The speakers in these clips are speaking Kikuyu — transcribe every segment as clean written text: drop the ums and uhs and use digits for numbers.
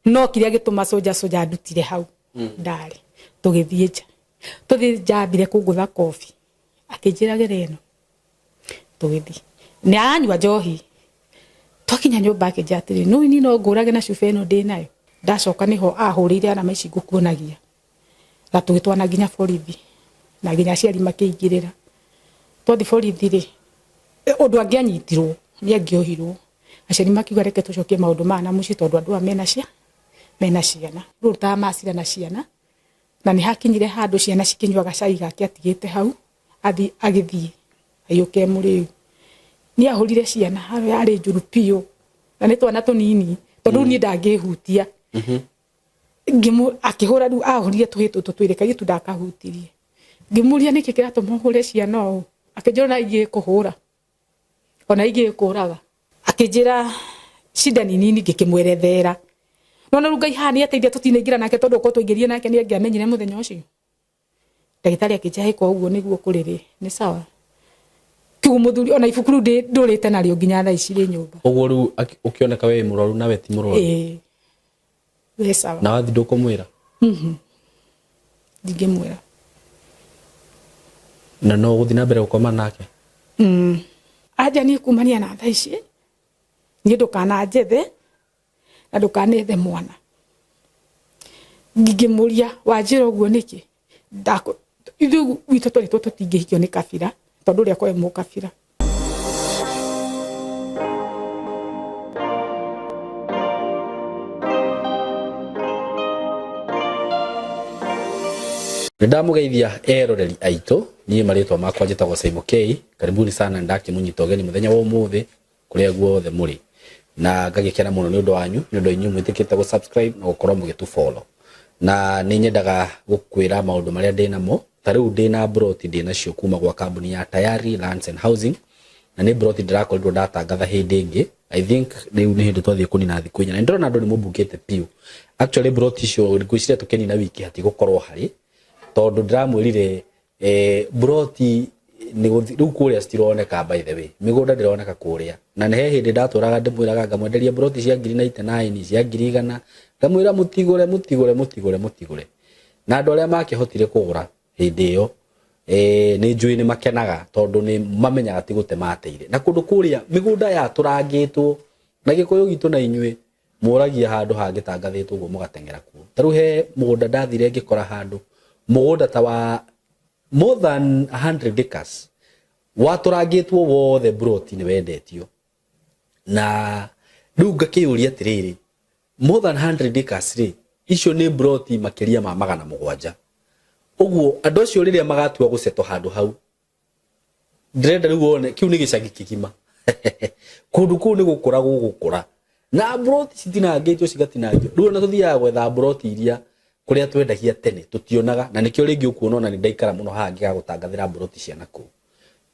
No kĩrĩa gĩtũma soja soja ndutire hau ndarĩ tũgĩthiĩ nja, tũthiĩ nja ambire kũngũtha kobi, akĩnjĩra gera ĩno, tũgĩthiĩ nĩ aranyua njohi. Twakinya nyũmba akĩnjĩra atĩrĩ, nũĩ niĩ no ngũrage na cuba ĩno ndĩ nayo. Ndacoka nĩho ahũrĩire arama ici ngũkuonagia, na tũgĩtwana nginya borithi, na nginya aciari makĩingĩrĩra. Twathiĩ borithi rĩ, ũndũ angĩanyitirwo nĩ angĩohirwo. Aciari makiuga reke tũcokie maũndũ maya na mũciĩ tondũ andũ aya mena cia mena ciana. Rĩu rutaga macira na ciana, na nĩ hakinyire handũ ciana cikĩnyua gacai gake atigĩte hau, athi agĩthiĩ aiyũke e mũrĩu. Nĩ ahũrire ciana haro yarĩ njũru biũ, na nĩ twana tũnini tondũ rĩu niĩ ndangĩhutia. Akĩhũra rĩu ahũrire tũhĩ tũtũ twĩrĩ, kairĩtu ndakahutirie. Ngĩmũria nĩkĩ kĩratũma ũhũre ciana ũũ, akĩnjĩra ona ingĩ kũhũra, ona ingĩ kũraga. Akĩnjĩra shida ni nini, ngĩkĩmwerethera. No na rĩu Ngai haha nĩ ateithia tũtinaingĩra nake, tondũ okorwo twaingĩrire nake nĩ angĩamenyire mũthenya ũcio. Ndagĩtarĩ akĩnjĩra ĩka ũguo nĩguo kũrĩ rĩ, nĩ sawa. Kiugo mũthuri ona ibuku rĩu ndũrĩte narĩo nginya thaa ici rĩ nyũmba. Ũguo rĩu ũkĩoneka we wĩ mũrwaru na we ti mũrwaru? Ĩĩ. We sawa. Na wathi ndũkũmwĩra? Ndingĩmwĩra. Na no ũgũthiĩ na mbere gũkoma nake? Anja niĩ kumania na thaa ici, niĩ ndũkananjethe na ndũkanethe mwana. Ngĩmũria wanjĩra ũguo nĩkĩ? Ithuĩ gwitũ twerĩtwo tũtingĩhikio nĩ kabira tondũ ũrĩa akoragwo e mũkabira. Nĩ ndamũgeithia eroreri aitũ, niĩ marĩtwa makwa njĩtagwo Simon K. Karibuni sana, ndakĩmũnyita ũgeni mũthenya wa ũmũthĩ kũrĩa guothe mũrĩ, na ngagĩkena mũno nĩ ũndũ wanyu, nĩ ũndũ inyuĩ mwĩtĩkĩte gũ subscribe na gũkorwo mũgĩtũ follow. Na nĩ nyendaga gũkwĩra maũndũ marĩa ndĩ namo. Ta rĩu ndĩ na mburoti ndĩ nacio kuma gwa kambuni ya Tayari Lands and Housing, na nĩ mburoti ndĩrakorirwo ndatangatha hĩndĩ ĩngĩ. I think rĩu nĩ hĩndĩ twathiĩ kũnina thikũ 4, na nĩ ndĩrona andũ nĩ mũmbukĩte biũ. Actually mburoti icio ngwĩciria tũkĩnina wiki hatigũkorwo harĩ, tondũ ndĩramwĩrire mburoti nĩ gũthi rĩu kũrĩa citironeka, by the way mĩgũnda ndĩroneka kũrĩa. Na nĩ he hĩndĩ ndatũraga ndĩmwĩraga ngamwenderia mburoti cia ngiri 99, cia ngiri 100, ngamwĩra mũtigũre, mũtigũre, mũtigũre, mũtigũre. Na andũ arĩa makĩhotire kũgũra hĩndĩ ĩyo, nĩ njũĩ nĩ makenaga, tondũ nĩ mamenyaga ti gũte mateire. Na kũndũ kũrĩa mĩgũnda yatũrangĩtwo na Gĩkũyũ gitũ, na inyuĩ mũragia handũ hangĩtangathĩtwo ũguo mũgateng'era kuo. Ta rĩu he mũgũnda ndathire ngĩkora handũ mũgũnda ta wa more than 100 acres watũrangĩtwo wothe, mburoti nĩ wendetio. Na rĩu ngakĩyũria atĩrĩrĩ, more than 100 acres rĩ, icio nĩ mburoti makĩria ma 700. Ũguo andũ acio rĩrĩa magatua gũcetwo handũ hau, ndĩrenda rĩu wone kĩu nĩ gĩcagi kĩgima. Kũndũ kũu nĩ gũkũra gũgũkũra, na mburoti citinangĩtio cigatinangio. Rĩu ona tũthiaga gwetha mburoti iria kũrĩa twendagia tene tũtionaga, na nĩkĩo rĩngĩ ũkuona ona nĩ ndaikara mũno haha ngĩgagũtangathĩra mburoti cia nakũu,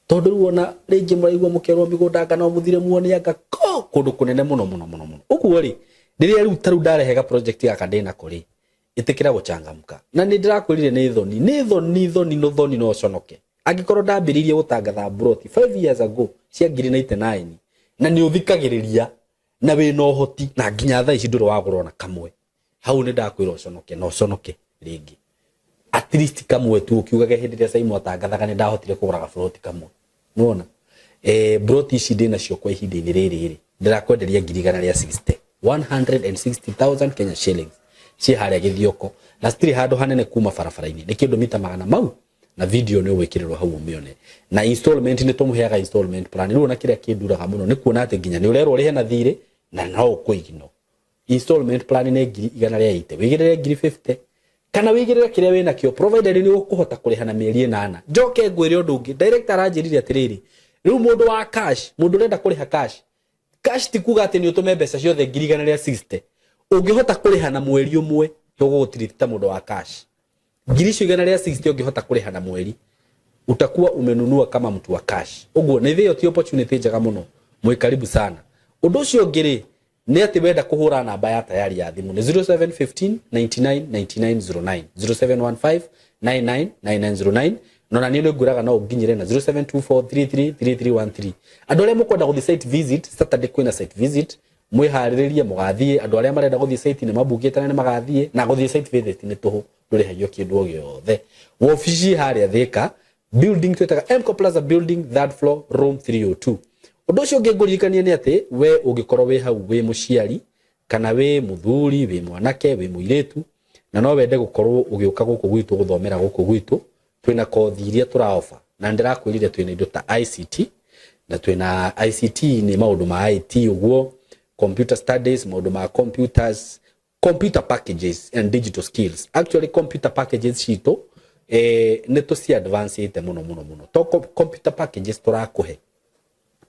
tondũ rĩu ona rĩngĩ mũraigua mũkerwo mĩgũnda anga no mũthire muone anga ko kũndũ kũnene mũno mũno mũno mũno. Ũguo rĩ, rĩrĩa rĩu ta rĩu ndarehe ga project gaka ndĩnako rĩ, ĩtĩkĩra gũchangamka. Na nĩ ndĩrakwĩrire nĩ thoni, nĩ thoni, thoni, no thoni, no ũconoke angĩkorwo ndambĩrĩirie gũtangatha mburoti 5 years ago cia ngiri 99, na nĩ ũthikagĩrĩria na wĩna ũhoti, na nginya thaa ici ndũrĩ wagũra ona kamwe. Hau nĩ ndakwĩra ũconoke, na ũconoke rĩngĩ at least kamwe tu, ũkiugage hĩndĩ ĩrĩa Simon atangathaga nĩ ndahotire kũgũra gaburoti kamwe. Nĩwona mburoti ici ndĩ nacio kwa ihinda-inĩ rĩrĩ rĩ, ndĩrakwenderia ngiri igana rĩa 60, 160,000 Kenya shillings, ciĩ harĩa Gĩthioko, na citirĩ handũ hanene kuma barabara-inĩ, nĩ kĩndũ mita magana mau. Na video nĩ ũgwĩkĩrĩrwo hau ũmĩone. Na installment nĩ tũmũheaga installment plan. Rĩu ona kĩrĩa kĩnduraga mũno nĩ kuona atĩ nginya nĩ ũrerwo ũrĩhe na thirĩ na no ũkũignore. Installment plan nĩ ngiri igana rĩa 80, wĩigĩrĩre ngiri 50 kana wĩigĩrĩre kĩrĩa wĩnakĩo, provided nĩ ũkũhota kũrĩha na mĩeri 8. Njoke ngwĩre ũndũ ũngĩ, director aranjĩrire atĩrĩrĩ, rĩu mũndũ wa cash, mũndũ ũrenda kũrĩha cash, cash ti kuga atĩ nĩ ũtũme mbeca ciothe ngiri igana rĩa 60. Ũngĩhota kũrĩha na mweri ũmwe, tũgũgũtiriti ta mũndũ wa cash. Ngiri icio igana rĩa 60 ũngĩhota kũrĩha na mweri, utakuwa umenunua kama mtu wa cash. Ũguo na ithĩyo ti opportunity njega mũno? Mwĩ karibu sana. Ũndũ ũcio ũngĩ rĩ, nĩ atĩ wenda kũhũra namba ya Tayari ya thimũ nĩ 0715 99 99 09, 0715 99 99 09. No na niĩ nĩ ngwĩraga no ũnginyĩre na 0724 33 3313. Andũ arĩa mũkwenda gũthiĩ site visit, Saturday kwĩna site visit. Mwĩharĩrĩrie mũgathiĩ. Andũ arĩa marenda gũthiĩ site nĩ mabukĩte na nĩ magathiĩ, na gũthiĩ site visit nĩ tũhũ, ndũrĩhagio kĩndũ o gĩothe. Wobici harĩa Thĩka building, twĩtaga Mco Plaza building, third floor, room 302. Ũndũ ũcio ũngĩ ngũririkania nĩ atĩ we ũngĩkorwo wĩ hau wĩ mũciari, kana wĩ mũthuri, wĩ mwanake, wĩ mũirĩtu, na no wende gũkorwo ũgĩũka gũkũ gwitũ gũthomera gũkũ gwitũ, twĩna kothi iria tũraoba, na ndĩrakwĩrire twĩna indo ta ICT, na twĩna ICT nĩ maũndũ ma IT ũguo, computer studies, maũndũ ma computers, computer packages and digital skills. Actually, computer packages citũ nĩ tũci advance mũno mũno mũno. To computer packages tũrakũhe,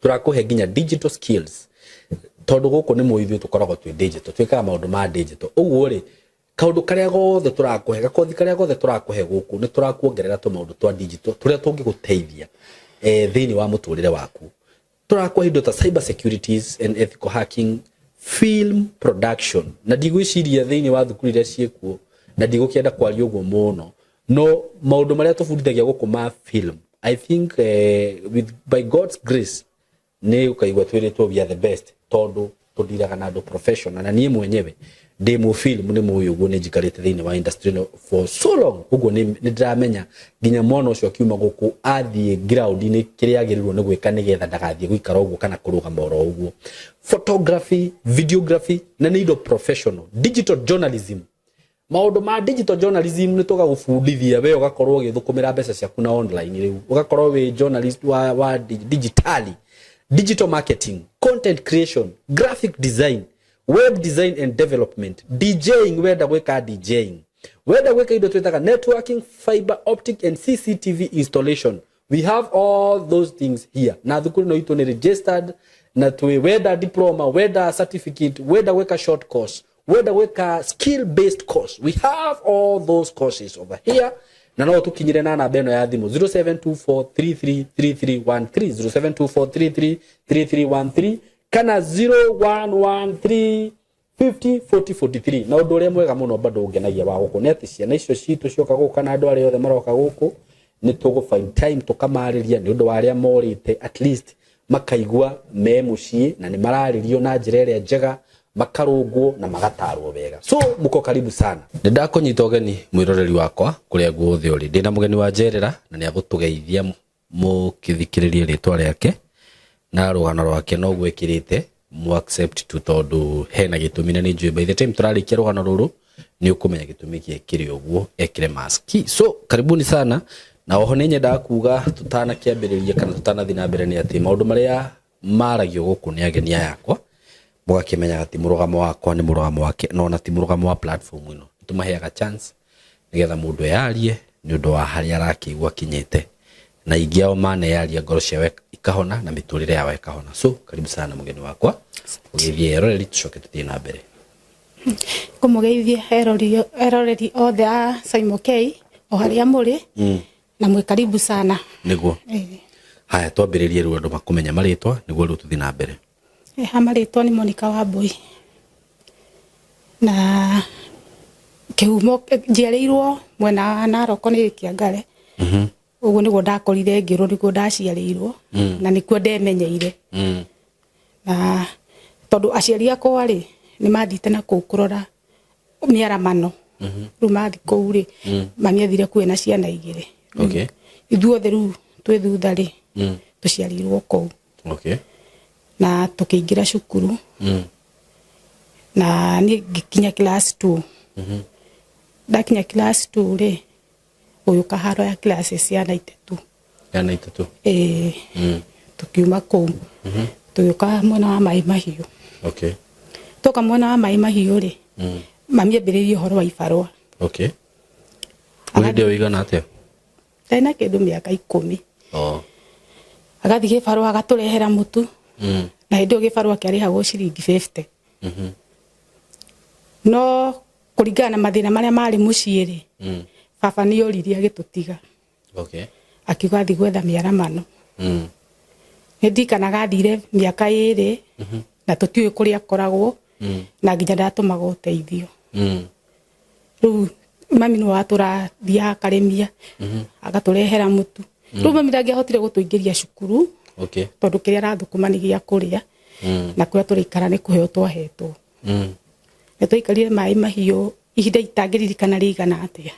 tũrakũhe nginya digital skills, tondũ gũkũ nĩ mũĩ ithuĩ tũkoragwo twĩ digital, twĩkaga maũndũ ma digital. Ũguo rĩ, kaũndũ karĩa gothe tũrakũhe, gakothi karĩa gothe tũrakũhe gũkũ, nĩ tũrakuongerera tũmaũndũ twa digital tũrĩa tũngĩgũteithia thĩinĩ wa mũtũrĩre waku. Tũrakũhe indo ta cyber securities and ethical hacking, film production, na ndigwĩciria thĩinĩ wa thukuru iria ciĩkuo, na ndigũkĩenda kwaria ũguo mũno, no maũndũ marĩa tũbundithagia gũkũ ma film, I think with by God's grace nĩ ũkaigua twĩrĩtwo we are the best, tondũ tũndiraga na andũ professional. Na niĩ mwenyewe ndĩ mũ film, nĩ mũĩ ũguo, nĩ njikarĩte thĩinĩ wa industry ĩno for so long. Ũguo nĩ ndĩramenya nginya mwana ũcio akiuma gũkũ athiĩ ground-inĩ kĩrĩa agĩrĩirwo nĩ gwĩka nĩgetha ndagathiĩ gũikara ũguo kana kũrũgama oro ũguo. Photography, videography, na nĩ indo professional. Digital journalism, maũndũ ma digital journalism, nĩ tũgagũbundithia we ũgakorwo ũgĩthũkũmĩra mbeca ciaku na online, rĩu ũgakorwo wĩ journalist wa digitally, digital marketing, content creation, graphic design, web design and development, DJing, wenda gwĩka DJing, wenda gwĩka indo twĩtaga networking, fiber optic and CCTV installation. We have all those things here. Na thukuru ĩno itũ nĩ registered, na twĩ wenda diploma, wenda certificate, wenda gwĩka short course, wenda gwĩka skill based course, we have all those courses over here. Na no tũkinyire na namba ĩno ya thimũ, 0724333313, 0724333313 kana 0113 50 40 43. Na ũndũ ũrĩa mwega mũno bado ũngenagia wa gũkũ nĩ atĩ ciana icio citũ cioka gũkũ, kana andũ arĩa othe maroka gũkũ, nĩ tũgũ find time tũkamarĩria nĩ ũndũ wa arĩa morĩte, at least makaigua me mũciĩ na nĩ mararĩrio na njĩra ĩrĩa njega, makarũngwo na magatarwo wega. So muko karibu sana. Nĩ ndakũnyita ũgeni, mwĩroreri wakwa, kũrĩa guothe ũrĩ. Ndĩna mũgeni wa njerera na nĩ agũtũgeithia, mũkĩthikĩrĩrie rĩtwa rĩake na rũgano rwake, noguo ĩkĩrĩte mu accept tu, tondũ hena gĩtũmi, na nĩ njũĩ by the time tũrarĩkia rũgano rũrũ nĩ ũkũmenya gĩtũmi gĩkĩrĩ ũguo ekĩre maski. So karibuni sana. Na oho nĩ nyendaga kuga tũtanakĩambĩrĩria kana tũtanathiĩ na mbere nĩ atĩ maũndũ marĩa maragio gũkũ nĩ ageni aya akwa, mũgakĩmenyaga ti mũrũgamo wakwa, nĩ mũrũgamo wake, no ona ti mũrũgamo wa platform ĩno. Tũmaheaga chance nĩgetha mũndũ eyarie nĩ ũndũ wa harĩa arakĩigua akinyĩte, na ingĩ ao maneyaria ngoro ciao ikahona na mĩtũrĩre yao ĩkahona. So karibu sana, mũgeni wakwa, ũgĩthiĩ eroreri, tũcoke tũthiĩ na mbere. Ngũmũgeithia eroreri othe a Simon K o harĩa mũrĩ, na mwĩ karibu sana. Nĩguo. Haya, twambĩrĩrie rĩu andũ makũmenya marĩtwa, nĩguo rĩu tũthiĩ na mbere. Ha marĩtwa nĩ Monica Wambui, na kĩhumo njiarĩirwo mwena wa Narok, nĩ Kĩangare. Ũguo nĩguo ndakorire ngĩrwo nĩguo ndaciarĩirwo, na nĩkuo ndemenyeire. Na tondũ aciari akwa rĩ, nĩ mathiĩte na kũu kũrora mĩaramano, rĩu mathi kũu rĩ, mami athire kuo na ciana igĩrĩ. Ithuothe rĩu twĩ thutha rĩ, tũciarĩirwo kũu. Na tũkĩingĩra cukuru, na niĩ ngĩkinya class 2. Ndakinya class 2 rĩ, gũgĩũka haro ya classes ya 92. Ya 92. Ĩĩ. Tũkiuma kũu, tũgĩũka mwena wa Maĩ Mahiũ. Twoka mwena wa Maĩ Mahiũ rĩ, mami ambĩrĩirie ũhoro wa ibarũa. Okay, hĩndĩ ĩyo ĩigana atĩa? Ndarĩ na kĩndũ mĩaka 10. Oh. Agathiĩ gĩbarũa, agatũrehera mũtu. Na hĩndĩ ĩyo gĩbarũa kĩarĩhagwo ciringi 50. No kũringana na mathĩna marĩa marĩ mũciĩ rĩ, baba nĩ oririe agĩtũtiga. Akiuga athiĩ gwetha mĩaramano. Nĩ ndirikanaga athire mĩaka 2, na tũtiũĩ kũrĩa akoragwo, na nginya ndatũmaga ũteithio. Rĩu mami nĩwe watũrathiaga akarĩmia, agatũrehera mũtu. Rĩu mami ndangĩahotire gũtũingĩria cukuru, tondũ kĩrĩa arathũkũma nĩ gĩa kũrĩa. Na kũrĩa tũraikara nĩ kũheo twahetwo. Nĩ twaikarire Maĩ Mahiũ ihinda itangĩririkana rĩigana atĩa.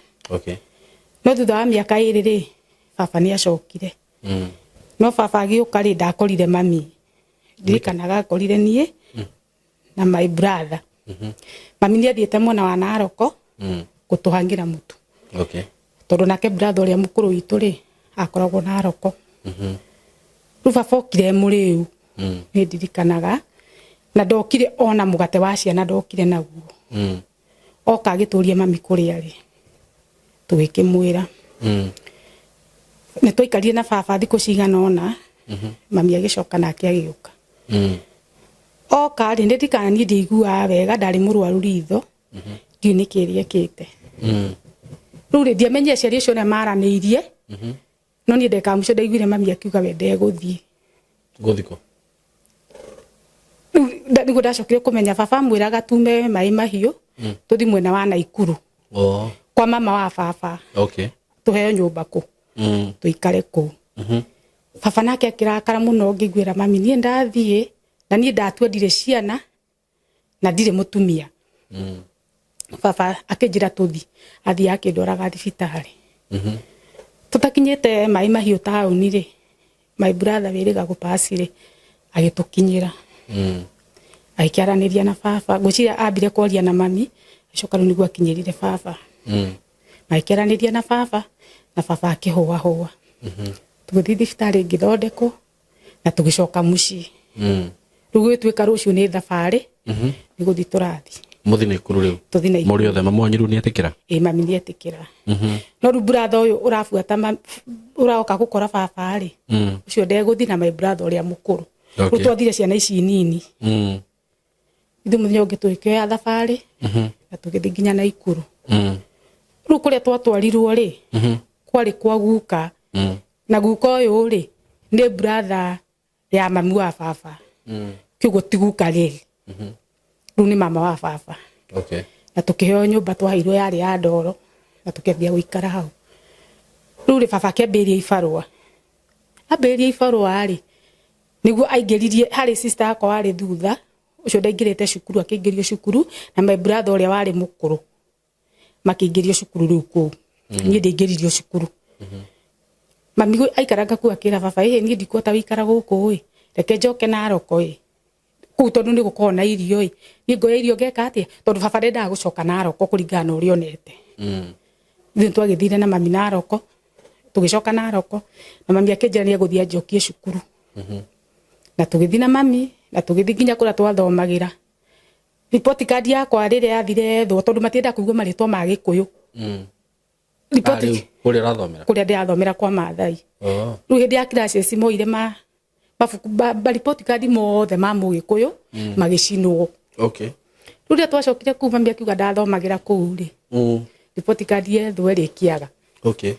No thutha wa mĩaka 2 rĩ, baba nĩ acokire. No baba agĩũka rĩ, ndakorire mami, ndirikanaga akorire niĩ na my brother. Mami nĩ athiĩte mwena wa Naroko gũtũhangĩra mũtu. Tondũ nake brother ũrĩa mũkũrũ witũ rĩ, akoragwo Naroko. Rĩu baba okire mũrĩu. Nĩ ndirikanaga na ndokire ona mũgate wa ciana ndokire naguo. Oka agĩtũria mami kũrĩa rĩ, tũgĩkĩmwĩra. Nĩ twaikarire na baba thikũ cigana ũna. Mami agĩcoka nake agĩũka. Oka rĩ, nĩ ndirikana niĩ ndiaiguaga wega, ndarĩ mũrwaru ritho, ndiũĩ nĩkĩ rĩekĩte. Rĩu rĩ, ndiamenyire aciari acio ũrĩa maranĩirie. No niĩ ndagĩka ya mũico ndaiguire mami akiuga we ndegũthiĩ. Gũthiĩ kũ? Rĩu nĩguo ndacokire kũmenya baba amwĩraga tume Maĩ Mahiũ tũthiĩ mwena wa Naikuru. Kwa mama wa baba. Tũheo nyũmba kũ tũikare kũu. Baba nake akĩrakara mũno ngĩiguĩra mami niĩ ndathiĩ na niĩ ndatua ndirĩ ciana na ndirĩ mũtumia. Baba akĩnjĩra tũthi, athiĩ akĩndwaraga thibitarĩ. Tũtakinyĩte Maĩ Mahiũ taũni rĩ, my brother wĩrĩga gũpasi rĩ, agĩtũkinyĩra. Agĩkĩaranĩria na baba, ngwĩciria ambire kwaria na mami, acoka rĩu nĩguo akinyĩrire baba. Magĩkĩaranĩria na baba, na baba akĩhũahũa. Tũgĩthiĩ thibitarĩ ngĩthondekwo na tũgĩcoka mũciĩ. Rĩu gũgĩtuĩka rũciũ nĩ thabarĩ, nĩ gũthiĩ tũrathiĩ. Mũthiĩ Naikuru rĩu? Tũthiĩ Naikuru. Mũrĩ othe, mamu wanyu rĩu nĩ etĩkĩra? Ĩĩ, mami nĩ etĩkĩra. No rĩu brother ũyũ ũrabuata ũroka gũkora baba rĩ, ũcio ndegũthiĩ na my brother ũrĩa mũkũrũ. Rĩu twathire ciana ici nini. Ithuĩ mũthenya ũngĩ tũgĩkĩoya thabarĩ na tũgĩthiĩ nginya Naikuru. Rĩu kũrĩa twatwarirwo rĩ, kwarĩ kwa guka. Na guka ũyũ rĩ, nĩ brother ya mami wa baba. Kĩoguo ti guka rĩrĩ. Rĩu nĩ mama wa baba. Na tũkĩheo nyũmba twaheirwo yarĩ ya ndoro na tũkĩambia gũikara hau. Rĩu rĩ, baba akĩambĩrĩria ibarũa. Ambĩrĩria ibarũa rĩ, nĩguo aingĩririe harĩ sister yakwa warĩ thutha, ũcio ndaingĩrĩte cukuru akĩingĩrio cukuru, na my brother ũrĩa warĩ mũkũrũ makĩingĩrio cukuru rĩu kũu. Niĩ ndiaingĩririo cukuru. Mami aikaranga kũu akĩra baba, ĩhĩ niĩ ndikuhota gũikara gũkũ ĩ, reke njoke Naroko ĩ, kũu tondũ nĩ gũkoragwo na irio ĩ, niĩ ngoya irio ngeka atĩa, tondũ baba ndendaga gũcoka Naroko kũringana na ũrĩa onete. Ithuĩ nĩtwagĩthire na mami Naroko, tũgĩcoka Naroko, na mami akĩnjĩra nĩ egũthiĩ anjokie cukuru. Na tũgĩthiĩ na mami, na tũgĩthiĩ nginya kũrĩa twathomagĩra. Report card yakwa rĩrĩa yathire yethwo, tondũ matiendaga kũigua marĩtwa ma Gĩkũyũ. Report Rĩu kũrĩa ũrathomera? Kũrĩa ndĩrathomera kwa Maathai. Rĩu hĩndĩ ya classes moire ma mabuku ba report card mothe ma Mũgĩkũyũ magĩcinwo. Rĩu rĩrĩa twacokire kũu mami akiuga ndathomagĩra kũu rĩ, report card yethwo ĩrĩkĩaga. Rĩu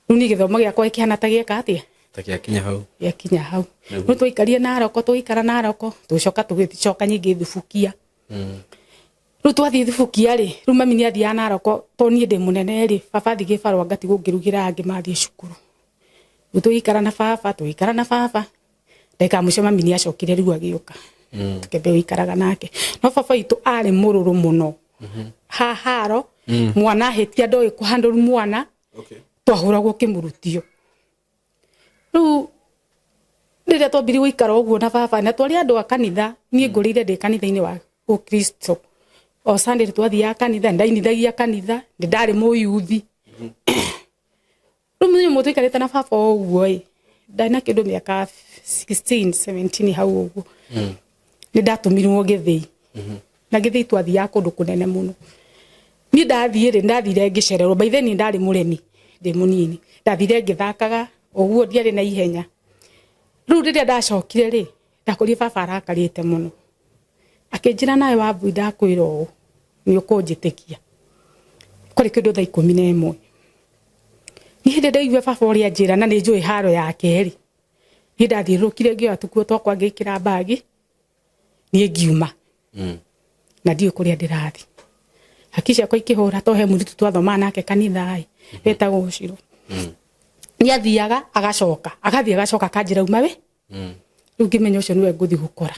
niĩ gĩthomo gĩakwa gĩkĩhana ta gĩeka atĩa? Ta gĩakinya hau. Gĩakinya hau. Rĩu twaikarire Naroko, tũgĩikara Naroko, tũgĩcoka tũgĩcoka nyingĩ Thubukia. Rĩu twathiĩ Thubukia rĩ, rĩu mami nĩ athiaga Naroko, tondũ niĩ ndĩ mũnene rĩ, baba athiĩ gĩbarũa ngatigwo ngĩrugĩra angĩ mathiĩ cukuru. Rĩu tũgĩikara na baba, tũgĩikara na baba, ndagĩka ya mũico mami nĩ acokire rĩu agĩũka. Tũkĩambia gũikaraga nake. No baba witũ arĩ mũrũrũ mũno. Haharo, mwana ahĩtia ndoĩ kũhandũrũ mwana, twahũragwo kĩmũrutio. Rĩu rĩrĩa twambirie gũikara ũguo na baba, na twarĩ andũ a kanitha, niĩ ngũrĩire ndĩ kanitha-inĩ wa Ũkristo. O Sunday nĩ twathiaga kanitha, nĩ ndainithagia kanitha, nĩ ndarĩ mũyuthi. Rĩu mũthenya ũmwe tũikarĩte na baba ũguo ĩ, ndarĩ na kĩndũ mĩaka 16, 17 hau ũguo. Nĩ ndatũmirwo gĩthĩi. Na gĩthĩi twathiaga kũndũ kũnene mũno. Niĩ ndathiĩ rĩ, ndathire ngĩcererwo. By then ndarĩ mũrĩmi ndĩ mũnini. Ndathire ngĩthakaga ũguo, ndiarĩ na ihenya. Rĩu rĩrĩa ndacokire rĩ, ndakorire baba arakarĩte mũno. Akĩnjĩra nawe Wambui ndakwĩra ũũ, nĩ ũkũnjĩtĩkia. Kwarĩ kĩndũ thaa 11. Niĩ hĩndĩ ndaigua baba ũrĩa anjĩra na nĩ njũĩ haro yake rĩ, niĩ ndathiũrũrũkire ngĩoya tũkuo twakwa ngĩkĩra mbagi, niĩ ngiuma. Na ndiũĩ kũrĩa ndĩrathiĩ. Haki ciakwa ikĩhũra to he mũirĩtu twathomaga nake kanitha ĩ, wetagwo Ũcirũ. Nĩ athiaga agacoka, agathiĩ agacoka akanjĩra uma we. Rĩu ngĩmenya ũcio nĩwe ngũthiĩ gũkora.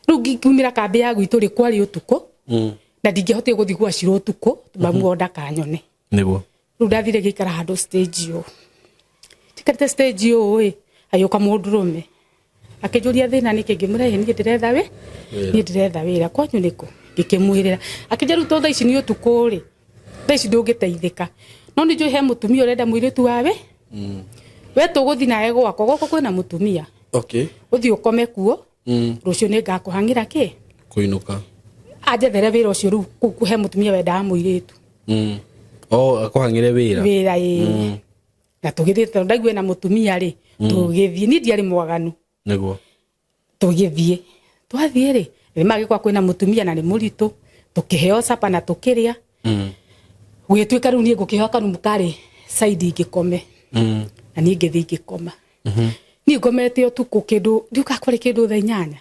Rĩu ngiumĩra kambĩ ya gwitũ rĩ, kwarĩ ũtukũ na ndingĩahotire gũthiĩ gwa Shiro ũtukũ, mamu wao ndakanyone. Niguo. Rĩu ndathire ngĩikara handũ stage ũũ, njikarĩte stage ũũ ĩ, agĩũka mũndũrũme akĩnjũria thĩna nĩkĩ, ngĩmwĩra ĩ niĩ ndĩretha wĩ niĩ ndĩretha wĩra, kwanyu nĩkũ? Ngĩkĩmwĩrĩra, akĩnjĩra rĩu to thaa ici nĩ ũtukũ rĩ, thaa ici ndũngĩteithĩka, no nĩ njũĩ he mũtumia ũrenda mũirĩtu wawe, we tũgũthiĩ nawe gwakwa, gwakwa kwĩna mũtumia. Okay. Ũthiĩ ũkome kuo, rũciũ nĩ ngakũhang'ĩra kĩ Kuinuka. Anjethere wĩra ũcio rĩu kũu he mũtumia wendaga mũirĩtu. Oh, akuhang'ire wĩra. Wĩra ĩ, na tũgĩthiĩ, tondũ ndaigua na mũtumia rĩ, tũgĩthiĩ. Niĩ ndiarĩ mwaganu. Niguo. Tũgĩthiĩ, twathiĩ rĩ, nĩ magĩkwa kwĩna mũtumia na nĩ mũritũ, tũkĩheo capa na tũkĩrĩa. Gũgĩtuĩka rĩu niĩ ngũkĩheo karumu karĩ side ngĩkome. Na niĩ ngĩthiĩ ngĩkoma. Niĩ ngomete ũtukũ kĩndũ ndiũka kwarĩ kĩndũ thaa 8,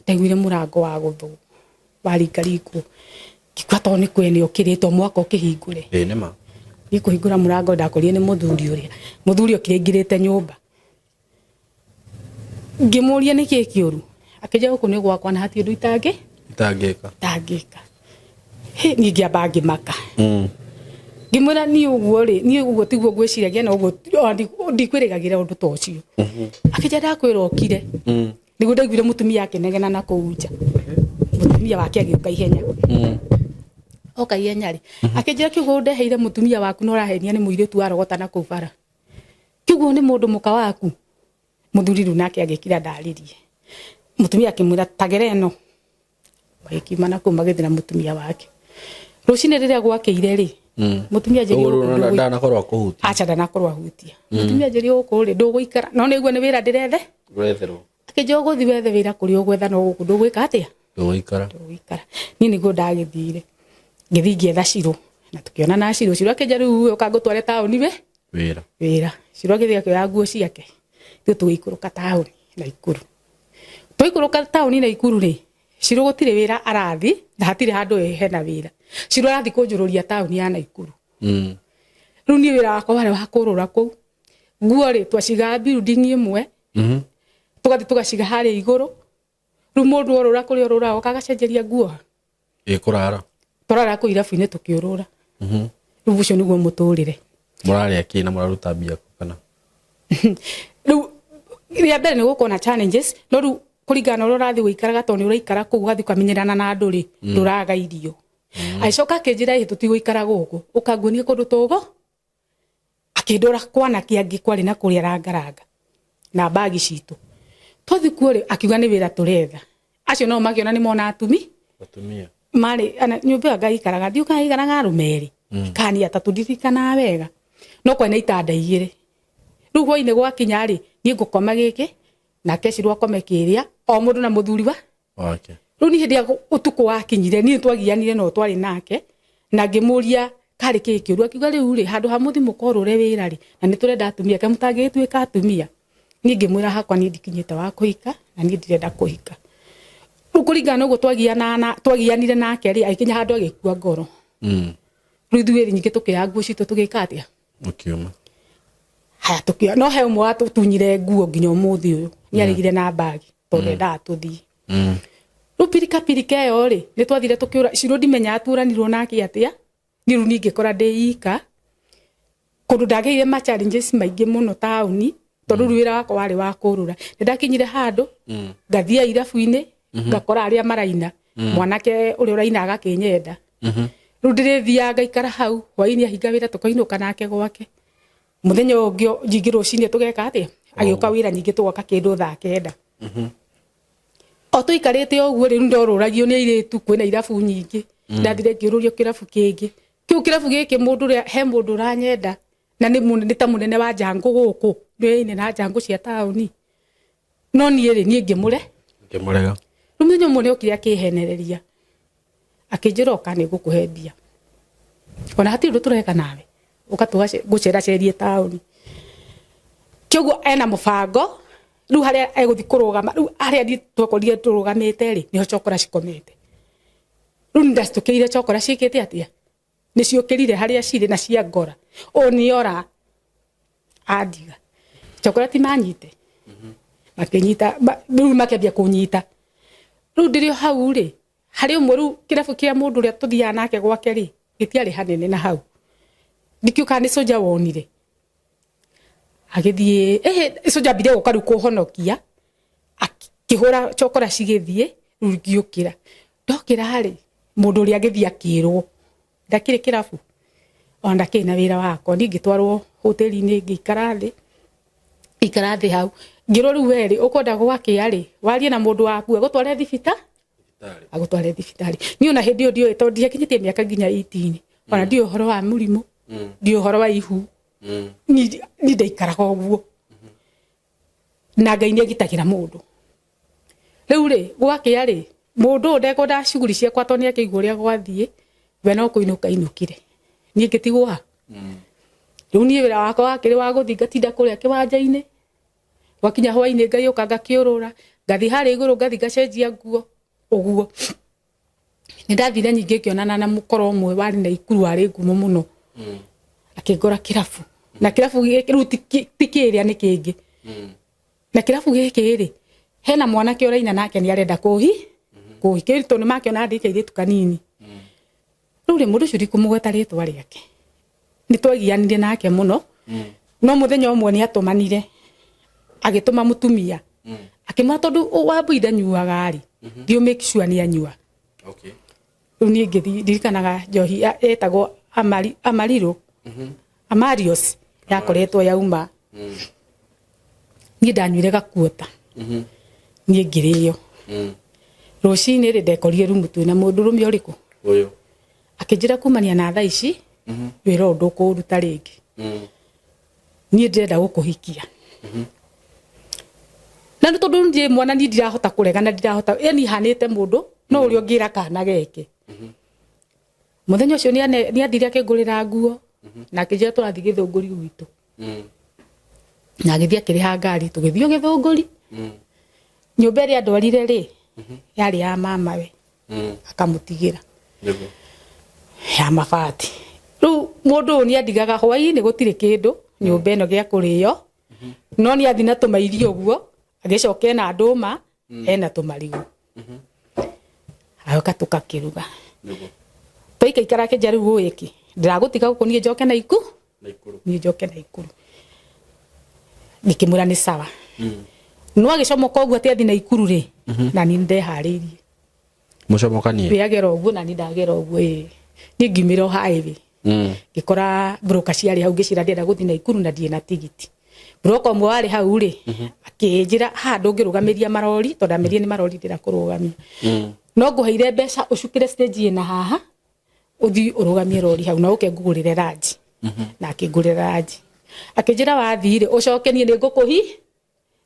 ndaiguire mũrango wa gũthwo waringaringwo, ngĩkua to nĩ kwene ũkĩrĩtwo mwaka ũkĩhingũre. Ĩ nĩma. Niĩ kũhingũra mũrango ndakorire nĩ mũthuri ũrĩa, mũthuri okire aingĩrĩte nyũmba. Ngĩmũria nĩkĩ kĩũru, akĩnjĩra gũkũ nĩ gwakwa na hatirĩ ũndũ itangĩ Itangĩka. Itangĩka. Hĩ, niĩ ngĩamba ngĩmaka. Ngĩmwĩra niĩ ũguo rĩ, niĩ ũguo tiguo ngwĩciragia, na ũguo ona ndikwĩrĩgagĩra ũndũ ta ũcio. Akĩnjĩra ndakwĩra ũkire. Nĩguo ndaiguire mũtumia akĩnegena na kũu nja, mũtumia wake agĩũka ihenya. Oka ihenya rĩ, akĩnjĩra kiugo ndeheire mũtumia waku na ũrahenia nĩ mũirĩtu warogota na kũu bara, kiugo nĩ mũndũ mũka waku. Mũthuri rĩu nake agĩkira ndarĩrie. Mũtumia akĩmwĩra tagere ĩno, magĩkiuma na kũu magĩthiĩ na mũtumia wake. Rũcinĩ rĩrĩa gwakĩire rĩ, mũtumia anjĩrire Ũguo gũkũ rĩu ndanakorwo akũhutia. Aca, ndanakorwo ahutia. Mũtumia anjĩrire gũkũ rĩ ndũgũikara, no nĩguo nĩ wĩra ndĩrethe. Ũretherwo. Akĩnjĩra ũgũthiĩ wethe wĩra kũrĩa ũgwetha, no gũkũ ndũgwĩka atĩa? Ndũgũikara. Ndũgũikara. Niĩ nĩguo ndagĩthire, ngĩthiĩ ngĩetha Shiro na tũkĩona na Shiro. Shiro akĩnjĩra rĩu ũka ngũtware taũni we Wĩra. Wĩra. Shiro agĩthiĩ akĩoya nguo ciake, ithuĩ tũgĩikũrũka taũni Naikuru. Twaikũrũka taũni Naikuru rĩ, Shiro gũtirĩ wĩra arathi na hatirĩ handũ hena wĩra. Shiro arathi kũnjũrũria taũni ya Naikuru. Rĩu niĩ wĩra wakwa warĩ wa kũrũra kũu. Nguo rĩ, twacigaga building ĩmwe, tũgathiĩ tũgaciga harĩa igũrũ. Rĩu mũndũ orũra kũrĩa orũra oka agacenjeria nguo. Ĩ kũrara. Tũrara kũu irabu-inĩ tũkĩũrũra. Rĩu ũcio nĩguo mũtũrĩre. Mũrarĩa kĩ na mũraruta mbia kũ kana? Rĩu rĩa mbere nĩ gũkorwo na challenges, no rĩu kũringana na ũrĩa ũrathiĩ gũikaraga, tondũ nĩ ũraikara kũu ũgathiĩ ũkamenyerana na andũ rĩ, ndũraga irio. Agĩcoka akĩnjĩra ĩ tũtigũikara gũkũ, ũkanguonie kũndũ tũgũ. Akĩndwara kwanake angĩ kwarĩ na kũrĩa rangaranga na mbagi citũ. Twathiĩ kuo rĩ, akiuga nĩ wĩra tũretha. Acio nao makĩona nĩ mona atumi. Atumia. Marĩ ana nyũmba ĩyo ngaikaraga, ndiũĩ kana yaikaraga arũme erĩ kana nĩ atatũ, ndirikanaga wega, no kwarĩ na itanda igĩrĩ. Rĩu hwainĩ gwakinya rĩ, niĩ ngũkoma gĩkĩ nake Shiro akome kĩrĩa, o mũndũ na mũthuri wa wake. Rĩu niĩ hĩndĩ ĩrĩa ũtukũ wakinyire, niĩ twagianire no twarĩ nake na ngĩmũria karĩ kĩ kĩũru, akiuga rĩu rĩ, handũ ha mũthi mũkorũre wĩra rĩ, na nĩ tũrenda atumia ke mũtangĩgĩtuĩka atumia. Niĩ ngĩmwĩra hakwa niĩ ndikinyĩte wa kũhika na niĩ ndirenda kũhika. Rĩu kũringana na ũguo twagianire nake rĩ, agĩkinya handũ agĩkua ngoro. Rĩu ithuĩ nyingĩ tũkĩoya nguo citũ tũgĩka atĩa? Ũkiuma. Haya, tũkĩoya, no he ũmwe watũtunyire nguo nginya ũmũthĩ ũyũ nĩ arĩgire na mbagi tondũ ndendaga tũthiĩ. Rĩu pirika pirika ĩyo rĩ, nĩ twathire tũkĩũra. Shiro ndimenyaga tuoranirwo nake atĩa. Niĩ rĩu ningĩkora ndĩ ika kũndũ ndagĩire ma challenges maingĩ mũno taũni, tondũ rĩu wĩra wakwa warĩ wa kũrũra. Nĩ ndakinyire handũ ngathiĩ irabu-inĩ, ngakora arĩa maraina, mwanake ũrĩa ũraina agakĩnyenda. Rĩu ndĩrĩthiaga ngaikara hau, hwainĩ ahinga wĩra tũkainũka nake gwake. Mũthenya ũyũ ũngĩ nyingĩ rũcinĩ tũgeka atĩa, agĩũka wĩra nyingĩ tũgoka kĩndũ thaa 9. O tũikarĩte ũguo rĩ, rĩu ndorũragio nĩ airĩtu, kwĩna irabu nyingĩ. Ndathire ngĩũrũrio kĩrabu kĩngĩ, kĩu kĩrabu gĩkĩ mũndũ ũrĩa, he mũndũ ũranyenda na nĩ ta mũnene wa njangũ gũkũ, nĩ na njangũ cia taũni, no niĩ rĩ, niĩ ngĩmũre. Ngĩmũrega. Rĩu mũthenya ũmwe nĩ okire akĩhenereria, akĩnjĩra ũka nĩ ngũkũhe mbia, ona hatirĩ ũndũ tũreka nawe, ũka ngũceracerie taũni. Kĩoguo ena mũbango rĩu harĩa egũthiĩ kũrũgama, rĩu harĩa niĩ twakorire tũrũgamĩte rĩ, nĩho cokora cikomete. Rĩu nĩ ndacitũkĩire cokora ciĩkĩte atĩa, nĩ ciũkĩrire harĩa cirĩ na ciangora ũũ nĩ ora andiga. Cokora ti manyite, makĩnyita rĩu makĩambia kũnyita. Rĩu ndĩrĩ o hau rĩ, harĩ ũmwe rĩu kĩrabu kĩa mũndũ ũrĩa tũthiaga nake gwake rĩ, gĩtiarĩ hanene na hau. Ndikĩũĩ kana nĩ soja wonire. Agĩthiĩ, ĩhĩ, soja ambire gũka rĩu kũhonokia, akĩhũra cokora cigĩthiĩ, rĩu ngĩũkĩra. Ndokĩra rĩ, mũndũ ũrĩa agĩthiĩ akĩrwo, ndakĩrĩ kĩrabu, ona ndakĩrĩ na wĩra wakwa. Niĩ ngĩtwarwo hoteli-inĩ ngĩikara thĩ, ikara thĩ hau. Ngĩrwo rĩu we rĩ, ũkwenda gwakĩa rĩ, warie na mũndũ waku agũtware thibitarĩ, agũtware thibitarĩ. Niĩ ona hĩndĩ ĩyo ndioĩ, tondũ ndiakinyĩtie mĩaka nginya 18, ona ndiũĩ ũhoro wa mũrimũ, ndiũĩ ũhoro wa ihu. Niĩ ndaikaraga ũguo. Na Ngai nĩ agitagĩra mũndũ. Rĩu rĩ, gwakĩa rĩ, mũndũ ũyũ ndekwendaga cuguri ciakwa tondũ nĩ akĩigua ũrĩa gwathiĩ, we no kũinũka ainũkire. Niĩ ngĩtigwo ha? Rĩu niĩ wĩra wakwa wakĩrĩ wa gũthiĩ ngatinda kũrĩa kĩwanja-inĩ, gwakinya hwainĩ ngaiũka ngakĩũrũra, ngathiĩ harĩa igũrũ ngathiĩ ngacenjia nguo, ũguo. Nĩ ndathire ningĩ ngĩonana na mũkora ũmwe warĩ Naikuru warĩ ngumo mũno, akĩngora kĩrabu. Na kĩrabu gĩkĩ rĩu ti kĩrĩa nĩ kĩngĩ. Na kĩrabu gĩkĩ rĩ, hena mwanake ũraina nake nĩ arenda kũhikia tondũ nĩ makĩona ndĩ kairĩtu kanini. Rĩu rĩ, mũndũ ũcio ndikũmũgweta rĩtwa rĩake. Nĩ twagianire nake mũno, no mũthenya ũmwe nĩ atũmanire, agĩtũma mũtumia, akĩmwĩra tondũ Wambui ndanyuaga rĩ, thiĩ ũ make sure nĩ anyua. Rĩu niĩ ngĩthiĩ, ndirikanaga njohi yetagwo Amarillo, Amarios, yakoretwo yauma. Niĩ ndanyuire gakuota, niĩ ngĩrĩo. Rũcinĩ rĩ, ndekorire rumu twĩna mũndũrũme ũrĩkũ? Ũyũ. Akĩnjĩra kumania na thaa ici, wĩra ũyũ ndũkũũruta rĩngĩ. Niĩ ndĩrenda gũkũhikia. Na nĩ tondũ ndiĩ mwana, niĩ ndirahota kũrega na ndirahota, yani hanĩte mũndũ no ũrĩa ũngĩra kana geke. Mũthenya ũcio nĩ athire akĩngũrĩra nguo, na akĩnjĩra tũrathiĩ Gĩthũngũri gwitũ. Na agĩthiĩ akĩrĩha ngari, tũgĩthiĩ Gĩthũngũri. Nyũmba ĩrĩa andwarire rĩ, yarĩ ya mamawe, akamũtigĩra. Ya mabati. Rĩu mũndũ ũyũ nĩ andigaga hwaĩ-inĩ gũtirĩ kĩndũ nyũmba ĩno gĩa kũrĩo, no nĩ athiĩ na tũmairio ũguo, agĩcoka ena ndũma, ena tũmarigũ. Agoka tũgakĩruga. Twaikaikara akĩnjĩra rĩu ũĩ kĩ, ndĩragũtiga gũkũ niĩ njoke Naikuru. Niĩ njoke Naikuru. Ngĩkĩmwĩra nĩ sawa. No agĩcomoka ũguo atĩ athiĩ Naikuru rĩ, na niĩ nĩndeharĩirie. Mũcomokanie? Ĩ agera ũguo na niĩ ndagera ũguo ĩ. Niĩ ngiumĩra o highway. Ngĩkora broker ciarĩ hau ngĩciĩra ndĩrenda gũthiĩ Naikuru na ndirĩ na tigiti. Broker ũmwe warĩ hau rĩ, akĩnjĩra haha ndũngĩrũgamĩria marori tondũ ndamerire nĩ marori ndĩrenda kũrũgamia. No ngũheire mbeca ũcukĩre stage ĩna haha, ũthiĩ ũrũgamie rori hau na ũke ngũgũrĩre ranji. Na akĩngũrĩra ranji. Akĩnjĩra wathiĩ rĩ, ũcoke niĩ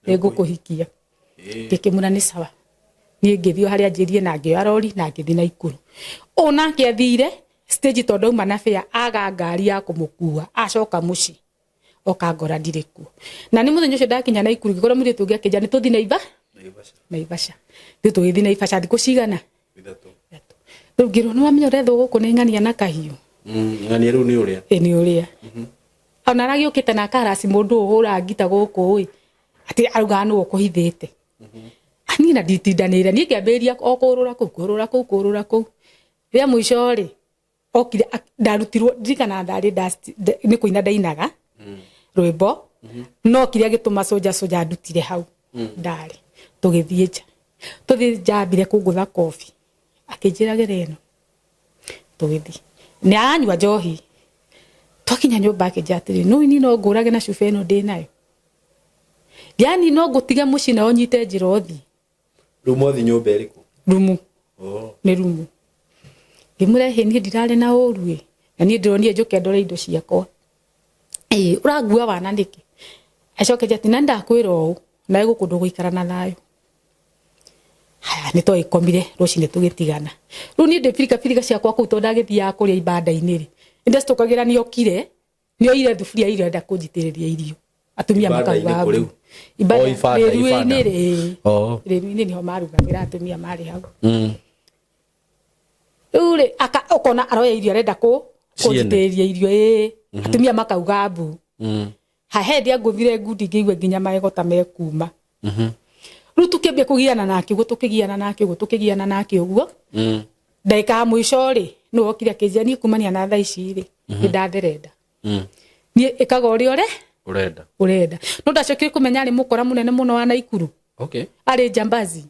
nĩngũkũhikia. Ngĩkĩmwĩra nĩ sawa. Niĩ ngĩthiĩ harĩa anjĩrire na ngĩoya rori na ngĩthiĩ Naikuru. Ũũ nake athire stage tondũ auma na fare aga ngari ya kũmũkua acoka mũciĩ oka ngora ndirĩ kuo. Na nĩ mũthenya ũcio ndakinya Naikuru ngĩkora mũirĩtu ũngĩ akĩnjĩra nĩ tũthiĩ Naivasha. Ithuĩ tũgĩthiĩ Naivasha thikũ cigana? Ithatũ. Rĩu ngĩrwo nĩ wamenya ũrethwo gũkũ nĩ ng'ania na kahiũ. Ng'ania rĩu nĩ ũrĩa? Ĩ nĩ ũrĩa. Ona aragĩũkĩte na akarasi mũndũ ũhũraga ngita gũkũ ĩ, atĩ araugaga nũ ũkũhithĩte. Niĩ na nditindanĩire, niĩ ngĩambĩrĩria o kũrũra kũu, kũrũra kũu, kũrũra kũu. Rĩa mũico rĩ, okire ndarutirwo, ndirikanaga ndarĩ nĩ kũina ndainaga rwĩmbo, no okire agĩtũma soja, soja andutire hau ndarĩ. Tũgĩthiĩ nja, tũthiĩ nja ambire kũngũtha kobi, akĩnjĩra gera ĩno. Tũgĩthiĩ. Nĩ aranyua njohi. Twakinya nyũmba akĩnjĩra atĩrĩ, nũĩ niĩ no ngũrage na cuba ĩno ndĩnayo. Yaani no ngũtige mũciĩ na ũnyite njĩra ũthiĩ. Rĩu mwathi nyũmba ĩrĩkũ? Rumu. Nĩ rumu. Ngĩmwĩra ĩhĩ niĩ ndirarĩ na ũru ĩ. Na niĩ ndĩronire njũke ndore indo ciakwa. Ĩ, ũrangua wana nĩkĩ? Acoke atĩ na ndakwĩra ũũ, nawe gũkũ ndũgũikara na thayũ. Haya, nĩ twagĩkomire rũcinĩ tũgĩtigana. Rĩu niĩ ndĩ birika birika ciakwa kũu tondũ ndagĩthiaga kũrĩa ibanda-inĩ rĩ, nĩ ndacitũkagĩra nĩ okire, nĩ oire thuburia irio arenda kũnjitĩrĩria irio. Atumia Ibanda-inĩ makauga kũ rĩu? mbu. Ibanda, O ibanda, rĩruĩ-inĩ ibanda. rĩ. Rĩruĩ-inĩ nĩho marugagĩra atumia marĩ hau. Rĩu rĩ, ũkona aroya irio arenda Ciene. kũnjitĩrĩria irio, ĩĩ. Atumia makauga mbu. Hahe ndĩa ngũthire ngundi ngĩigua nginya magego ta mekuma. Rĩu tũkĩambia kũgiana nake ũguo, tũkĩgiana nake ũguo, tũkĩgiana nake ũguo. Ndagĩka ya mũico rĩ, nĩwe okire akĩnjĩra niĩ kumania na thaa ici rĩ, nĩ ndatherenda. Niĩ ĩkaga ũrĩa ũre Urenda. Ũrenda. No ndacokire kũmenya arĩ mũkora mũnene mũno wa Naikuru. Arĩ njambazi.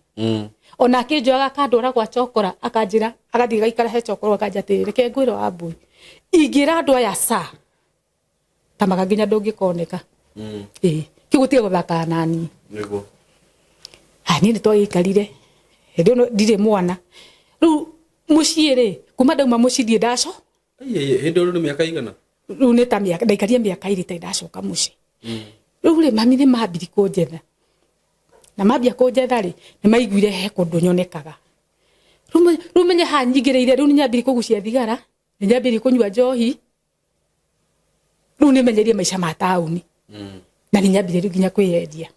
Ona akĩnjoyaga akandwara gwa chokora, akanjĩra agathiĩ gaikara he chokora, akanjĩra atĩrĩ, reke ngwĩre Wambui, ingĩra andũ aya ca tamaga nginya ndũngĩkoneka. Ĩĩ, kĩu gũtiga gũthakaga naniĩ. Niguo. Ha, niĩ nĩ twagĩikarire hĩndĩ ĩyo ndirĩ mwana. Rĩu mũciĩ rĩ, kuma ndauma mũciĩ ndirĩ ndaco. Ai, hĩndĩ ĩyo nĩ mĩaka igana? Rĩu nĩ ta mĩaka, ndaikarie mĩaka 2 itarĩ ndacoka mũciĩ. Rĩu rĩ, mami nĩ mambiri kũnjetha, na mambia kũnjetha rĩ, nĩ maiguire he kũndũ nyonekaga. Rĩu menye haha nyingĩrĩire, rĩu nĩ nyambiri kũgucia thigara, nĩ nyambiri kũnyua njohi, rĩu nĩ menyerie maica ma taũni. Na nĩ nyambire rĩu nginya kwĩyendia.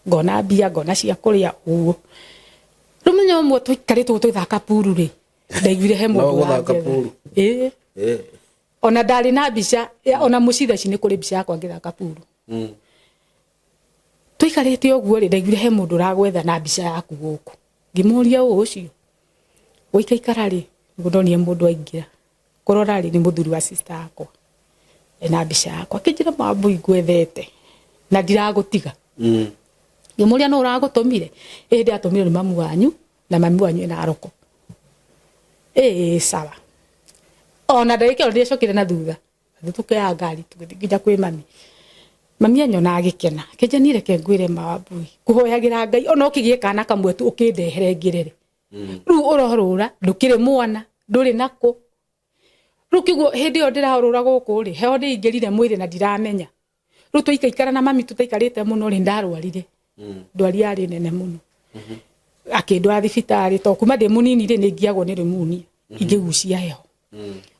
Ngona mbia, ngona cia kũrĩa ũguo. Rĩu mũthenya ũmwe tũikarĩte ũguo tũgĩthaka puru rĩ, ndaiguire he mũndũ No gũthaka ũranjetha. puru? Ĩĩ. Ona ndarĩ na mbica, ona mũciĩ thaa ici nĩ kũrĩ mbica yakwa ngĩthaka puru. Tũikarĩte ũguo rĩ, ndaiguire he mũndũ ũragwetha na mbica yaku gũkũ. Ngĩmũria ũũ ũcio. Gũikaikara rĩ, nĩguo ndonire mũndũ aingĩra. Kũrora rĩ, nĩ mũthuri wa sister yakwa. Ena mbica yakwa. Akĩnjĩra Wambui ngwethete na ndiragũtiga. Ngĩmũria nũ ũragũtũmire? Ĩĩ ndĩratũmirwo nĩ mamu wanyu, na mami wanyu ena aroko. Ĩĩ sawa. Ona ndagĩka ĩyo ndiacokire na thutha. Tũkĩoya ngari tũgĩthiĩ nginya kwĩ mami. Mami anyona agĩkena. Akĩnjĩra niĩ reke ngwĩre ma Wambui, ngũhoyagĩra Ngai ona ũkĩgĩe kana kamwe tu ũkĩndehere ngĩrere. Rĩu ũrorũra, ndũkĩrĩ mwana, ndũrĩ nakũ. Rĩu kĩguo hĩndĩ ĩyo ndĩrorũra gũkũ rĩ, heho nĩ ingĩrire mwĩrĩ na ndiramenya. Rĩu twaikaikara na mami tũtaikarĩte mũno rĩ, ndarwarire. Ndwari yarĩ nene mũno. Akĩndwara thibitarĩ, tondũ kuma ndĩ mũnini rĩ, nĩ ngiagwo nĩ rĩmunia, ingĩgucia heho.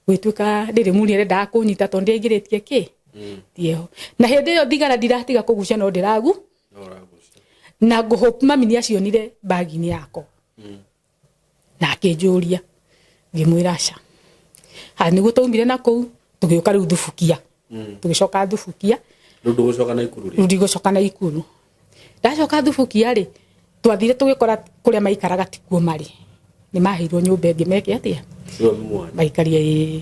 Gwĩtuĩka nĩ rĩmunia ĩrendaga kũnyita tondũ ndĩaingĩrĩtie kĩ? Ti heho. Na hĩndĩ ĩyo thigara ndiratiga kũgucia no ndĩragu. Na ngũhope mami nĩ acionire bagi-inĩ yakwa. Na akĩnjũria, ngĩmwĩra aca. Ha, nĩguo twaumire na kũu, tũgĩũka rĩu Thubukia. Tũgĩcoka Thubukia. Rĩu ndũgũcoka Naikuru rĩ? Rĩu ndigũcoka Naikuru. Ndacoka Thubukia rĩ, twathire tũgĩkora kũrĩa maikaraga tikuo marĩ. Nĩ maheirwo nyũmba ĩngĩ meke atĩa? Maikarie ĩĩ.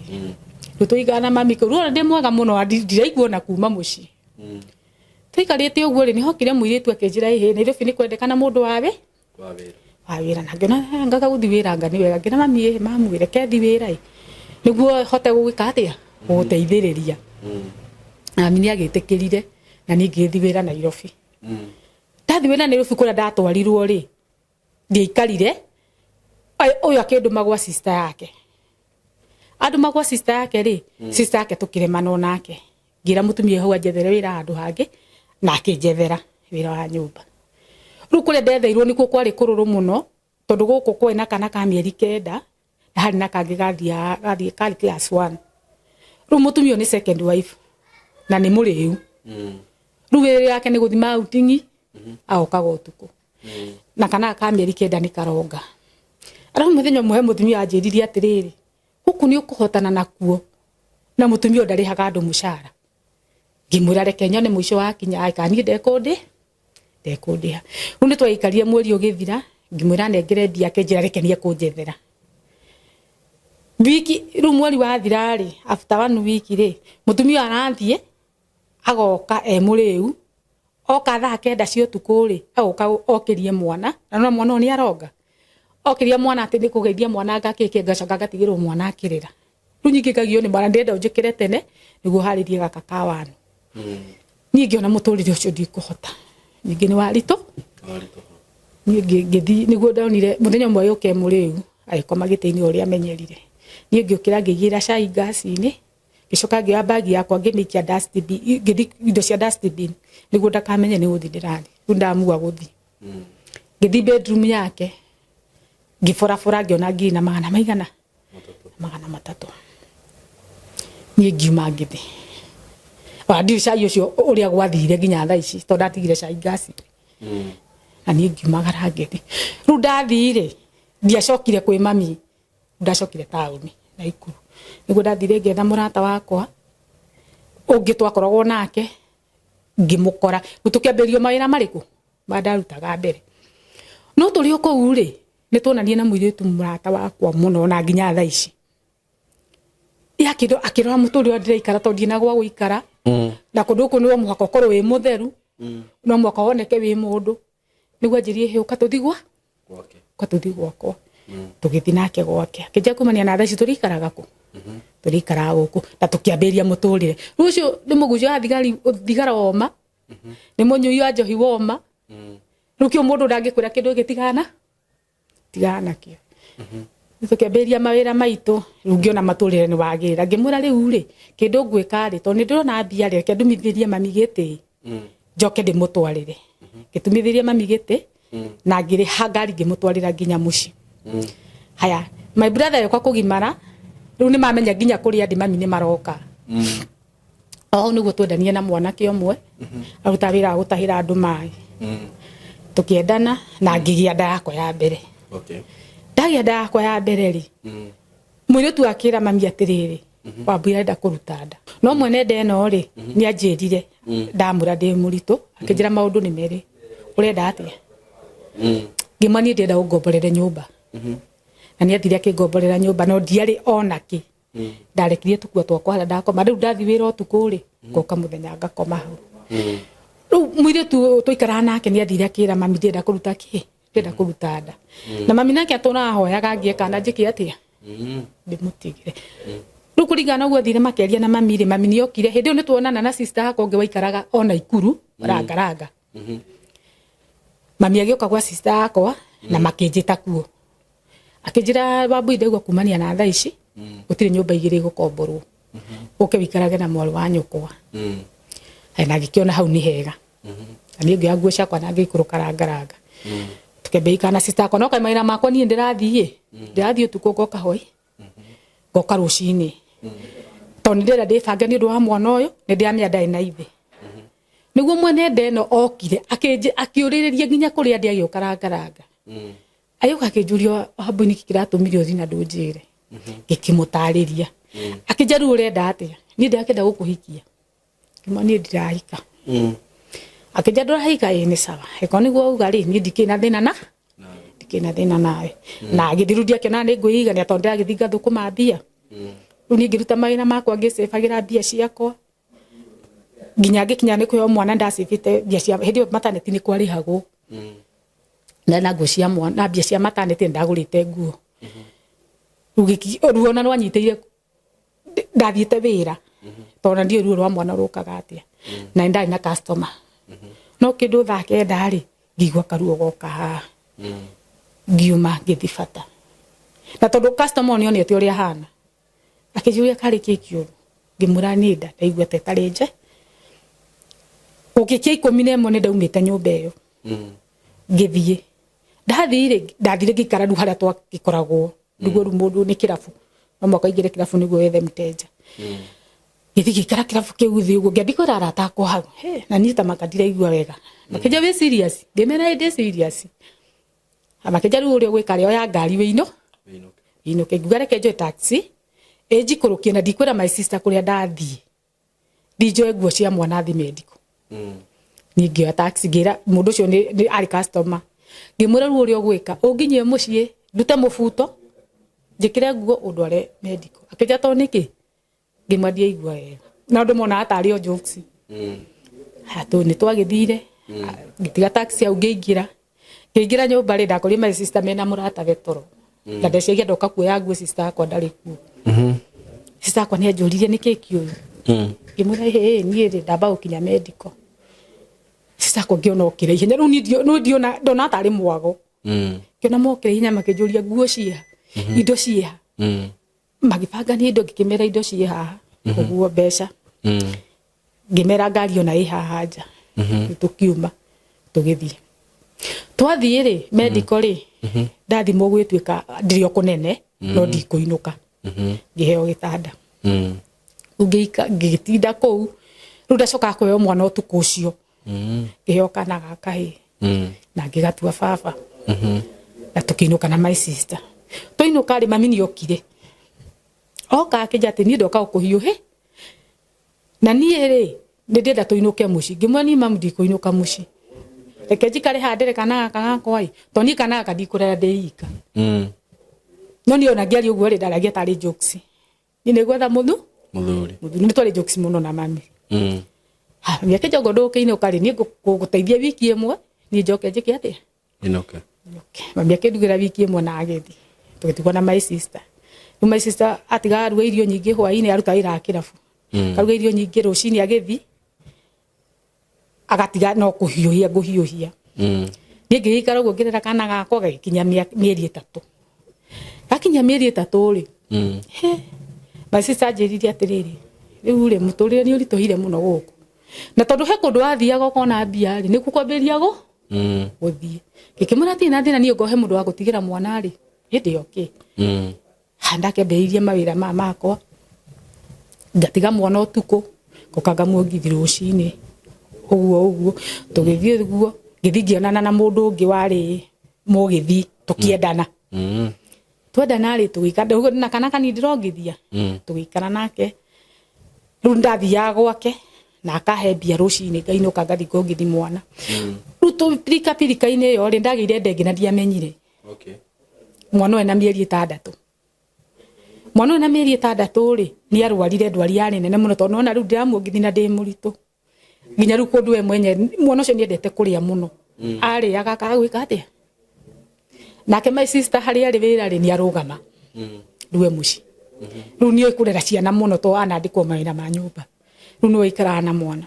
Rĩu tũikara na mami kũu. Rĩu ona ndĩ mwega mũno, ndiraigua ona kuma mũciĩ. Tũikarĩte ũguo rĩ, nĩ hokire mũirĩtu akĩnjĩra ĩhĩ, Nairobi nĩ kwendekana mũndũ wa wĩ? Wa wĩra. Wa wĩra. Na ngĩona ngaga gũthiĩ wĩra anga nĩ wega. Ngĩra mami ĩhĩ, mamu reke thiĩ wĩra ĩ, nĩguo hote gũgĩka atĩa? Gũgũteithĩrĩria. Na mami nĩ agĩtĩkĩrire, na niĩ ngĩgĩthiĩ wĩra Nairobi. Ndathiĩ wĩra Nairobi kũrĩa ndatwarirwo rĩ, ndiaikarire, ũyũ akĩndũma gwa sister yake. Andũma gwa sister yake rĩ, sister yake tũkĩremana nake. Ngĩra mũtumia hau anjethere wĩra handũ hangĩ, na akĩnjethera wĩra wa nyũmba. Rĩu kũrĩa ndetheirwo nĩkuo kwarĩ kũrũrũ mũno, tondũ gũkũ kwarĩ na kana ka mĩeri 9, na harĩ na kangĩ gathiĩ karĩ class 1. Rĩu mũtumia ũyũ nĩ second wife, na nĩ mũrĩu. Rĩu wĩra wake nĩ gũthiĩ outing, agokaga ũtukũ. Na kana ka mĩeri 9 nĩ karonga. Arabu mũthenya ũmwe he mũtumia anjĩririe atĩrĩrĩ, gũkũ nĩ ũkũhotana nakuo, na mũtumia ũyũ ndarĩhaga andũ mũcara. Ngĩmwĩra reke nyone mũico wakinya, ai, kana niĩ ndekũndĩha. Rĩu nĩ twaikarire mweri ũgĩthira, ngĩmwĩra nengere mbia, akĩnjĩra reke niĩ ekũnjethera. Wiki, rĩu mweri wathira rĩ, after 1 week rĩ, mũtumia ũyũ arathiĩ, agoka e mũrĩu, oka thaa 9 cia ũtukũ rĩ, agoka okĩrie mwana, na no mwana ũyũ nĩ aronga. Okĩria mwana atĩ nĩ kũgeithia mwana ngakĩke, ngacoka ngatigĩrwo mwana akĩrĩra. Rĩu ningĩ ngagio nĩ mwana, ndĩrenda ũnjũkĩre tene nĩguo harĩrie gaka ka wanu. Niĩ ngĩona mũtũrĩre ũcio ndikũhota. Ningĩ nĩ waritũ. Niĩ ngĩthiĩ, nĩguo ndonire mũthenya ũmwe agĩũka e mũrĩu, agĩkoma gĩtĩ-inĩ ũrĩa amenyerire. Niĩ ngĩũkĩra ngĩigĩrĩra cai ngaci-inĩ, ngĩcoka ngĩoya bagi yakwa ngĩmĩikia dustbin, ngĩthiĩ indo cia dustbin nĩguo ndakamenye nĩ gũthiĩ ndĩrathiĩ. Rĩu ndamua gũthiĩ. Ngĩthiĩ bedroom yake, ngĩborabora ngĩona ngiri na magana maigana? 300. Niĩ ngiuma ngĩthiĩ. Ona ndiũĩ cai ũcio ũrĩa gwathire nginya thaa ici, tondũ ndatigire cai ngaci. Na niĩ ngiumagara ngĩthiĩ. Rĩu ndathiĩ rĩ, ndiacokire kwĩ mami, ndacokire taũni Naikuru. Nĩguo ndathire ngĩetha mũrata wakwa ũngĩ twakoragwo nake, ngĩmũkora. Rĩu tũkĩambĩrĩria mawĩra marĩkũ? Ma ndarutaga mbere. No tũrĩ o kũu rĩ, nĩ tuonanie na mũirĩtu mũrata wakwa mũno na nginya thaa ici. Yakĩro akĩrora mũtũrĩre ũrĩa ndĩraikara tondũ ndirĩ na gwa gũikara. Na kũndũ gũkũ no mũhaka ũkorwo wĩ mũtheru. No mũhaka woneke wĩ mũndũ. Nĩguo anjĩrire hĩ ũka tũthiĩ gwa Gwake. Ũka tũthiĩ gwakwa. Tũgĩthiĩ nake gwake. Akĩnjĩra kumania na thaa ici tũrĩikaraga kũ? Tũrĩikaraga gũkũ. Na tũkĩambĩrĩria mũtũrĩre. Rĩu ũcio nĩ mũgucia wa thigari, thigara woma. Nĩ mũnyui wa njohi woma. Rĩu kĩo mũndũ ndangĩkwĩra kĩndũ gĩtigana tigana nakĩo. Tũkĩambĩrĩria mawĩra maitũ, rĩu ngĩona matũrĩre nĩ wagĩrĩra. Ngĩmwĩra rĩu rĩ, kĩndũ ngwĩka rĩ, tondũ nĩ ndĩrona mbia rĩ, reke ndumithĩrie mami gĩtĩ, njoke ndĩmũtwarĩre. Ngĩtumithĩria mami gĩtĩ, na ngĩrĩha ngari ngĩmũtwarĩra nginya mũciĩ. Haya, my brother yoka kũgimara, rĩu nĩ mamenya nginya kũrĩa ndĩ mami nĩ maroka. O hau nĩguo twendanie na mwanake ũmwe, arutaga wĩra wa gũtahĩra andũ maĩ. Tũkĩendana na ngĩgĩa nda yakwa ya mbere. Ndagĩa nda yakwa ya mbere rĩ, mũirĩtu akĩra mami atĩrĩrĩ, Wambui arenda kũruta nda. No mwene nda ĩno rĩ, nĩ anjĩrire ndamwĩra ndĩ mũritũ, akĩnjĩra maũndũ nĩ merĩ, ũrenda atĩa? Ngĩmwĩra niĩ ndĩrenda ũngomborere nyũmba. Na nĩ athire akĩngomborera nyũmba no ndiarĩ ona kĩ. Ndarekirie tũkuo twakwa harĩa ndakoma. Rĩu ndathiĩ wĩra ũtukũ rĩ, ngoka mũthenya ngakoma hau. Rĩu mũirĩtu ũyũ twaikaraga nake nĩ athire akĩra mami ndĩrenda kũruta kĩ? Ndĩrenda kũruta nda. Na mami nake atũraga ahoyaga ngĩe kana njĩke atĩa? Ndĩmũtigĩre. Rĩu kũringana na ũguo athire makĩaria na mami rĩ, mami nĩ okire. Hĩndĩ ĩyo nĩ tuonana na sister yakwa ũngĩ waikaraga o Naikuru, Rangaranga. Mami agĩũka gwa sister yakwa na makĩnjĩta kuo. Akĩnjĩra Wambui ndaigua kumania na thaa ici gũtirĩ nyũmba igĩrĩ igũkomborwo. Ũke wĩikarage na mwarĩ wa nyũkwa. Na ngĩkĩona hau nĩ hega. Na niĩ ngĩoya nguo ciakwa na ngĩikũrũka Rangaranga. Tũkĩambia na sister yakwa no kaĩ mawĩra makwa niĩ ndĩrathiĩ. Ndĩrathiĩ ũtukũ ngoka hwaĩ. Ngoka rũcinĩ. Tondũ nĩ ndĩrenda ndĩbange nĩ ũndũ wa mwana ũyũ, nĩ ndĩramenya ndarĩ na ithe. Nĩguo mwene nda ĩno okire, akĩũrĩrĩria nginya kũrĩa ndĩ agĩũka Rangaranga. Agĩũka akĩnjũria Wambui nĩkĩ kĩratũmire ũthiĩ na ndũnjĩre. Ngĩkĩmũtarĩria. Akĩnjĩra rĩu ũrenda atĩa? Niĩ ndĩrakĩenda gũkũhikia. Ngĩmwĩra niĩ ndirahika. Akĩnjĩra ndũrahika? Ĩĩ nĩ sawa. Angĩkorwo nĩguo wauga rĩ, niĩ ndikĩrĩ na thĩna na ndikĩrĩ na thĩna nawe. Na agĩthiĩ rĩu ndiakĩona nĩ ngwĩigania tondũ ndĩragĩthiĩ ngathũkũma mbia. Rĩu niĩ ngĩruta mawĩra makwa ngĩcĩbagĩra mbia ciakwa. Nginya ngĩkinya nĩ kũheo mwana ndacĩbĩte mbia cia hĩndĩ ĩyo maternity nĩ kwarĩhagwo. Na nguo cia mwana, na mbia cia maternity ndagũrĩte nguo. Rĩu ruo ona rwanyitĩire ndathiĩte wĩra tondũ na ndiũĩ ruo rwa mwana rũkaga atĩa. Na nĩ ndarĩ na customer. No kĩndũ thaa kenda rĩ, ngĩigua karuo goka haha. Ngiuma ngĩthiĩ bata. Na tondũ customer nĩ onete ũrĩa hana. Akĩnjũria karĩ kĩ kĩũru. Ngĩmwĩra nĩ nda ndaigua ta ĩtarĩ nje. Gũgĩkia 11 nĩ ndaumĩte nyũmba ĩyo. Ngĩthiĩ. Ndathiĩ rĩ, ndathire ngĩikara rĩu harĩa twagĩkoragwo. Nĩguo rĩu mũndũ nĩ kĩrabu. No mũhaka ũingĩre kĩrabu nĩguo wethe mteja. Ngĩthiĩ ngĩikara kĩrabu kĩu thĩ ũguo, ngĩambia kwĩra arata akwa hau. He, na niĩ ta maka ndiraigua wega. Makĩnjĩra wĩ serious? Ngĩmera ĩ ndĩ serious. Makĩnjĩra rĩu ũrĩa ũgwĩka rĩ, oya ngari wĩinũ. Wĩinũke. Ngiuga reke njoe taxi, ĩnjikũrũkie na ndikwĩra my sister kũrĩa ndathiĩ. Ndinjoe nguo cia mwana thiĩ medical. Niĩ ngĩoya taxi ngĩra mũndũ ũcio nĩ arĩ customer. Ngĩmwĩra rĩu ũrĩa ũgwĩka, ũnginyie mũciĩ, ndute mũbuto, njĩkĩre nguo ũndware medical. Akĩnjĩra to nĩkĩ? Ngĩmwĩra ndiaigua wega. Na andũ monaga tarĩ o jokes. Haya nĩ twagĩthire, ngĩtiga taxi hau ngĩingĩra. Ngĩingĩra nyũmba rĩ, ndakorire my sister mena mũratawe toro. Na ndeciria ndoka kuoya nguo sister yakwa ndarĩ kuo. Sister yakwa nĩ anjũririe nĩkĩ kĩũru. Ngĩmwĩra ĩhĩ niĩ rĩ ndamba gũkinya medical. Sister yakwa ngĩona okĩra ihenya rĩu niĩ ndiona ndona tarĩ mwago. Ngĩona mokĩra ihenya makĩnjũria nguo ciĩha, indo ciĩha. Magĩbanga niĩ indo ngĩkĩmera indo ciĩ haha ũguo mbeca. Ngĩmera ngari ona ĩ haha nja. Tũkiuma tũgĩthiĩ. Twathiĩ rĩ medical rĩ ndathimwo gwĩtuĩka ndĩrĩ o kũnene no ndikũinũka. Ngĩheo gĩtanda. Rĩu ngĩgĩtinda kũu rĩu ndacokaga kũheo mwana ũtukũ ũcio. Ngĩheo kana ga kahĩĩ na ngĩgatua baba. Na tũkĩinũka na my sister. Twainũka rĩ mami nĩ okire. Oka akĩnjĩra atĩ niĩ ndoka gũkũhiũhĩ. Na niĩ rĩ nĩ ndĩrenda tũinũke mũciĩ. Ngĩmwĩra niĩ mamu ndikũinũka mũciĩ. Reke njikare haha ndere kana gaka gakwa ĩ, to niĩ kana gaka ndikũrera ndĩ ika. No niĩ ona ngĩaria ũguo rĩ, ndaragia tarĩ jokes. Niĩ nĩ gwetha mũthu Muthuri. Mũthuri nĩ twarĩ jokes mũno na mami. Ha, mami akĩnjoga ndũkĩinũka rĩ, niĩ ngũgũteithia wiki ĩmwe, niĩ njoke njĩke atĩa? Inoke. Okay. Mami akĩndugĩra wiki ĩmwe na agĩthiĩ. Tũgĩtigwo na my sister. Rĩu my sister atigaga aruga irio nyingĩ hwainĩ, aruta wĩra wa kĩrabu. Karuga irio nyingĩ rũcinĩ agĩthiĩ, agatiga no kũhiũhia ngũhiũhia. Niĩ ngĩgĩikara ũguo ngĩrera kana gakwa gagĩkinya mĩeri 3. Gakinya mĩeri 3 rĩ, he, my sister anjĩrire atĩrĩrĩ, rĩu rĩ, mũtũrĩre nĩ ũritũhire mũno gũkũ. Na tondũ he kũndũ wathiaga ũkona mbia rĩ, nĩkuo kwambĩrĩria gũthiĩ. Ngĩkĩmwĩra atirĩ na thĩna, niĩ ngohe mũndũ wa gũtigĩra mwana rĩ, hĩndĩ ĩyo kĩ. Ha, ndakĩambĩrĩirie mawĩra maya makwa, ngatiga mwana ũtukũ, ngoka ngamuongithia rũcinĩ, ũguo ũguo, tũgĩthiĩ ũguo, ngĩthiĩ ngĩonana na mũndũ ũngĩ warĩ mũgĩthi, tũkĩendana. Twendana rĩ, tũgĩikara, na kana kanini ndĩrongithia, tũgĩikara nake. Rĩu ndathiaga gwake, na akahe mbia rũcinĩ, ngainũka ngathiĩ ngongithia mwana. Rĩu tũpirika pirika-inĩ ĩyo rĩ, ndagĩire nda ĩngĩ na ndiamenyire. Mwana ũyũ na mĩeri 6. Mwana ũyũ na mĩeri 6 rĩ, nĩ arwarire ndwari yarĩ nene mũno, tondũ nĩwona rĩu ndĩramuongithia na ndĩ mũritũ. Nginya rĩu kũndũ we mwenye, mwana ũcio nĩendete kũrĩa mũno. Arĩaga akaga gwĩka atĩa? Nake my sister harĩa arĩ wĩra rĩ, nĩarũgama. Rĩu e mũciĩ. Rĩu nĩoĩ kũrera ciana mũno tondũ anandĩkwo mawĩra ma nyũmba. Rĩu nĩwe ũikaraga na mwana.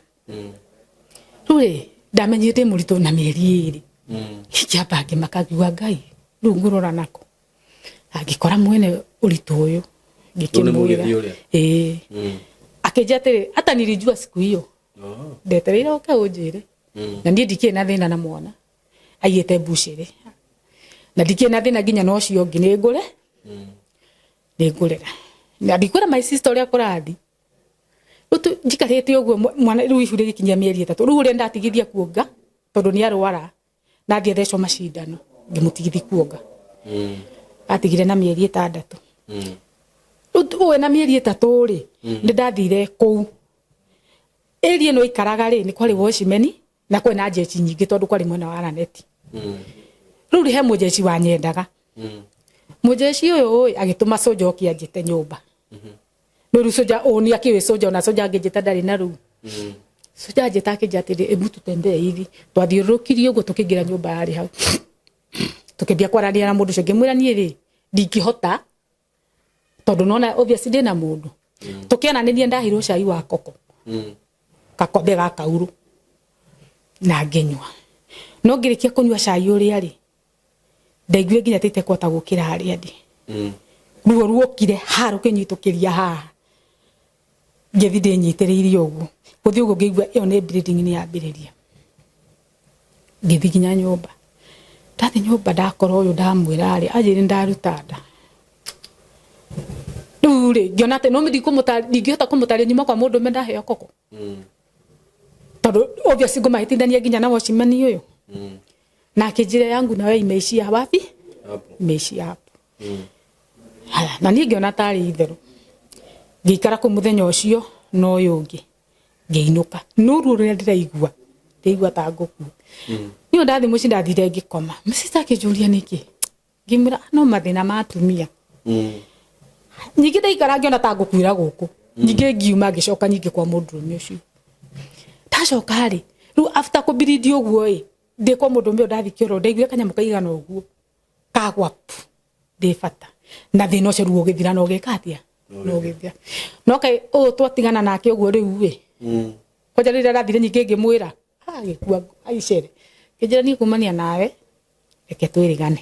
Rĩu rĩ, ndamenyire ndĩ mũritũ na mĩeri 2. Ingĩamba ngĩmaka ngiuga Ngai, rĩu ngũrora nako. Angĩkora mwene ũritũ ũyũ, ngĩkĩmwĩra. Ĩĩ. Akĩnjĩra atĩrĩ, hata nilijua siku hiyo. Ndetereire ũke ũnjĩre. Na niĩ ndikĩrĩ na thĩna na mwana. Aigĩte mbucĩrĩ. Na ndikĩrĩ na thĩna nginya na ũcio ũngĩ, nĩ ngũre. Nĩ ngũrera. Na ndikwĩra my sister ũrĩa kũrathiĩ. Rĩu njikarĩte ũguo mwana rĩu ihu rĩgĩkinyia mĩeri 3. Rĩu ũrĩa ndatigithia kuonga tondũ nĩ arwara na athiĩ athecwo macindano, ngĩmũtigithi kuonga. Atigire na mĩeri 6. Rĩu ũyũ na mĩeri 3 rĩ, nĩ ndathire kũu. Area ĩno aikaraga rĩ, nĩ kwarĩ watchman na kwarĩ na njeci nyingĩ tondũ kwarĩ mwena wa Laneti. Rĩu rĩ, he mũjeci wanyendaga. Mũjeci ũyũ ĩ, agĩtũma soja oke anjĩte nyũmba. No rĩu soja ũũ nĩ akĩũĩ soja, ona soja angĩnjĩta ndarĩ na rũu. Soja anjĩta akĩnjĩra atĩrĩ, hebu tutembee hivi. Twathiũrũrũkirie ũguo tũkĩingĩra nyũmba yarĩ hau. Tũkĩambia kwaranĩria na mũndũ ũcio, ngĩmwĩra niĩ rĩ, ndingĩhota tondũ nona obviously ndĩna mũndũ. Tũkĩaranĩria ndaheirwo cai wa koko. Gakombe ga kaurũ. Na ngĩnyua. No ngĩrĩkia kũnyua cai ũrĩa rĩ, ndaiguire nginya ta itekũhota gũkĩra harĩa ndĩ. Ruo ruokire haha rũkĩnyitũkĩria haha. Ngĩthiĩ ndĩnyitĩrĩirie ũguo. Gũthiĩ ũguo ngĩigua ĩyo nĩ bleeding nĩ yambĩrĩria. Ngĩthiĩ nginya nyũmba. Ndathiĩ nyũmba ndakora ũyũ ndamwĩra rĩ, anjĩrire ndaruta nda. Rĩu rĩ, ngĩona atĩ no ndingĩhota kũmũtarĩria nyuma kwa mũndũrũme ndaheo koko. Tondũ obviously ngũmahĩtithania nginya na watchman ũyũ. Na akĩnjĩra yangu nawe imeishia wapi? Imeishia hapo. Haya, na niĩ ngĩona tarĩ itherũ. Ngĩikara kũu mũthenya ũcio na ũyũ ũngĩ. Ngĩinũka. No ruo rũrĩa ndĩraigua, ndĩraigua ta ngũkua. Niĩ ndathiĩ mũciĩ ndathire ngĩkoma. My sister akĩnjũria nĩkĩ? Ngĩmwĩra no mathĩna ma atumia. Ningĩ ndaikara ngĩona ta ngũkuĩra gũkũ. Ningĩ ngiuma ngĩcoka ningĩ kwa mũndũrũme ũcio. Ndacoka rĩ, rĩu after kũbirindi ũguo ĩ, ndĩ kwa mũndũrũme ũyũ ndathiĩ kĩoro ndaiguire kanyamũ kaigana ũguo kagwa pu, ndĩ bata. Na thĩna ũcio rĩu ũgĩthira na ũgĩka atĩa? Na ũgĩthira. No kaĩ ũyũ twatigana nake ũguo rĩu ĩ, kwanja rĩrĩa ndathire ningĩ ngĩmwĩra, agĩkua aicere. Ngĩnjĩra niĩ kumania nawe, reke twĩrigane.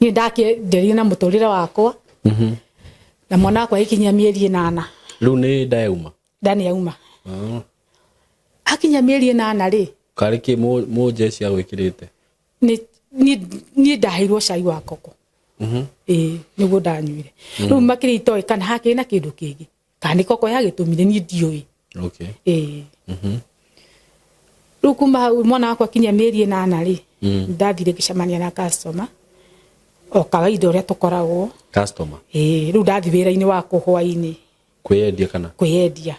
Niĩ ndakĩendereire na mũtũrĩre wakwa. Na mwana wakwa agĩkinyia mĩeri 8. Rĩu nĩ nda yauma? Nda nĩ yauma. Akinya mĩeri 8 rĩ, Karĩ kĩ mũjeci agwĩkĩrĩte? Niĩ ndaheirwo cai wa koko. Ĩĩ, nĩguo ndanyuire. Rĩu makĩria itoĩ kana hakĩrĩ na kĩndũ kĩngĩ. Kana nĩ koko yagĩtũmire niĩ ndiũĩ. Ĩĩ. Rĩu kuma hau mwana wakwa akinyia mĩeri 8 rĩ, ndathire ngĩcemania na customer. O kawaida ũrĩa tũkoragwo. Customer? Ĩĩ, rĩu ndathiĩ wĩra-inĩ wakwa hwaĩ-inĩ. Kwĩyendia kana? Kwĩyendia.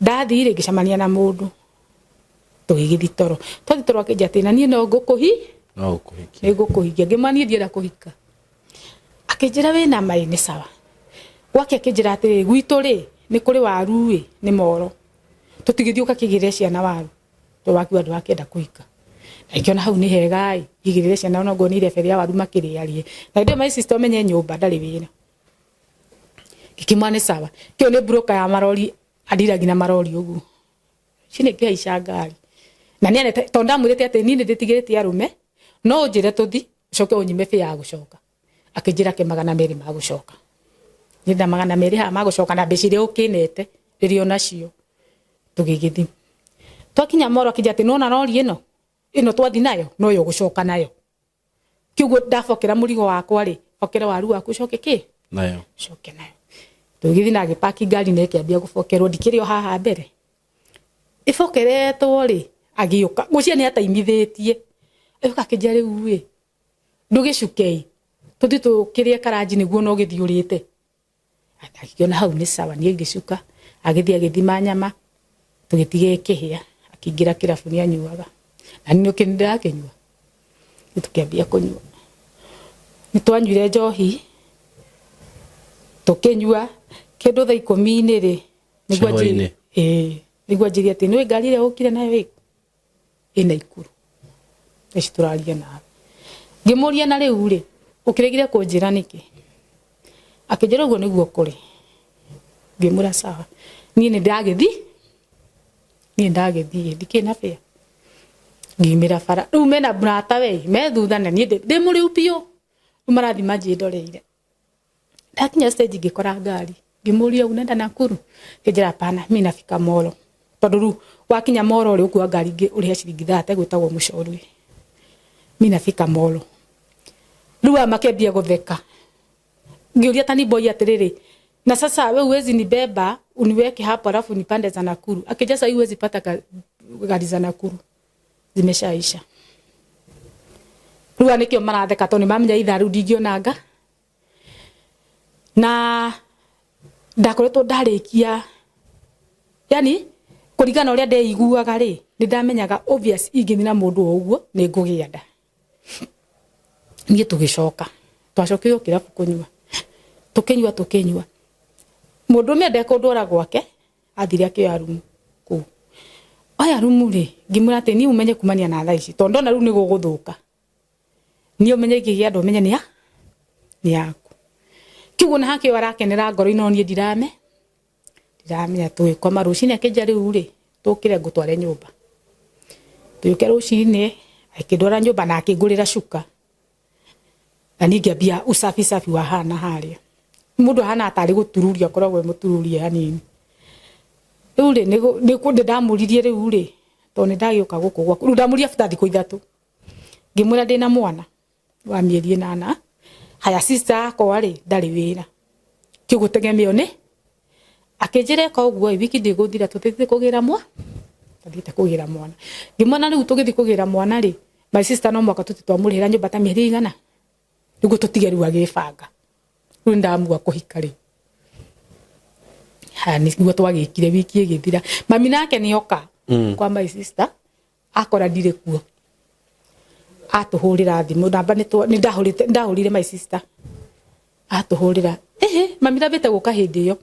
Ndathiĩ rĩ, ngĩcemania na mũndũ. Tũgĩgĩthi toro, twathi toro akĩnjia atĩ na niĩ no ngũkũhi No ũkũhikia. Nĩ ngũkũhikia. Ngĩmwĩra niĩ ndienda kũhika. Akĩnjĩra wĩna maĩ nĩ sawa. Gwake akĩnjĩra atĩrĩ, gwitũ rĩ nĩ kũrĩ waru ĩ nĩ moro, tũtigĩthiĩ ũgakĩgĩrĩre ciana waru tondũ wakiuga ndũrakĩenda kũhika. Na ngĩona hau nĩ hega ĩ, igĩrĩre ciana onokorwo nĩ irebe rĩa waru makĩrĩarĩe. Na hĩndĩ ĩyo my sister ũmenye nyũmba ndarĩ wĩra. Ngĩkĩmwĩra nĩ sawa. Kĩo nĩ broker ya marori andiragi na marori ũguo. Cini ngĩhaica ngari. Na nĩ anete tondũ ndamwĩrĩte atĩ niĩ nĩ ndĩtigĩrĩte arũme, no ũnjĩre tũthi ũcoke ũnyime bĩa ya gũcoka. Akĩnjĩra ke 200 ma gũcoka. Ndĩna 200 haha ma gũcoka na mbeca iria ũkĩnete rĩrĩa onacio. Tũgĩgĩthi. Twakinya moro akĩnjĩra atĩ nĩwona rori ĩno ĩno twathi nayo noyo ũgũcoka nayo. Kĩguo ndabokera mũrigo wakwa rĩ, bokera waru waku ũcoke kĩ? Nayo. Coke nayo. Tũgĩthiĩ na agĩpaki ngari na ĩkĩambia gũbokerwo ndikĩrĩ o haha mbere. Ĩbokeretwo rĩ, agĩũka. Ngwĩciria nĩ ataimithĩtie. Agĩũka akĩnjĩra rĩu ĩ, ndũgĩcuke ĩ, tũthiĩ tũkĩrĩe karanji nĩguo ona ũgĩthiĩ ũrĩte. Akĩona hau nĩ sawa, niĩ ngĩcuka, agĩthiĩ agĩthima nyama, tũgĩtiga ĩkĩhĩa, akĩingĩra kĩrabu nĩ anyuaga. Na niĩ nĩ ndĩrakĩnyua. Tũkĩambia kũnyua. Nĩ twanyuire njohi, tũkĩnyua, kĩndũ thaa 10-inĩ rĩ, nĩguo Hwaĩ-inĩ? Ĩĩ, nĩguo anjĩrire atĩ nĩũĩ ngari ĩrĩa ũkire nayo ĩkũ? Ĩ Naikuru. Thaa ici tũraria nawe. Ngĩmũria na rĩu rĩ, ũkĩregire kũnjĩra nĩkĩ? Akĩnjĩra ũguo nĩguo kũrĩ. Ngĩmwĩra sawa. Niĩ nĩ ndagĩthiĩ, niĩ ndagĩthiĩ, ndikĩrĩ na bĩa. Ngiumĩra bara. Rĩu mena mũrata we, me thutha na niĩ ndĩ mũrĩu biũ. Rĩu marathiĩ manjĩndoreire. Ndakinya stage ngĩkora ngari. Ngĩmũria unaenda Nakuru? Akĩnjĩra hapana, mi nafika Molo. Tondũ rĩu wakinya Molo rĩ, ũkuoya ngari ingĩ ũrĩhe ciringi 30 gwĩtagwo Mũcorwe. Mi nafika Molo. Rĩu aya makĩambia gũtheka. Ngĩũria tani boy atĩrĩrĩ, na sasa we huwezi nibeba uniweke hapo alafu nipande za Nakuru. Akija sasa huwezi pata gari za Nakuru. Zimeshaisha. Rĩu aya nĩkĩo maratheka tondũ nĩmamenya ithaa rĩu ndingĩona nga. Na ndakoretwo ndarĩkia, yani kũringana na ũrĩa ndeiguaga rĩ, nĩ ndamenyaga obvious ingĩthiĩ na mũndũ o ũguo nĩ ngũgĩa nda. Niĩ tũgĩcoka, twacokire o kĩrabu kũnyua, tũkĩnyua tũkĩnyua. Mũndũrũme ndekũndwara gwake, athire akĩoya rumu kũu. Oya rumu rĩ, ngĩmwĩra atĩ niĩ ũmenye kumania na thaa ici, tondũ ndona rĩu nĩ gũgũthũka. Niĩ ũmenye ingĩgĩa nda ũmenye nĩ nĩ yaku. Kĩguo na hakĩo arakenera ngoro-inĩ no niĩ ndirame, ndiramenya. Tũgĩkoma rũcinĩ akĩnjĩra rĩu rĩ, tũkĩre ngũtware nyũmba. Tũgĩũka rũcinĩ, akĩndwara nyũmba na akĩngũrĩra cuka. Na niĩ ngĩambia usafi safi wa haha na harĩa. Mũndũ ahana tarĩ gũtururia akoragwo e mũtururie hanini. Rĩu rĩ, nĩ ndamũririe rĩu rĩ, tondũ nĩ ndagĩũka gũkũ gwaku. Rĩu ndamũririe after thikũ 3. Ngĩmwĩra ndĩna mwana wa mĩeri 8. Haya sister yakwa rĩ, ndarĩ wĩra. Kĩguo tegemeo nĩ akĩnjĩra eka ũguo ĩ, wiki ndĩgũthira tũthiĩte kũgĩra mwa, tũthiĩte kũgĩra mwana. Ngĩmwona rĩu tũgĩthiĩ kũgĩra mwana rĩ, my sister no mwaka tũthiĩ twamũrĩhĩra nyũmba ta mĩeri igana. Nĩguo tũtige rĩu agĩbanga. Rĩu nĩndamua kũhika rĩu. Haya nĩguo twagĩkire wiki ĩgĩthira. Mami nake nĩoka kwa my sister, akora ndirĩ kuo. Atũhũrĩra thimũ, namba nĩ ndahũrĩire my sister. Atũhũrĩra, ĩhĩ, mami ndambĩte gũka hĩndĩ ĩyo.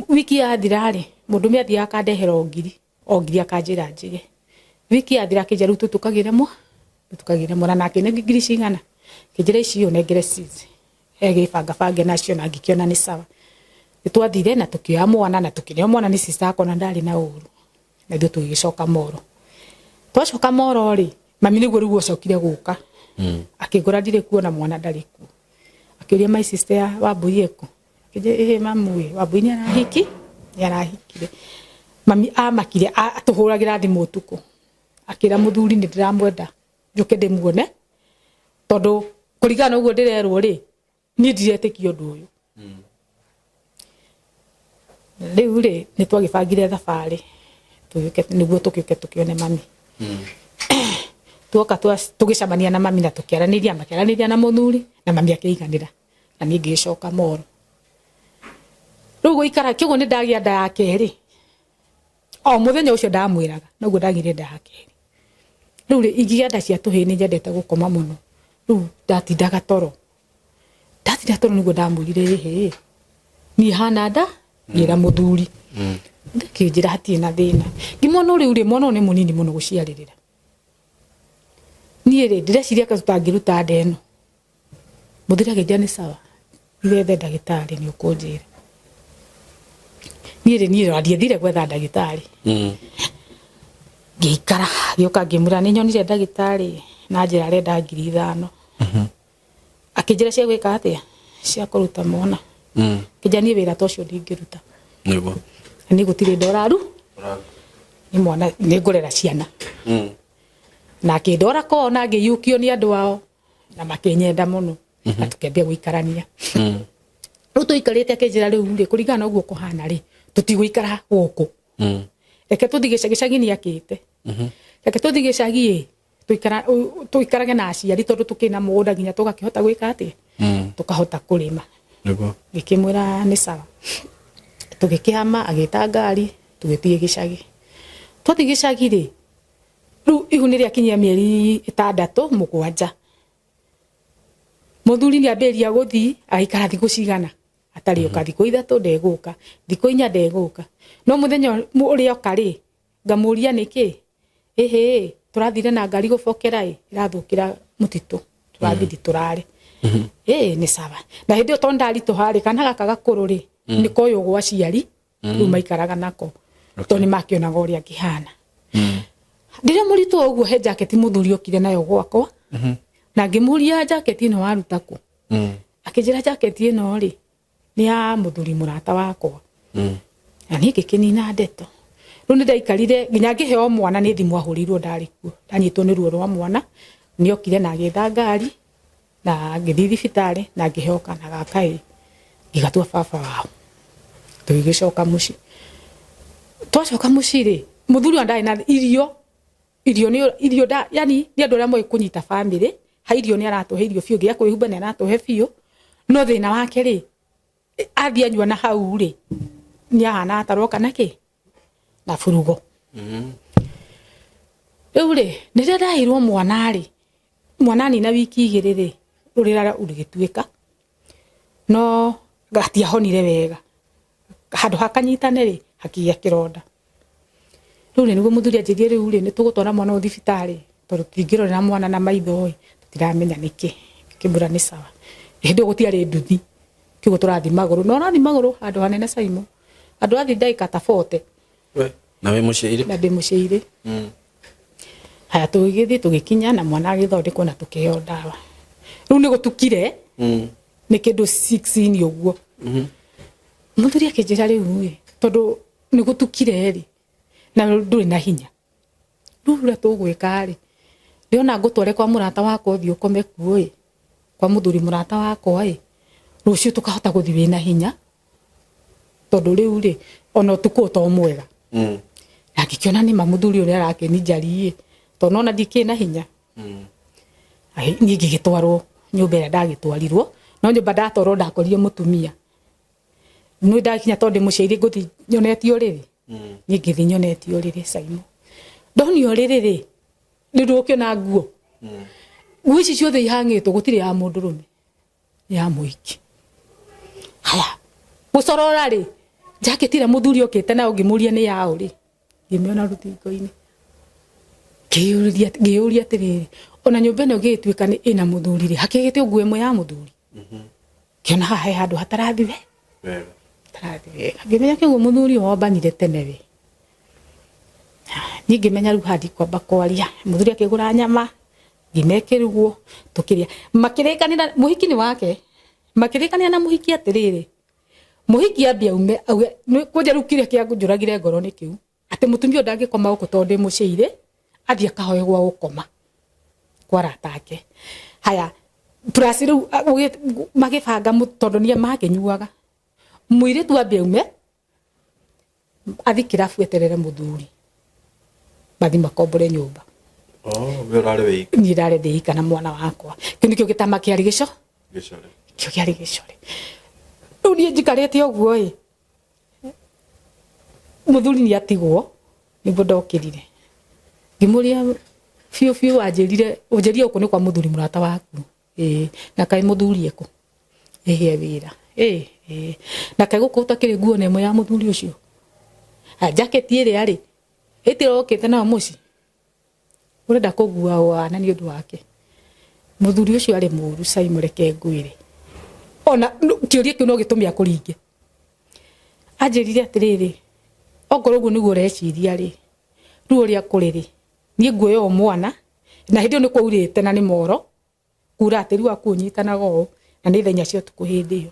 Wiki yathira rĩ, mũndũrũme athiaga akandehera o ngiri, o ngiri akanjĩra njige. Wiki yathira akĩnjĩra rĩu tũkagĩre mwa, tũkagĩre mwana na akĩnengera ngiri cigana. Akĩnjĩra ici ũnengere sis. Egĩbanga bange nacio na ngĩkĩona nĩ sawa. Nĩtwathire na tũkĩoya mwana na tũkĩneo mwana nĩ sister yakwa na ndarĩ na ũru. Na ithuĩ tũgĩgĩcoka Moro. Twacoka Moro rĩ, mami nĩguo rĩu acokire gũka. Akĩngora ndirĩ kuo na mwana ndarĩ kuo. Akĩũria my sister ya Wambui ĩkũ. Akĩnjĩra ĩhĩ mamu ĩ, Wambui nĩ arahiki, nĩ arahikire. Mami amakire, atũhũragĩra thimũ ũtukũ. Akĩra mũthuri nĩ ndĩramwenda njũke ndĩmuone, tondũ kũringana na ũguo ndĩrerwo rĩ, niĩ ndiretĩkia ũndũ ũyũ. Rĩu rĩ, nĩ twagĩbangire thabarĩ, tũgĩũke nĩguo tũgĩũke tũkĩone mami. Tuoka tũgĩcemania na mami na tũkĩaranĩria, makĩaranĩria na mũthuri, na mami akĩiganĩra. Na niĩ ngĩgĩcoka Moro. Rĩu gũikara, kĩguo nĩ ndagĩa nda ya kerĩ. O muthenya ucio ndamwiraga noguo ndagire nda ya keri. Riu ri ingigia nda cia tuhii ni nyendete gukoma muno, riu ndatindaga toro, ndatinda toro niguo ndamwirire ihi ni hana nda ngira muthuri ndakĩnjĩra hatirĩ na thĩna. Ngĩmwona ũrĩu rĩ, mwana ũyũ nĩ mũnini mũno gũciarĩrĩra. Niĩ rĩ ndĩreciria ka tũtangĩruta nda ĩno. Mũthuri akĩnjĩra nĩ sawa, wethe ndagĩtarĩ nĩ ũkũnjĩra. Niĩ rĩ, niĩ ndiethire gwetha ndagĩtarĩ. Ngĩikara ngĩũka ngĩmwĩra nĩ nyonire ndagĩtarĩ na njĩra arenda 5,000. Akĩnjĩra cia gwĩka atĩa, cia kũruta mwana. Akĩnjĩra niĩ wĩra ta ũcio ndingĩruta. Niguo. Na niĩ gũtirĩ ndoraru nĩ mwana nĩ ngũrera ciana. Na akĩndwara kwao na ngĩiyũkio nĩ andũ ao na makĩnyenda mũno na tũkĩambia gũikarania. Rĩu tũikarĩte akĩnjĩra rĩu rĩ, kũringana na ũguo kũhana rĩ, tũtigũikara gũkũ. Reke tũthiĩ gĩcagi, gĩcagi nĩ akĩte. Reke tũthiĩ gĩcagi ĩ, tũikarage na aciari tondũ tũkĩrĩ na mũgũnda nginya tũgakĩhota gwĩka atĩa, tũkahota kũrĩma. Niguo. Ngĩkĩmwĩra nĩ sawa. Tũgĩkĩhama, agĩta ngari, tũgĩthiĩ gĩcagi. Twathiĩ gĩcagi rĩ, rĩu ihu nĩ rĩakinyia mĩeri 6 7. Mũthuri nĩ ambĩrĩria gũthiĩ, agaikara thikũ cigana atarĩ oka, thikũ 3 ndegũka, thikũ 4 ndegũka. No mũthenya ũrĩa oka rĩ, ngamũria nĩkĩ? Ĩhĩ, tũrathire na ngari gũbokera ĩ, ĩrathũkĩra mũtitũ, tũrabidi tũrare. Ĩ, nĩ sawa. Na hĩndĩ ĩyo tondũ ndaritũha rĩ, kana gaka gakũrũ rĩ, nĩ koywo gwa aciari, rĩu maikaraga nako, tondũ nĩ makĩonaga ũrĩa ngĩhana. Rĩrĩa mũritũ ũguo he jaketi mũthuri okire nayo gwakwa, na ngĩmũria jaketi ĩno waruta kũ? Akĩnjĩra jaketi ĩno rĩ, nĩ ya mũthuri mũrata wakwa. Na niĩ ngĩkĩnina ndeto. Rĩu nĩ ndaikarire nginya ngĩheo mwana nĩ thimũ ahũrĩirwo ndarĩ kuo. Ndanyitwo nĩ ruo rwa mwana, nĩ okire na agĩetha ngari na ngĩthiĩ thibitarĩ na ngĩheo kana gaka ĩ, ngĩgatua baba wao. Tũgĩgĩcoka mũciĩ. Twacoka mũciĩ rĩ, mũthuri ũyũ ndarĩ na irio, irio nĩ irio nda, yani nĩ andũ arĩa moĩ kũnyita bamĩrĩ, ha irio nĩ aratũhe irio biũ, gĩa kwĩhumba nĩ aratũhe biũ, no thĩna wake rĩ, athiĩ anyua na hau rĩ, nĩ ahana ataroka na kĩ? Na burugo. Rĩu rĩ, rĩrĩa ndaheirwo mwana rĩ, mwana nina wiki 2 rĩ, rũrĩra rũgĩtuĩka, no gatiahonire wega. Handũ hakanyitane rĩ, hakĩgĩa kĩronda. Rĩu rĩ, nĩguo mũthuri anjĩrire rĩu rĩ, nĩ tũgũtwara mwana ũyũ thibitarĩ, tondũ tũtingĩrorera mwana na maitho ĩ, tũtiramenya nĩkĩ. Ngĩkĩmwĩra nĩ sawa. Hĩndĩ ĩyo gũtiarĩ nduthi, kĩguo tũrathiĩ magũrũ. Na ũrathiĩ magũrũ handũ hanene Saimo. Andũ athiĩ ndagĩka ta 40. We, na wĩ mũciĩ irĩ? Na ndĩ mũciĩ irĩ. Haya, tũgĩgĩthiĩ tũgĩkinya na mwana agĩthondekwo na tũkĩheo ndawa. Rĩu nĩ gũtukire, nĩ kĩndũ 6 ũguo. Mũthuri akĩnjĩra rĩu ĩ, tondũ nĩ gũtukire rĩ, na ndũrĩ na hinya. Rĩu ũrĩa tũgwĩka rĩ, ndĩrona ngũtware kwa mũrata wakwa ũthiĩ ũkome kuo ĩ, kwa mũthuri mũrata wakwa ĩ, rũciũ tũkahota gũthiĩ wĩna hinya, tondũ rĩu rĩ, ona ũtukũ to mwega. Na ngĩkĩona nĩ ma mũthuri ũyũ nĩ arakĩnijari ĩ, tondũ nona ndikĩrĩ na hinya. Ai, niĩ ngĩgĩtwarwo nyũmba ĩrĩa ndagĩtwarirwo, no nyũmba ndatwarwo ndakorire mũtumia. Nĩ ndakinya tondũ ndĩ mũciĩ ngũthiĩ nyonete ũrĩrĩ. Niĩ ngĩthiĩ nyonete ũrĩrĩ Saimo. Ndonio ũrĩrĩ rĩ, nĩ ndũkĩona nguo. Nguo ici ciothe ihang'ĩtwo gũtirĩ ya mũndũrũme, ya mũhiki. Haya, gũcorora rĩ, jaketi ĩrĩa mũthuri okĩte nayo ngĩmũria nĩ yaũ rĩ, ngĩmĩona rũthingo-inĩ. Ngĩyũria atĩrĩrĩ, ona nyũmba ĩno ĩgĩtuĩka nĩ ĩna mũthuri rĩ, hakĩgĩte nguo ĩmwe ya mũthuri. Ngĩona haha he handũ hatarathi we. Wega. Hatarathi wega. Ngĩmenya kĩguo mũthuri ũyũ wambanire tene we. Niĩ ngĩmenya rĩu haha ndikwamba kwaria. Mũthuri akĩgũra nyama, ngĩmekĩrwo, tũkĩrĩa. Makĩrĩkanĩra, mũhiki nĩ wake. Makĩrĩkanĩra na mũhiki atĩrĩrĩ, mũhiki ambie aume, auge, nĩ kwanja rĩu kĩrĩa kĩanjũragire ngoro nĩ kĩu. Atĩ mũtumia ũyũ ndangĩkoma gũkũ tondũ ndĩ mũciĩ-irĩ, athiĩ akahoe gwa gũkoma kwa arata ake. Haya, plus rĩu, magĩbanga tondũ nĩ makĩnyuaga. Mũirĩtu ambie aume, athiĩ kĩrabu eterere mũthuri. Mathiĩ makombore nyũmba. Oh, we ũrarĩ wĩ ika? Niĩ ndarĩ ndĩ ika na mwana wakwa. Kĩu nĩkĩo gĩtama kĩarĩ gĩco? Gĩcore. Kĩo kĩarĩ gĩcore. Rĩu niĩ njikarĩte ũguo ĩ, mũthuri nĩ atigwo. Niguo ndokirire ngimuria biũ biũ, anjĩrire ũnjĩrie gũkũ nĩ kwa mũthuri mũrata waku. Ĩĩ. Na kaĩ mũthuri ekũ ĩhĩe wĩra? Ĩĩ ĩĩ. Na kaĩ gũkũ ũtakĩrĩ nguo na ĩmwe ya mũthuri ũcio? Jacket ĩrĩa rĩ ĩtirokĩte nayo mũciĩ, ũrenda kũgua wana nĩ ũndũ wake? Mũthuri ũcio arĩ mũru. Simon, reke ngwĩre, ona kĩũria kĩu no gĩtũme akũringe. Anjĩrire atĩrĩrĩ, okorwo ũguo nĩguo ũreciria rĩ, rĩu ũrĩa kũrĩ rĩ, niĩ nguoya o mwana. Na hĩndĩ ĩyo nĩ kwaurĩte na nĩ moro kura atĩ rĩu akunyitanaga ũũ, na nĩ thenya cia ũtukũ. Hĩndĩ ĩyo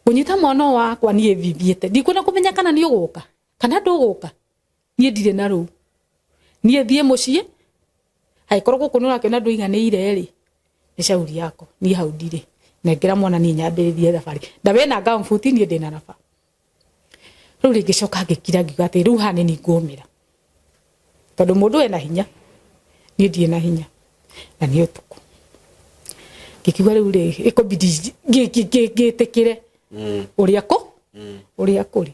ngũnyita mwana ũyũ wakwa, niĩ thithiĩte, ndikwenda kũmenya kana nĩ ũgũka kana ndũgũka. Niĩ ndirĩ na rũu, niĩ thiĩ mũciĩ. Angĩkorwo gũkũ nĩ ũrakĩona ndũiganĩire rĩ, nĩ cauri yako, niĩ hau ndirĩ. Nengera mwana, niĩ nyambĩrĩrie thabarĩ. Ndawe na gumboot, niĩ ndĩna raba. Rĩu rĩngĩcoka ngĩkira, ngiuga atĩ rĩu haha nĩ ningũmĩra, tondũ mũndũ ena hinya, niĩ ndirĩ na hinya, na nĩ ũtukũ. Ngĩkiuga rĩu rĩ ĩkũbidi ngĩtĩkĩre ũrĩa kũ ũrĩa kũrĩ.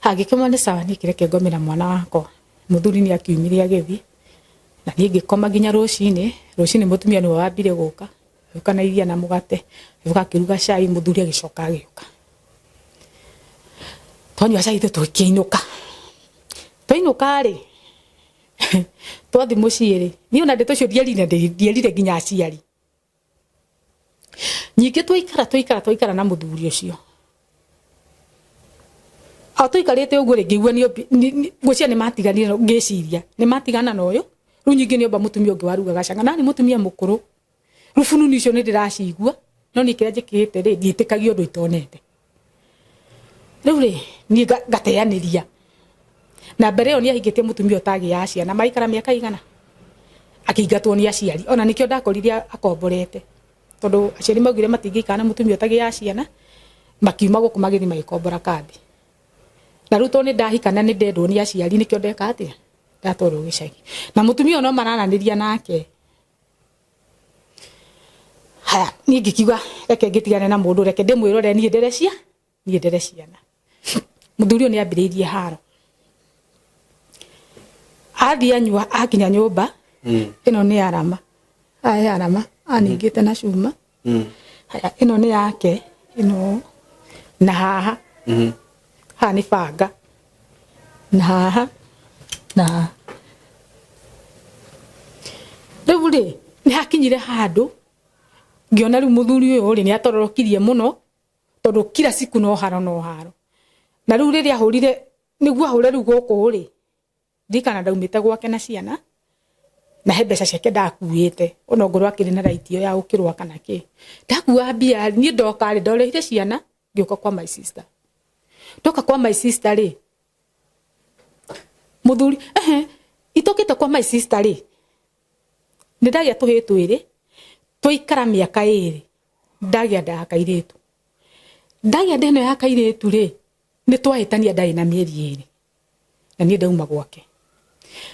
Hangĩkĩma nĩ sawa, niĩ kĩreke ngomera mwana wakwa. Mũthuri nĩ akiumire agĩthiĩ, na niĩ ngĩkoma nginya rũcinĩ. Rũcinĩ mũtumia nĩwe wambire gũka, agĩũka na iria na mũgate, agĩũka akĩruga cai. Mũthuri agĩcoka agĩũka, twanyua cai ithuĩ tũkĩinũka. Twainũka rĩ, twathi mũciĩ rĩ, niĩ ona ndeto icio ndierire, ndierire nginya aciari. Ningĩ twaikara twaikara twaikara na mũthuri ũcio, o tũikarĩte ũguo rĩ, ngĩigua ngwĩciria nĩ matiganire. Ngĩciria nĩ matigana na ũyũ. Rĩu nyingĩ nĩ omba mũtumia ũngĩ warugaga canga, na nĩ mũtumia mũkũrũ. Rĩu bununi icio nĩ ndĩracigua, no niĩ kĩrĩa njĩkĩte rĩ, ndiĩtĩkagia ũndũ itonete. Rĩu rĩ, niĩ ngateanĩria. Na mbere ĩyo nĩ ahingĩtie mũtumia ũtagĩaga ciana, maikara mĩaka igana, akĩingatwo nĩ aciari. Ona nĩkĩo ndakorire akomborete, tondũ aciari maugire matingĩikara na mũtumia ũtagĩaga ciana. Makiuma gũkũ magĩthiĩ magĩkombora kambi. Na rĩu tondũ nĩ ndahika na nĩ ndendwo nĩ aciari, nĩkĩo ndeka atĩa, ndatwarwo gĩcagi na mũtumia ũyũ no marananĩria nake. Haya, niĩ ngĩkiuga reke ngĩtigane na mũndũ, reke ndĩmwĩrore, niĩ ndere cia niĩ ndere ciana. Mũthuri ũyũ nĩ ambĩrĩirie haro, athiĩ anyua, akinya nyũmba. Ĩno nĩ arama aya, arama aningĩte na cuma. Haya, ĩno nĩ yake ĩno, na haha haha nĩ banga, na haha na haha. Rĩu rĩ, nĩ hakinyire handũ ngĩona rĩu mũthuri ũyũ rĩ nĩ atororokirie mũno, tondũ kila siku no haro no haro. Na rĩu rĩrĩa ahũrire, nĩguo ahũre rĩu gũkũ rĩ, ndirikana ndaumĩte gwake na ciana, na he mbeca ciake ndakuĩte, ona ongorwo akĩrĩ na right ĩyo ya gũkĩrũa kana kĩ. Ndakua mbia, niĩ ndoka rĩ, ndorehire ciana, ngĩũka kwa my sister. Ndoka kwa my sister rĩ, mũthuri ehe itokĩte kwa my sister rĩ, nĩ ndagĩa tũhĩĩ twĩrĩ. Twaikara mĩaka 2, ndagĩa nda ya kairĩtu. Ndagĩa nda ĩno ya kairĩtu rĩ, nĩ twahĩtania. Ndarĩ na mĩeri 2, na niĩ ndauma gwake,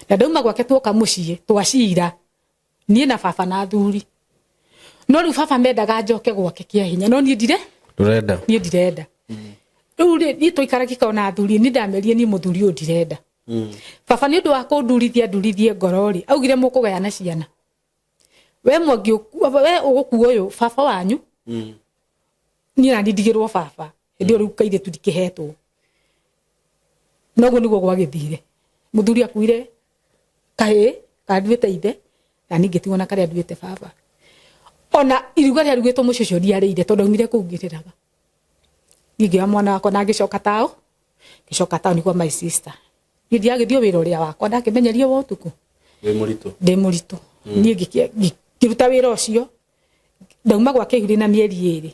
na ndauma gwake tuoka mũciĩ twacira niĩ na baba na athuri. No rĩu baba mendaga njoke gwake kĩa hinya, no niĩ ndire. Ndũrenda. Niĩ ndirenda. Rĩu rĩ, niĩ twaikara gĩkao na athuri, niĩ ndamerie niĩ mũthuri ũyũ ndirenda. Baba nĩ ũndũ wa kũndurithia ndurithie ngoro rĩ, augire mũkũgayana ciana, we Mwangi, we ũgũkua ũyũ baba wanyu, niĩ nani ndigĩrwo baba. Hĩndĩ ĩyo rĩu kairĩtu ndikĩhetwo. Noguo nĩguo gwagĩthire. Mũthuri akuire kahĩĩ kanduĩte ithe, na niĩ ngĩtigwo na karĩa nduĩte baba. Ona iruga rĩarugĩtwo mũciĩ ũcio ndiarĩire, tondũ aumire kũu ngĩrĩraga. Niĩ ngĩoya mwana wakwa na ngĩcoka tao, ngĩcoka taũni kwa my sister. Niĩ ndiagĩthiĩ o wĩra ũrĩa wakwa ndakĩmenyerio wa ũtukũ. Wĩ mũritũ. Ndĩ mũritũ. Niĩ ngĩruta wĩra ũcio. Ndauma gwake ihu rĩna mĩeri 2.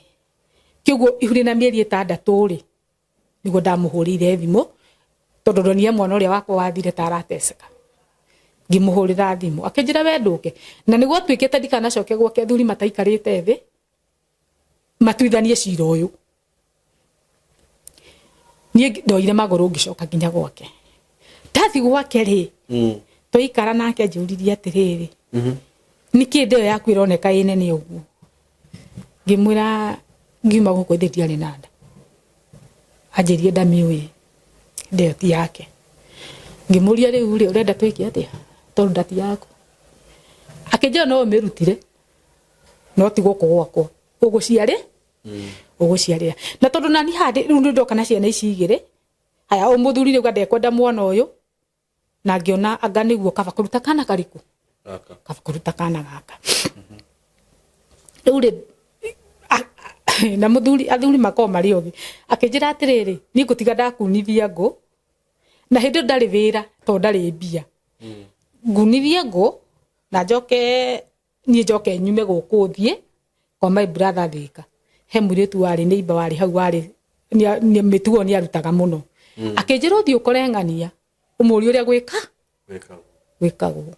Kĩguo ihu rĩna mĩeri 6 rĩ, nĩguo ndamũhũrĩire thimũ, tondũ ndonire mwana ũrĩa wakwa wathire ta arateceka. Ngĩmũhũrĩra thimũ, akĩnjĩra we ndũke. Na nĩguo atuĩkĩte ndikanacoke gwake athuri mataikarĩte thĩ matuithanie cira ũyũ. Niĩ ndoire magũrũ ngĩcoka nginya gwake. Ndathi gwake rĩ, twaikara nake, anjũririe atĩrĩrĩ, nĩkĩ nda ĩyo yaku ĩroneka ĩ nene ũguo? Ngĩmwĩra ngiuma gũkũ ithĩ ndiarĩ na nda. Anjĩrire ndamĩũĩ, nda ĩyo ti yake. Ngĩmũria rĩu rĩ ũrenda twĩke atĩa tondũ nda ti yaku. Akĩnjĩra no ũmĩrutire no ti gũkũ gwakwa ũgũciarĩ ũgũciarĩra na tondũ nani haha rĩu nĩ ndoka na ciana ici igĩrĩ haya ũ mũthuri rĩu ndekwenda mwana ũyũ na ngĩona anga nĩguo kaba kũruta kana karĩkũ Gaka. kaba kũruta kana gaka rĩu rĩ na mũthuri athuri makoragwo marĩ ogĩ akĩnjĩra atĩrĩrĩ niĩ ngũtiga ndakunithia ngũ na hĩndĩ ĩyo ndarĩ wĩra tondũ ndarĩ mbia ngunithie ngũ na njoke niĩ njoke nyume gũkũ thiĩ kwa my brother Thika he mũirĩtu warĩ neighbor warĩ hau warĩ mĩtugo nĩ arutaga mũno akĩnjĩra ũthiĩ ũkore ng'ania ũmũrie ũrĩa gwĩka Gwĩkagwo. Gwĩkagwo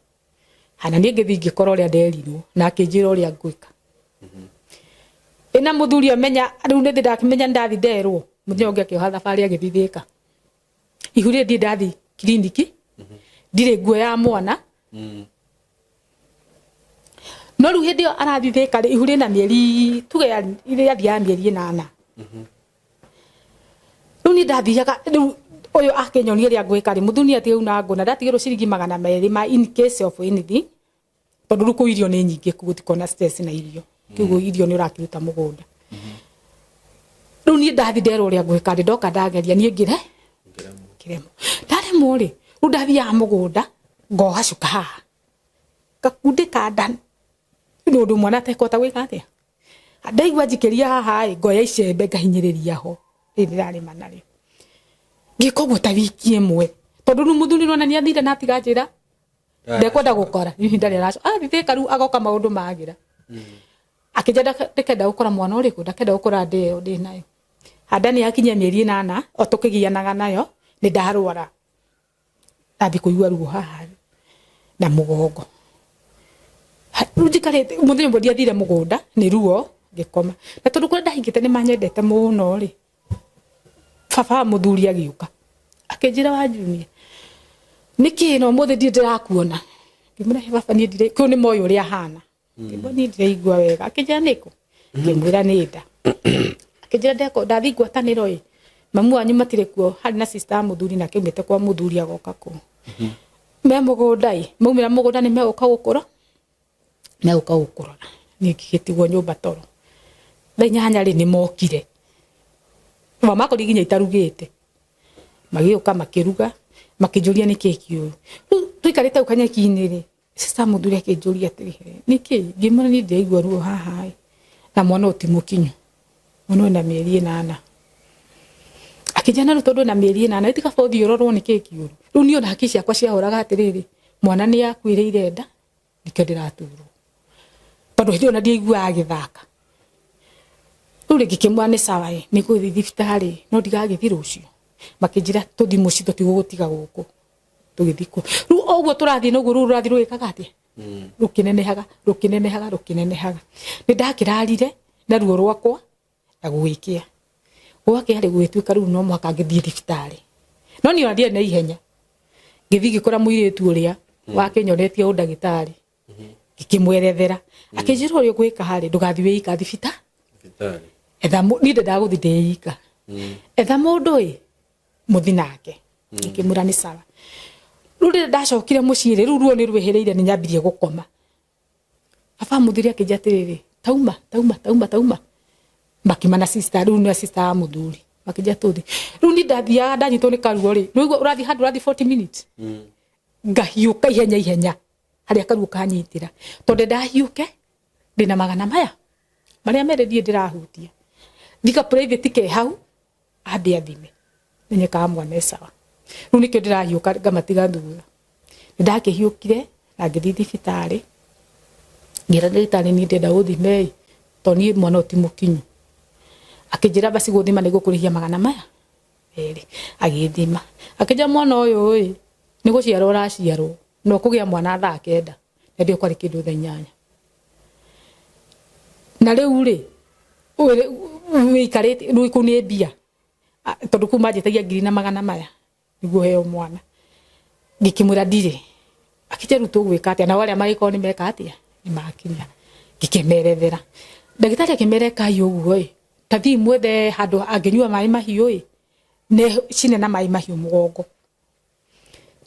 hana niĩ ngĩthiĩ ngĩkora ũrĩa nderirwo na akĩnjĩra ũrĩa ngwĩka ĩna mũthuri amenya rĩu nĩ ndakĩmenya nĩ ndathi nderwo mũthenya ũngĩ akĩoha thabarĩ agĩthiĩ Thika ihu rĩrĩ ndirĩ ndathi kiriniki ndirĩ nguo ya mwana no rĩu hĩndĩ ĩyo arathiĩ Thika rĩ ihu rĩna mĩeri tuge rĩathiaga mĩeri 8 rĩu niĩ ndathiaga rĩu ũyũ akĩnyonia ũrĩa ngwĩka rĩ mũthuri nĩ atige una ngũ na ndatigĩrwo ciringi 200 ma in case of anything tondũ rĩu kũu irio nĩ nyingĩ kũu gũtikoragwo na stress na irio kĩguo irio nĩ ũrakĩruta mũgũnda rĩu niĩ ndathi nderwo ũrĩa ngwĩka rĩ ndoka ndageria niĩ ngĩre ngĩremwo ndaremwo rĩ rĩu ndathiaga mũgũnda ngoha cuka haha gakundĩka nda nĩ ũndũ mwana atekũhota gwĩka atĩa ndaigua njikĩria haha ĩ ngoya icembe ngahinyĩrĩria ho rĩrĩ ndĩrarĩma narĩo ngĩka ũguo ta wiki ĩmwe tondũ rĩu mũthuri nĩwona nĩ athire na atiga njĩra ndekwenda gũkora hihi ndarĩ araco athiĩ Thika rĩu agoka maũndũ magĩra akĩnjĩra ndakenda gũkora mwana ũrĩkũ ndakenda gũkora ndĩ ĩyo ndĩ nayo handa nĩ yakinyia mĩeri 8 o tũkĩgianaga nayo nĩ ndarwara ndambi kũigua ruo haha na mũgongo rĩu njikarĩte mũthenya ũmwe ndiathire mũgũnda nĩ ruo ngĩkoma na tondũ kũrĩa ndahingĩte nĩ manyendete mũno rĩ baba wa mũthuri agĩũka akĩnjĩra wa Junior nĩkĩ na ũmũthĩ ndirĩ ndĩrakuona ngĩmwĩra "Hĩ baba niĩ ndirĩ kũu nĩ moĩ ũrĩa hana ngĩmwĩra niĩ ndiraigua wega akĩnjĩra nĩkũ ngĩmwĩra nĩ nda akĩnjĩra ndeko ndathiĩ ngwatanĩro ĩ mamu wanyu matirĩ kuo harĩ na sister ya mũthuri nake aumĩte kwa mũthuri agoka kũu me mũgũnda ĩ maumĩra mũgũnda nĩ megũka gũkũra megũka gũkũrora niĩ ngĩgĩtigwo nyũmba toro thaa 8 rĩ nĩ mokire mamakori nginya itarugĩte magĩũka makĩruga makĩnjũria nĩkĩ kĩũru rĩu tũikarĩte hau kanyeki-inĩ rĩ sister mũthuri akĩnjũria atĩrĩ nĩkĩ ngĩmwĩra niĩ ndĩraigua ruo haha ĩ na mwana ũyũ ti mũkinyu mwana ũyũ na mĩeri 8 akĩnjĩra na rĩu tondũ ena mĩeri 8 ĩti kaba ũthiĩ ũrorwo nĩkĩ kĩũru rĩu niĩ ona hakiri ciakwa ciahoraga atĩrĩrĩ mwana nĩ akuĩrĩire nda nĩkĩo ndĩraturwo tondũ hĩndĩ ĩyo ona ndiaiguaga agĩthaka rĩu rĩngĩ kĩmwĩra nĩ sawa ĩ nĩ ngũgĩthiĩ thibitarĩ no ndigagĩthiĩ rũciũ makĩnjĩra tũthiĩ mũciĩ tũtigũgũtiga gũkũ tũgĩthiĩ kuo rĩu o ũguo tũrathiĩ noguo rũu rũrathiĩ rũgĩkaga atĩa rũkĩnenehaga rũkĩnenehaga rũkĩnenehaga nĩ ndakĩrarire na ruo rwakwa na gũgĩkĩa gwakĩa rĩ gũgĩtuĩka rĩu no mũhaka ngĩthiĩ thibitarĩ no niĩ ona ndiarĩ na ihenya ngĩthiĩ ngĩkora mũirĩtu ũrĩa wakĩnyonetie ũndagĩtarĩ ngĩkĩmwerethera akĩnjĩra ũrĩa ũgwĩka harĩ ndũgathiĩ wĩika thibita Thibitarĩ. etha niĩ ndendaga gũthiĩ ndĩika etha mũndũ ĩ mũthi nake ngĩkĩmwĩra nĩ sawa rĩu rĩrĩa ndacokire mũciĩ rĩ rĩu ruo nĩ rwĩhĩrĩire nĩ nyambirie gũkoma baba mũthuri akĩnjia atĩrĩrĩ tauma tauma tauma tauma makiuma na sister rĩu nĩ sister wa mũthuri makĩnjia tũthiĩ rĩu niĩ ndathiaga ndanyitwo nĩ karuo rĩ nĩũigua ũrathiĩ handũ ũrathiĩ 40 minutes ngahiũka ihenya ihenya harĩa karuo kanyitĩra tondũ ndahiũke ndĩna magana maya marĩa merĩ ndiĩ ndĩrahutia thika private ke hau ambe athime menye kana mwana e sawa rĩu nĩkĩo ndĩrahiũka ngamatiga thutha nĩ ndakĩhiũkire na ngĩthiĩ thibitarĩ ngĩra ndagĩtarĩ niĩ ndĩrenda gũthime ĩ tondũ niĩ mwana ũyũ ti mũkinyu akĩnjĩra basi gũthima nĩ gũkũrĩhia magana maya merĩ agĩthima akĩnjĩra mwana ũyũ ĩ nĩ gũciarwo ũraciarwo na ũkũgĩa mwana thaa 9 na ndio kwarĩ kĩndũ thaa 8 na rĩu rĩ wĩikarĩte rĩu kũu nĩ mbia tondũ kũu manjĩtagia ngiri na magana maya nĩguo heo mwana ngĩkĩmwĩra ndirĩ akĩnjĩra rĩu tũgwĩka atĩa nao arĩa magĩkorwo nĩ meka atĩa nĩ makinya ngĩkĩmerethera ndagĩtarĩ akĩmera ĩkai ũguo ĩ ta thiĩ mwethe handũ angĩnyua maĩ mahiũ ĩ ne cine na maĩ mahiũ mũgongo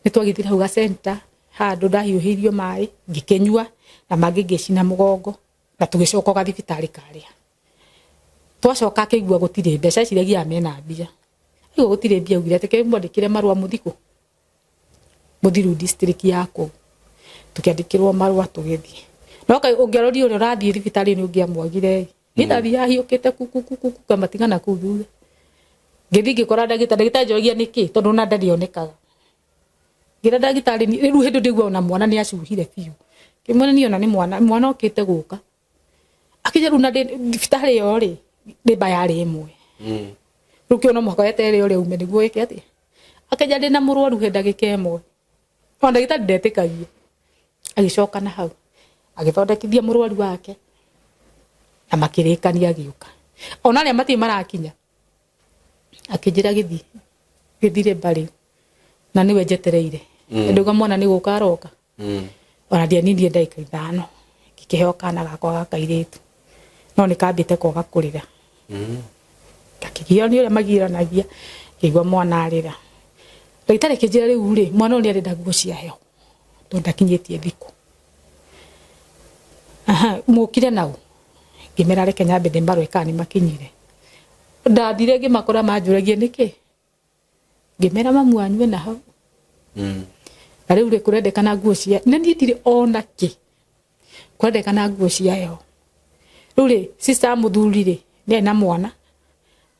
Nĩ twagĩthire hau gacenta handũ ndahiũhĩirio maĩ ngĩkĩnyua na mangĩ ngĩcina mũgongo na tũgĩcoka gathibitarĩ karĩa. Twacoka akĩigua gũtirĩ mbeca, eciragia mena mbia. Aigua gũtirĩ mbia augire atĩ kĩmwandĩkĩre marũa mũthikũ mũthiru district ya kũu. Tũkĩandĩkĩrwo marũa tũgĩthiĩ. No kaĩ ũngĩaroria ũrĩa ũrathiĩ thibitarĩ nĩ ũngĩamwagire ĩ. Niĩ ndathiaga hiũkĩte kukukuku ngamatigana kũu thutha. Ngĩthiĩ ngĩkora ndagĩtarĩ, ndagĩtarĩ anjoragia nĩkĩ tondũ ona ndarĩ onekaga. Ngĩra ndagĩtarĩ rĩu hĩndĩ ndĩigua ona mwana nĩ acuhire biũ. Ngĩmwĩra niĩ ona nĩ mwana, mwana okĩte gũka. Akĩnjĩra rĩu na ndĩ thibitarĩ ĩyo rĩ, nĩmba yarĩ ĩmwe. Rĩu kĩo no mũhaka weterere ũrĩa ume nĩguo wĩke atĩa. Akĩnjĩra ndĩna mũrwaru he ndagĩka ĩmwe. Ona ndagĩtarĩ ndetĩkagia. Agĩcoka na hau agĩthondekithia mũrwaru wake na makĩrĩkania agĩũka. Ona arĩa matirĩ marakinya akĩnjĩra gĩthiĩ gĩthire mbarĩ na nĩwe njetereire. Ndauga mwana nĩ gũka aroka. Ona ndianinie ndagĩka 5 ngĩkĩheo kana gakwa ga kairĩtu no nĩ kambĩte kwaga kũrĩra. Ngakĩgio nĩ ũrĩa magiranagia ngĩigua mwana arĩra. Ndagĩtarĩ akĩnjĩra rĩu rĩ mwana ũyũ nĩ arenda nguo cia heho tondũ ndakinyĩtie thikũ. Aha, mũkire nau? Ngĩmera reke nyambe ndĩmarore kana nĩ makinyire. Ndathire ngĩmakora manjũragia nĩkĩ? Ngĩmera mamu wanyu ena hau. Na rĩu rĩ kũrendekana nguo cia na niĩ ndirĩ ona kĩ. Kũrendekana nguo cia heho. Rĩu rĩ sister ya mũthuri rĩ nĩ arĩ na mwana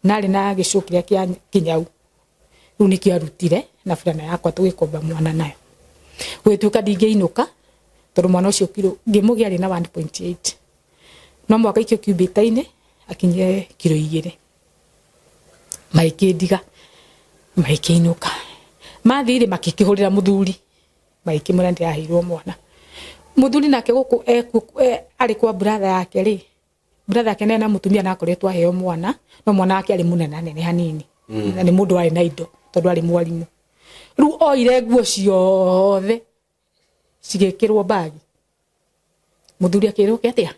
na arĩ na gĩcũ kĩrĩa kĩa kĩnyau. Rĩu nĩkĩo arutire na burana yakwa tũgĩkomba mwana nayo. Gũgĩtuĩka ndingĩinũka tondũ mwana ũcio kiro ngĩmũgĩa arĩ na 1.8. No mũhaka aikio incubator-inĩ akinye kiro 2. Magĩkĩndiga magĩkĩinũka. Mathiĩ rĩ makĩkĩhũrĩra mũthuri magĩkĩmwĩra ndĩraheirwo mwana. Mũthuri nake gũkũ arĩ kwa brother yake rĩ, brother yake nĩ na mũtumia na akoretwo aheo mwana no mwana wake arĩ mũnenanene hanini. Na nĩ mũndũ warĩ na indo tondũ arĩ mwarimũ. Rĩu oire nguo ciothe cigĩkĩrwo mbagi. Mũthuri akĩrwo atĩa?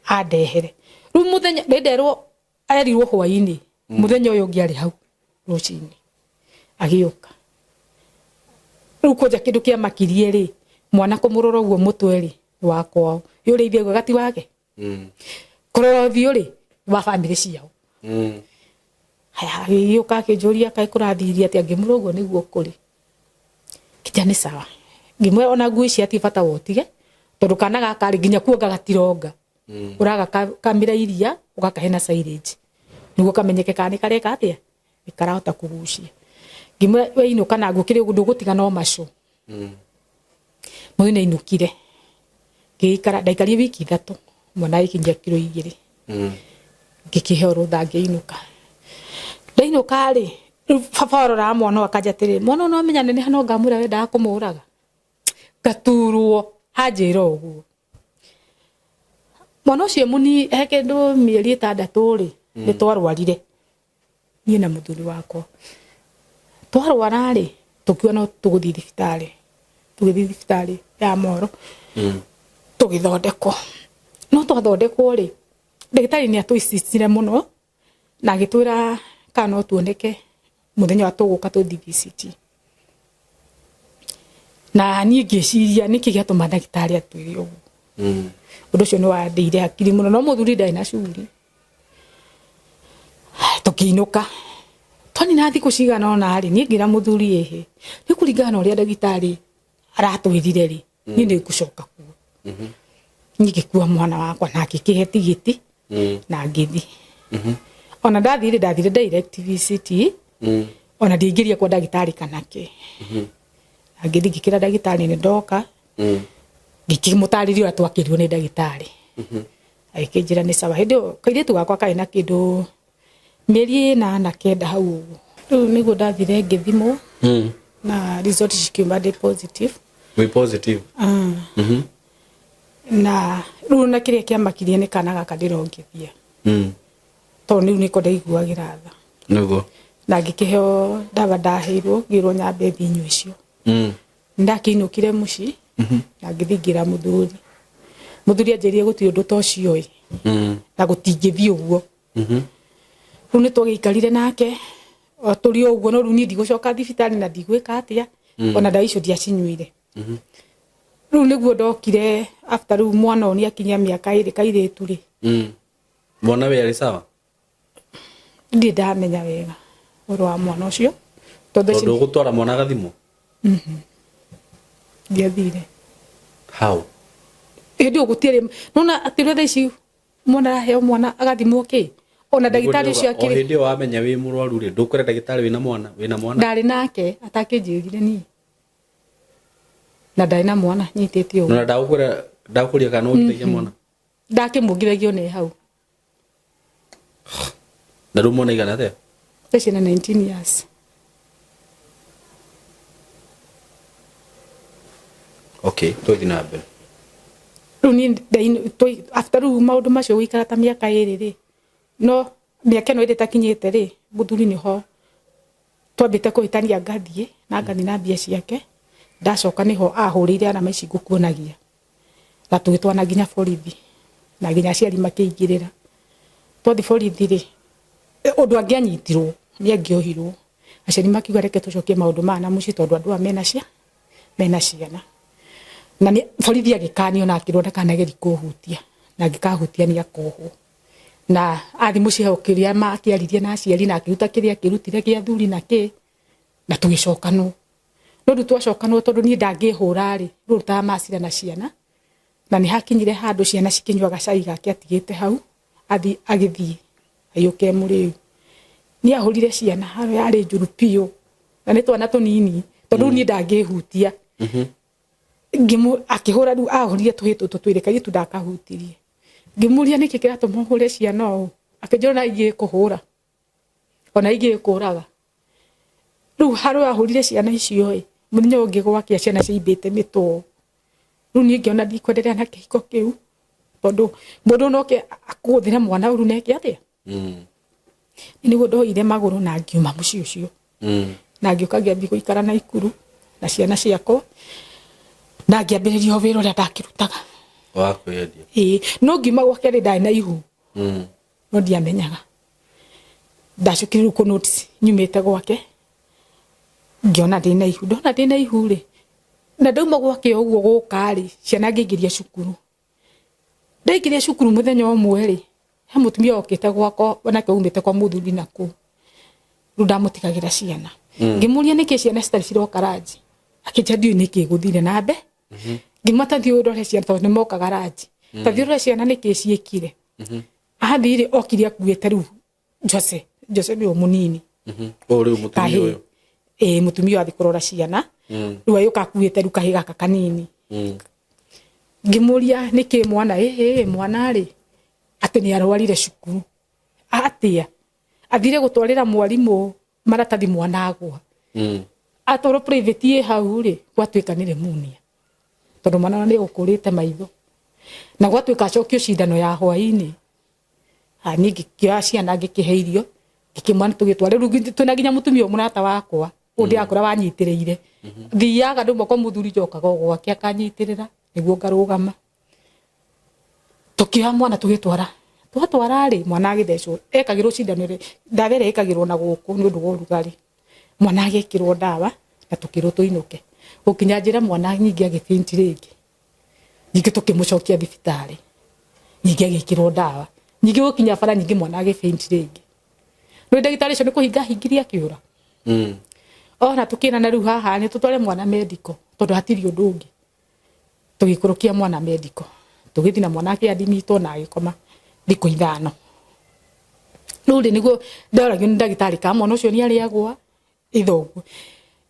Andehere. Rĩu mũthenya ndenderwo erirwo hwainĩ mũthenya ũyũ ũngĩ arĩ hau rũcinĩ agĩũka. Rĩu kwanja kĩndũ kĩamakirie rĩ mwana kũmũrora ũguo mũtwe rĩ wa kwao yũrĩithie ũguo gati wake. Kũrora ũthiũ rĩ wa bamĩrĩ ciao. Haya agĩũka akĩnjũria kaĩ kũrathirie atĩa ngĩmwĩra ũguo nĩguo kũrĩ. Kĩnja nĩ sawa. Ngĩmwĩra ona nguo ici hatirĩ bata wa ũtige tondũ kana gaka rĩ nginya kuonga gatironga. Ũragakamĩra iria ũgakahe na silage nĩguo kamenyeke kana nĩ kareka atĩa nĩ karahota kũgucia. Ngĩmwĩra we inũka na nguo kĩrĩa ndũgũtiga no macũ. Mũthuri nĩ ainũkire ngĩikara ndaikarire wiki 3 mwana agĩkinyia kiro 2. Ngĩkĩheo rũtha ngĩinũka. Ndainũka rĩ rĩu baba aroraga mwana ũyũ akanja atĩrĩ mwana ũyũ no amenya neneha no ngamwĩra wendaga kũmũraga. Ngaturwo anjĩra ũguo. Mwana ũcio mũni he kĩndũ mĩeri 6 rĩ nĩ twarwarire niĩ na mũthuri wakwa. Twarwara rĩ tũkiuga no tũgũthiĩ thibitarĩ. Tũgĩthiĩ thibitarĩ ya Moro tũgĩthondekwo. No twathondekwo rĩ ndagĩtarĩ nĩ atũicicire mũno na agĩtwĩra kana no tuoneke mũthenya wa tũgũka tũthiĩ VCT. Na niĩ ngĩciria nĩkĩ gĩatũma ndagĩtarĩ atwĩre ũguo. Ũndũ ũcio nĩ wandĩire hakiri mũno no mũthuri ndarĩ na shughuli. Tũkĩinũka. Twanina thikũ cigana ũna rĩ niĩ ngĩra mũthuri ĩhĩ nĩ kũringana na ũrĩa ndagĩtarĩ aratwĩrire rĩ niĩ nĩ ngũcoka kuo. Niĩ ngĩkua mwana wakwa na akĩkĩhe tigiti na ngĩthiĩ. Ona ndathiĩ rĩ ndathire direct VCT ona ndiaingĩria kwa ndagĩtarĩ kana kĩ. Na ngĩthiĩ ngĩkĩra ndagĩtarĩ nĩ ndoka ngĩkĩmũtarĩria ũrĩa twakĩrirwo nĩ ndagĩtarĩ. Agĩkĩnjĩra nĩ sawa. Hĩndĩ ĩyo kairĩtu gakwa karĩ na kĩndũ mĩeri 8 9 hau ũguo. Rĩu nĩguo ndathire ngĩthimwo na result cikiuma ndĩ positive. Wĩ positive? Na rĩu na kĩrĩa kĩamakirie nĩ kana gaka ndĩrongithia. Tondũ rĩu nĩko ndaiguagĩra tha. Nĩguo. Na ngĩkĩheo ndawa ndaheirwo ngĩrwo nyambe thiĩ nyue icio. Ndakĩinũkire mũciĩ na ngĩthiĩ ngĩra mũthuri. Mũthuri anjĩrire gũtirĩ ũndũ ta ũcio ĩ. Na gũtingĩthiĩ ũguo. Rĩu nĩ twagĩikarire nake o tũrĩ o ũguo no rĩu niĩ ndigũcoka thibitarĩ na ndigwĩka atĩa. Ona ndawa icio ndiacinyuire. Rĩu nĩguo ndokire after rĩu mwana ũyũ nĩakinyia mĩaka 2 kairĩtu rĩ. Mwana we arĩ sawa? Ndirĩ ndamenya wega ũhoro wa mwana ũcio tondũ Tondũ ũgũtwara mwana agathimwo? Ndiathire. How? Hĩndĩ ĩyo gũtiarĩ nona atĩ ũrĩa thaa ici mwana araheo mwana agathimwo kĩ ona ndagĩtarĩ ũcio O akĩrĩ hĩndĩ ĩyo wamenya wĩ mũrwaru rĩ, ndũkwĩra ndagĩtarĩ wĩna mwana, wĩna mwana? Ndarĩ nake atakĩnjĩrire niĩ na ndarĩ na mwana nyitĩte ũguo. Na ndagũkwĩra, ndagũkũria kana ũngithagia mwana? Ndakĩmuongithagia ona e hau. Na rĩu mwana aigana atĩa? Thaa ici ena 19 years. Okay, tũthiĩ na mbere. Rĩu niĩ after rĩu maũndũ macio gũikara ta mĩaka 2 rĩ, no mĩaka ĩno ĩrĩ ĩtakinyĩte rĩ, mũthuri nĩho twambĩte kũhĩtania ngathiĩ na ngathiĩ na mbia ciake, ndacoka nĩho ahũrĩire arama ici ngũkuonagia na tũgĩtwana nginya borithi na nginya aciari makĩingĩrĩra. Twathiĩ borithi rĩ, ũndũ angĩanyitirwo nĩ angĩohirwo. Aciari makiuga reke tũcokie maũndũ maya na mũciĩ tondũ andũ aya mena ciana. Na nĩ borithi agĩkanio na akĩrwo ndakanagerie kũhutia na angĩkahutia nĩ akohwo. Na athiĩ mũciĩ hau kĩrĩa makĩaririe na aciari na akĩruta kĩrĩa akĩrutire gĩa athuri na kĩ, na tũgĩcokanwo. No rĩu twacokanwo tondũ niĩ ndangĩhũra rĩ, rĩu rutaga macira na ciana. Na nĩ hakinyire handũ ciana cikĩnyuaga cai gake atigĩte hau, athi agĩthiĩ aiyũke mũrĩu. Nĩ ahũrire ciana haro yarĩ njũru biũ na nĩ twana tũnini tondũ rĩu niĩ ndangĩhutia. Akĩhũra rĩu ahũrire tũhĩĩ tũtũ twĩrĩ kairĩtu ndakahutirie. Ngĩmũria nĩkĩ kĩratũma ũhũre ciana ũũ, akĩnjĩra ona ingĩ kũhũra ona ingĩ kũraga. Rĩu harĩa ahũrire ciana icio ĩ, mũthenya ũngĩ gwakĩa ciana ciaimbĩte mĩtwe. Rĩu niĩ ngĩona ndikwenderea na kĩhiko kĩu tondũ mũndũ no oke akũgũthĩre mwana ũru na eke atĩa. Nĩguo ndoire magũrũ na ngiuma mũciĩ ũcio. Na ngĩũka ngĩambia gũikara Naikuru na ciana ciakwa na ngĩambĩrĩria o wĩra ũrĩa ndakĩrutaga. Wa kwĩyendia. Ĩĩ, no ngiuma gwake rĩ ndarĩ na ihu. No ndiamenyaga. Ndacokire rĩu kũ notice nyumĩte gwake ngĩona ndĩna ihu. Ndona ndĩna ihu rĩ, na ndauma gwake ũguo gũka rĩ, ciana ngĩingĩria cukuru. Ndaingĩria cukuru mũthenya ũmwe rĩ, he mũtumia okĩte gwakwa onake aumĩte kwa mũthuri na kũu. Rĩu ndamũtigagĩra ciana. Ngĩmũria nĩkĩ ciana citarĩ ciroka ranji. Akĩnjĩra ndiũĩ nĩkĩ gũthire na mbe. Ngĩmwĩra ta thiĩ ũrore ciana tondũ nĩmokaga ranji. Ta thiĩ ũrore ciana nĩkĩ ciĩkire. Athiĩ rĩ, okire akuĩte rĩu Jose. Jose nĩwe mũnini. Ũyũ rĩu mũtumia ũyũ. Ĩĩ, mũtumia ũyũ athiĩ kũrora ciana. Rĩu agĩũka akuĩte rĩu kahĩĩ gaka kanini. Ngĩmũria nĩkĩ mwana, ĩĩ mwana rĩ, atĩ nĩ arwarire cukuru. Atĩa? Athire gũtwarĩra mwarimũ maratathi mwana agwa. Atwarwo private ĩ hau rĩ, gwatuĩka nĩ pneumonia. Tondũ mwana nĩ ũkũrĩte maitho. Na gwatuĩka acokio cindano ya hwaĩ-inĩ. Niĩ ngĩkĩoya ciana ngĩkĩhe irio, ngĩkĩmwana tũgĩtwara. Rĩu twĩna nginya mũtumia ũyũ mũrata wakwa, ũyũ ndĩrakora wanyitĩrĩire. Thiaga ndauma kwa mũthuri njokaga o gwake akanyitĩrĩra nĩguo ngarũgama. Tũkĩoya mwana tũgĩtwara. Twatwara rĩ, mwana agĩthecwo, ekagĩrwo cindano ĩrĩa, ndawa ĩrĩa ĩkagĩrwo na gũkũ nĩ ũndũ wa ũrugarĩ. Mwana agĩkĩrwo ndawa na tũkĩrwo tũinũke. Gũkinya njĩra mwana ningĩ agĩ faint rĩngĩ. Ningĩ tũkĩmũcokia thibitarĩ. Ningĩ agĩkĩrwo ndawa. Ningĩ gũkinya bara ningĩ mwana agĩ faint rĩngĩ. Rĩu ndagĩtarĩ ũcio nĩ kũhinga ahingirie akĩũra. Ona tũkĩrana rĩu haha nĩ tũtware mwana medical tondũ hatirĩ ũndũ ũngĩ. Tũgĩikũrũkia mwana medical. Tũgĩthiĩ na mwana akĩadimitwo na agĩkoma thikũ 5. Rĩu rĩ nĩguo ndoragio nĩ ndagĩtarĩ kana mwana ũcio nĩ arĩagwa ithe ũguo.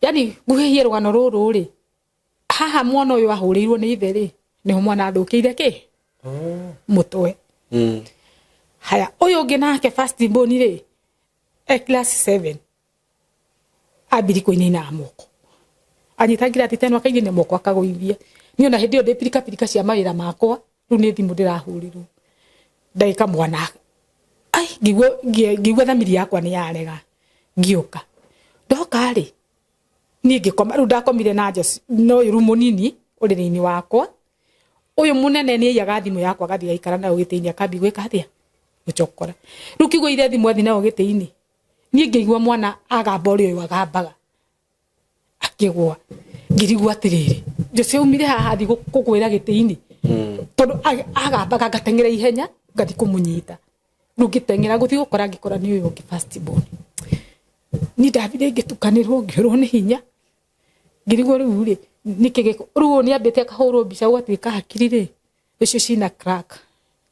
Yaani nguhĩhie rũgano rũrũ rĩ, haha mwana ũyũ ahũrĩirwo nĩ ithe rĩ, nĩho mwana athũkĩire kĩ? Mũtwe. Haya, ũyũ ũngĩ nake first born rĩ, e class 7. Ambiri kũinaina moko. Anyita ngirathi ta ĩno akainaina moko akagũithia. Niĩ ona hĩndĩ ĩyo ndĩ pirika pirika cia mawĩra makwa, rĩu nĩ thimũ ndĩrahũrĩrwo. Ndagĩka mwana, ai, ngĩigua thamiri yakwa nĩ yarega. Ngĩũka. Ndoka rĩ, niĩ ngĩkoma, rĩu ndakomire na Jose, na ũyũ rĩu mũnini ũrĩrĩ-inĩ wakwa. Ũyũ mũnene nĩ aiyaga thimũ yakwa agathiĩ agaikara nayo gĩtĩ-inĩ akambia gwĩka atĩa? Gũcokora. Rĩu kĩgũire thimũ athiĩ nayo gĩtĩ-inĩ. Niĩ ngĩigua mwana agamba ũrĩa ũyũ agambaga. Akĩgũa. Ngirigwo atiriri, Jose umire haha thi kugwira giti-ini, tondu agambaga ngateng'era ihenya ngathi kumunyita. Riu ngiteng'era guthi gukora, ngikora ni uyu ungi first born. Ni ndathire ngitukanirwo, ngiurwo ni hinya, ngirigwo riu ri niki giko. Riu uyu ni ambite akahurwo mbica, gwatuika hakiri ri icio cina crack,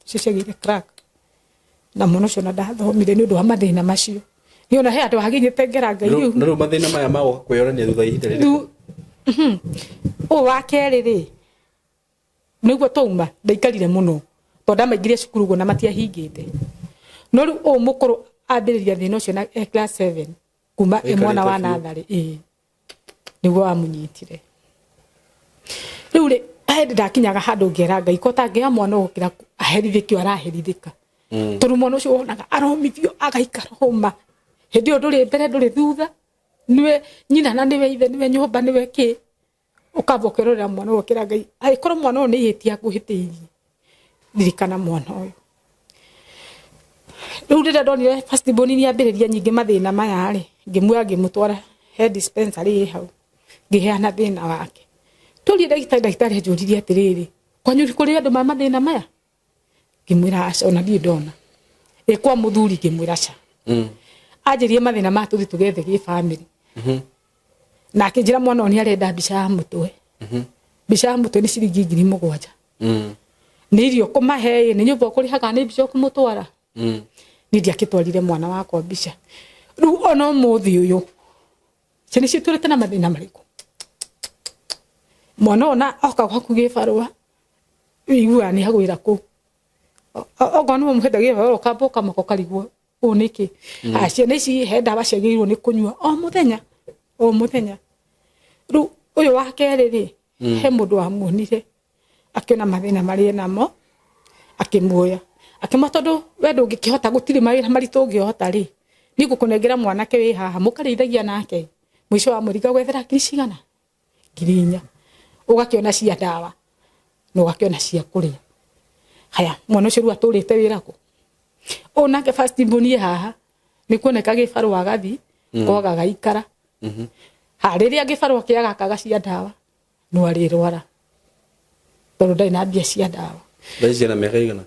icio ciagire crack. Na mwana ucio na ndathomire ni undu wa mathina macio. Ni ona he andu haginyite ngera Ngai riu. Na rĩu mathĩna maya magoka kwĩyonania thutha wa ihinda rĩrĩkũ? Rĩu ũyũ wa kerĩ rĩ, nĩguo twauma ndaikarire mũno tondũ ndamaingĩria cukuru ũguo na matiahingĩte. No rĩu ũyũ mũkũrũ ambĩrĩria thĩna ũcio na e class 7, kuma e mwana wa Aikarĩte biũ. natharĩ. Ĩĩ, nĩguo wamunyitire. Rĩu rĩ, hĩndĩ ndakinyaga handũ ngera Ngai ko tangĩoya mwana ũyũ gũkĩra aherithĩkio araherithĩka, tondũ mwana ũcio wonaga aromithio agaikara homa. Hĩndĩ ĩyo ndũrĩ mbere, ndũrĩ thutha, niwe nyina na niwe ithe, niwe nyũmba, niwe kĩ. Ũkamba ũkerorera mwana ũyũ, ũkĩra Ngai, angĩkorwo mwana ũyũ nĩ ihĩtia ngũhĩtĩirie, ririkana mwana ũyũ. Rĩu rĩrĩa ndonire first born nĩ ambĩrĩria nyingĩ mathĩna maya rĩ, ngĩmuoya ngĩmũtwara he dispensary ĩ hau, ngĩheana thĩna wake. Tũrie ndagĩtarĩ, ndagĩtarĩ anjũririe atĩrĩrĩ, kwanyu kũrĩ andũ ma mathĩna maya? Ngĩmwĩra aca, ona ndirĩ ndona. Ĩ kwa mũthuri? Ngĩmwĩra ca. Anjĩrie mathĩna maya tũthiĩ tũgethe gĩ family. Na akĩnjĩra mwana ũyũ nĩ arenda mbica ya mũtwe. Mbica ya mũtwe nĩ ciringi 7,000. Nĩ irio kũmahe ĩ, nĩ nyũmba ũkũrĩhaga, nĩ mbica ũkũmũtwara. Niĩ ndiakĩtwarire mwana wakwa mbica. Rĩu ona ũmũthĩ ũyũ ciana icio itũrĩte na mathĩna marĩkũ? Mwana ũyũ na oka gwaku gĩbarũa, wĩiguaga nĩ agwĩra kũu. Okorwo nĩ ũmũhete gĩbarũa, ũkamba ũkamaka ũkarigwo ũũ nĩkĩ. Ah, ciana ici he ndawa ciagĩrĩirwo nĩ kũnyua o mũthenya o mũthenya. Rĩu ũyũ wa kerĩ rĩ, he mũndũ wamuonire akĩona mathĩna marĩa namo, akĩmuoya, akĩmwa tondũ we ndũngĩkĩhota, gũtirĩ mawĩra maritũ ũngĩhota rĩ, niĩ ngũkũnengera mwanake wĩ haha mũkarĩithagia nake. Mũico wa mweri ngagwethera ngiri cigana, 4,000, ũgakĩona cia ndawa na ũgakĩona cia kũrĩa. Haya, mwana ũcio rĩu atũrĩte wĩra kũ? Ũyũ nake first born haha nĩ kuoneka gĩbarũa agathi kwaga gaikara. Ha rĩrĩa gĩbarũa kĩaga kaga cia ndawa, no arĩrwara tondũ ndarĩ na mbia cia ndawa. Thaa ici ena mĩaka igana?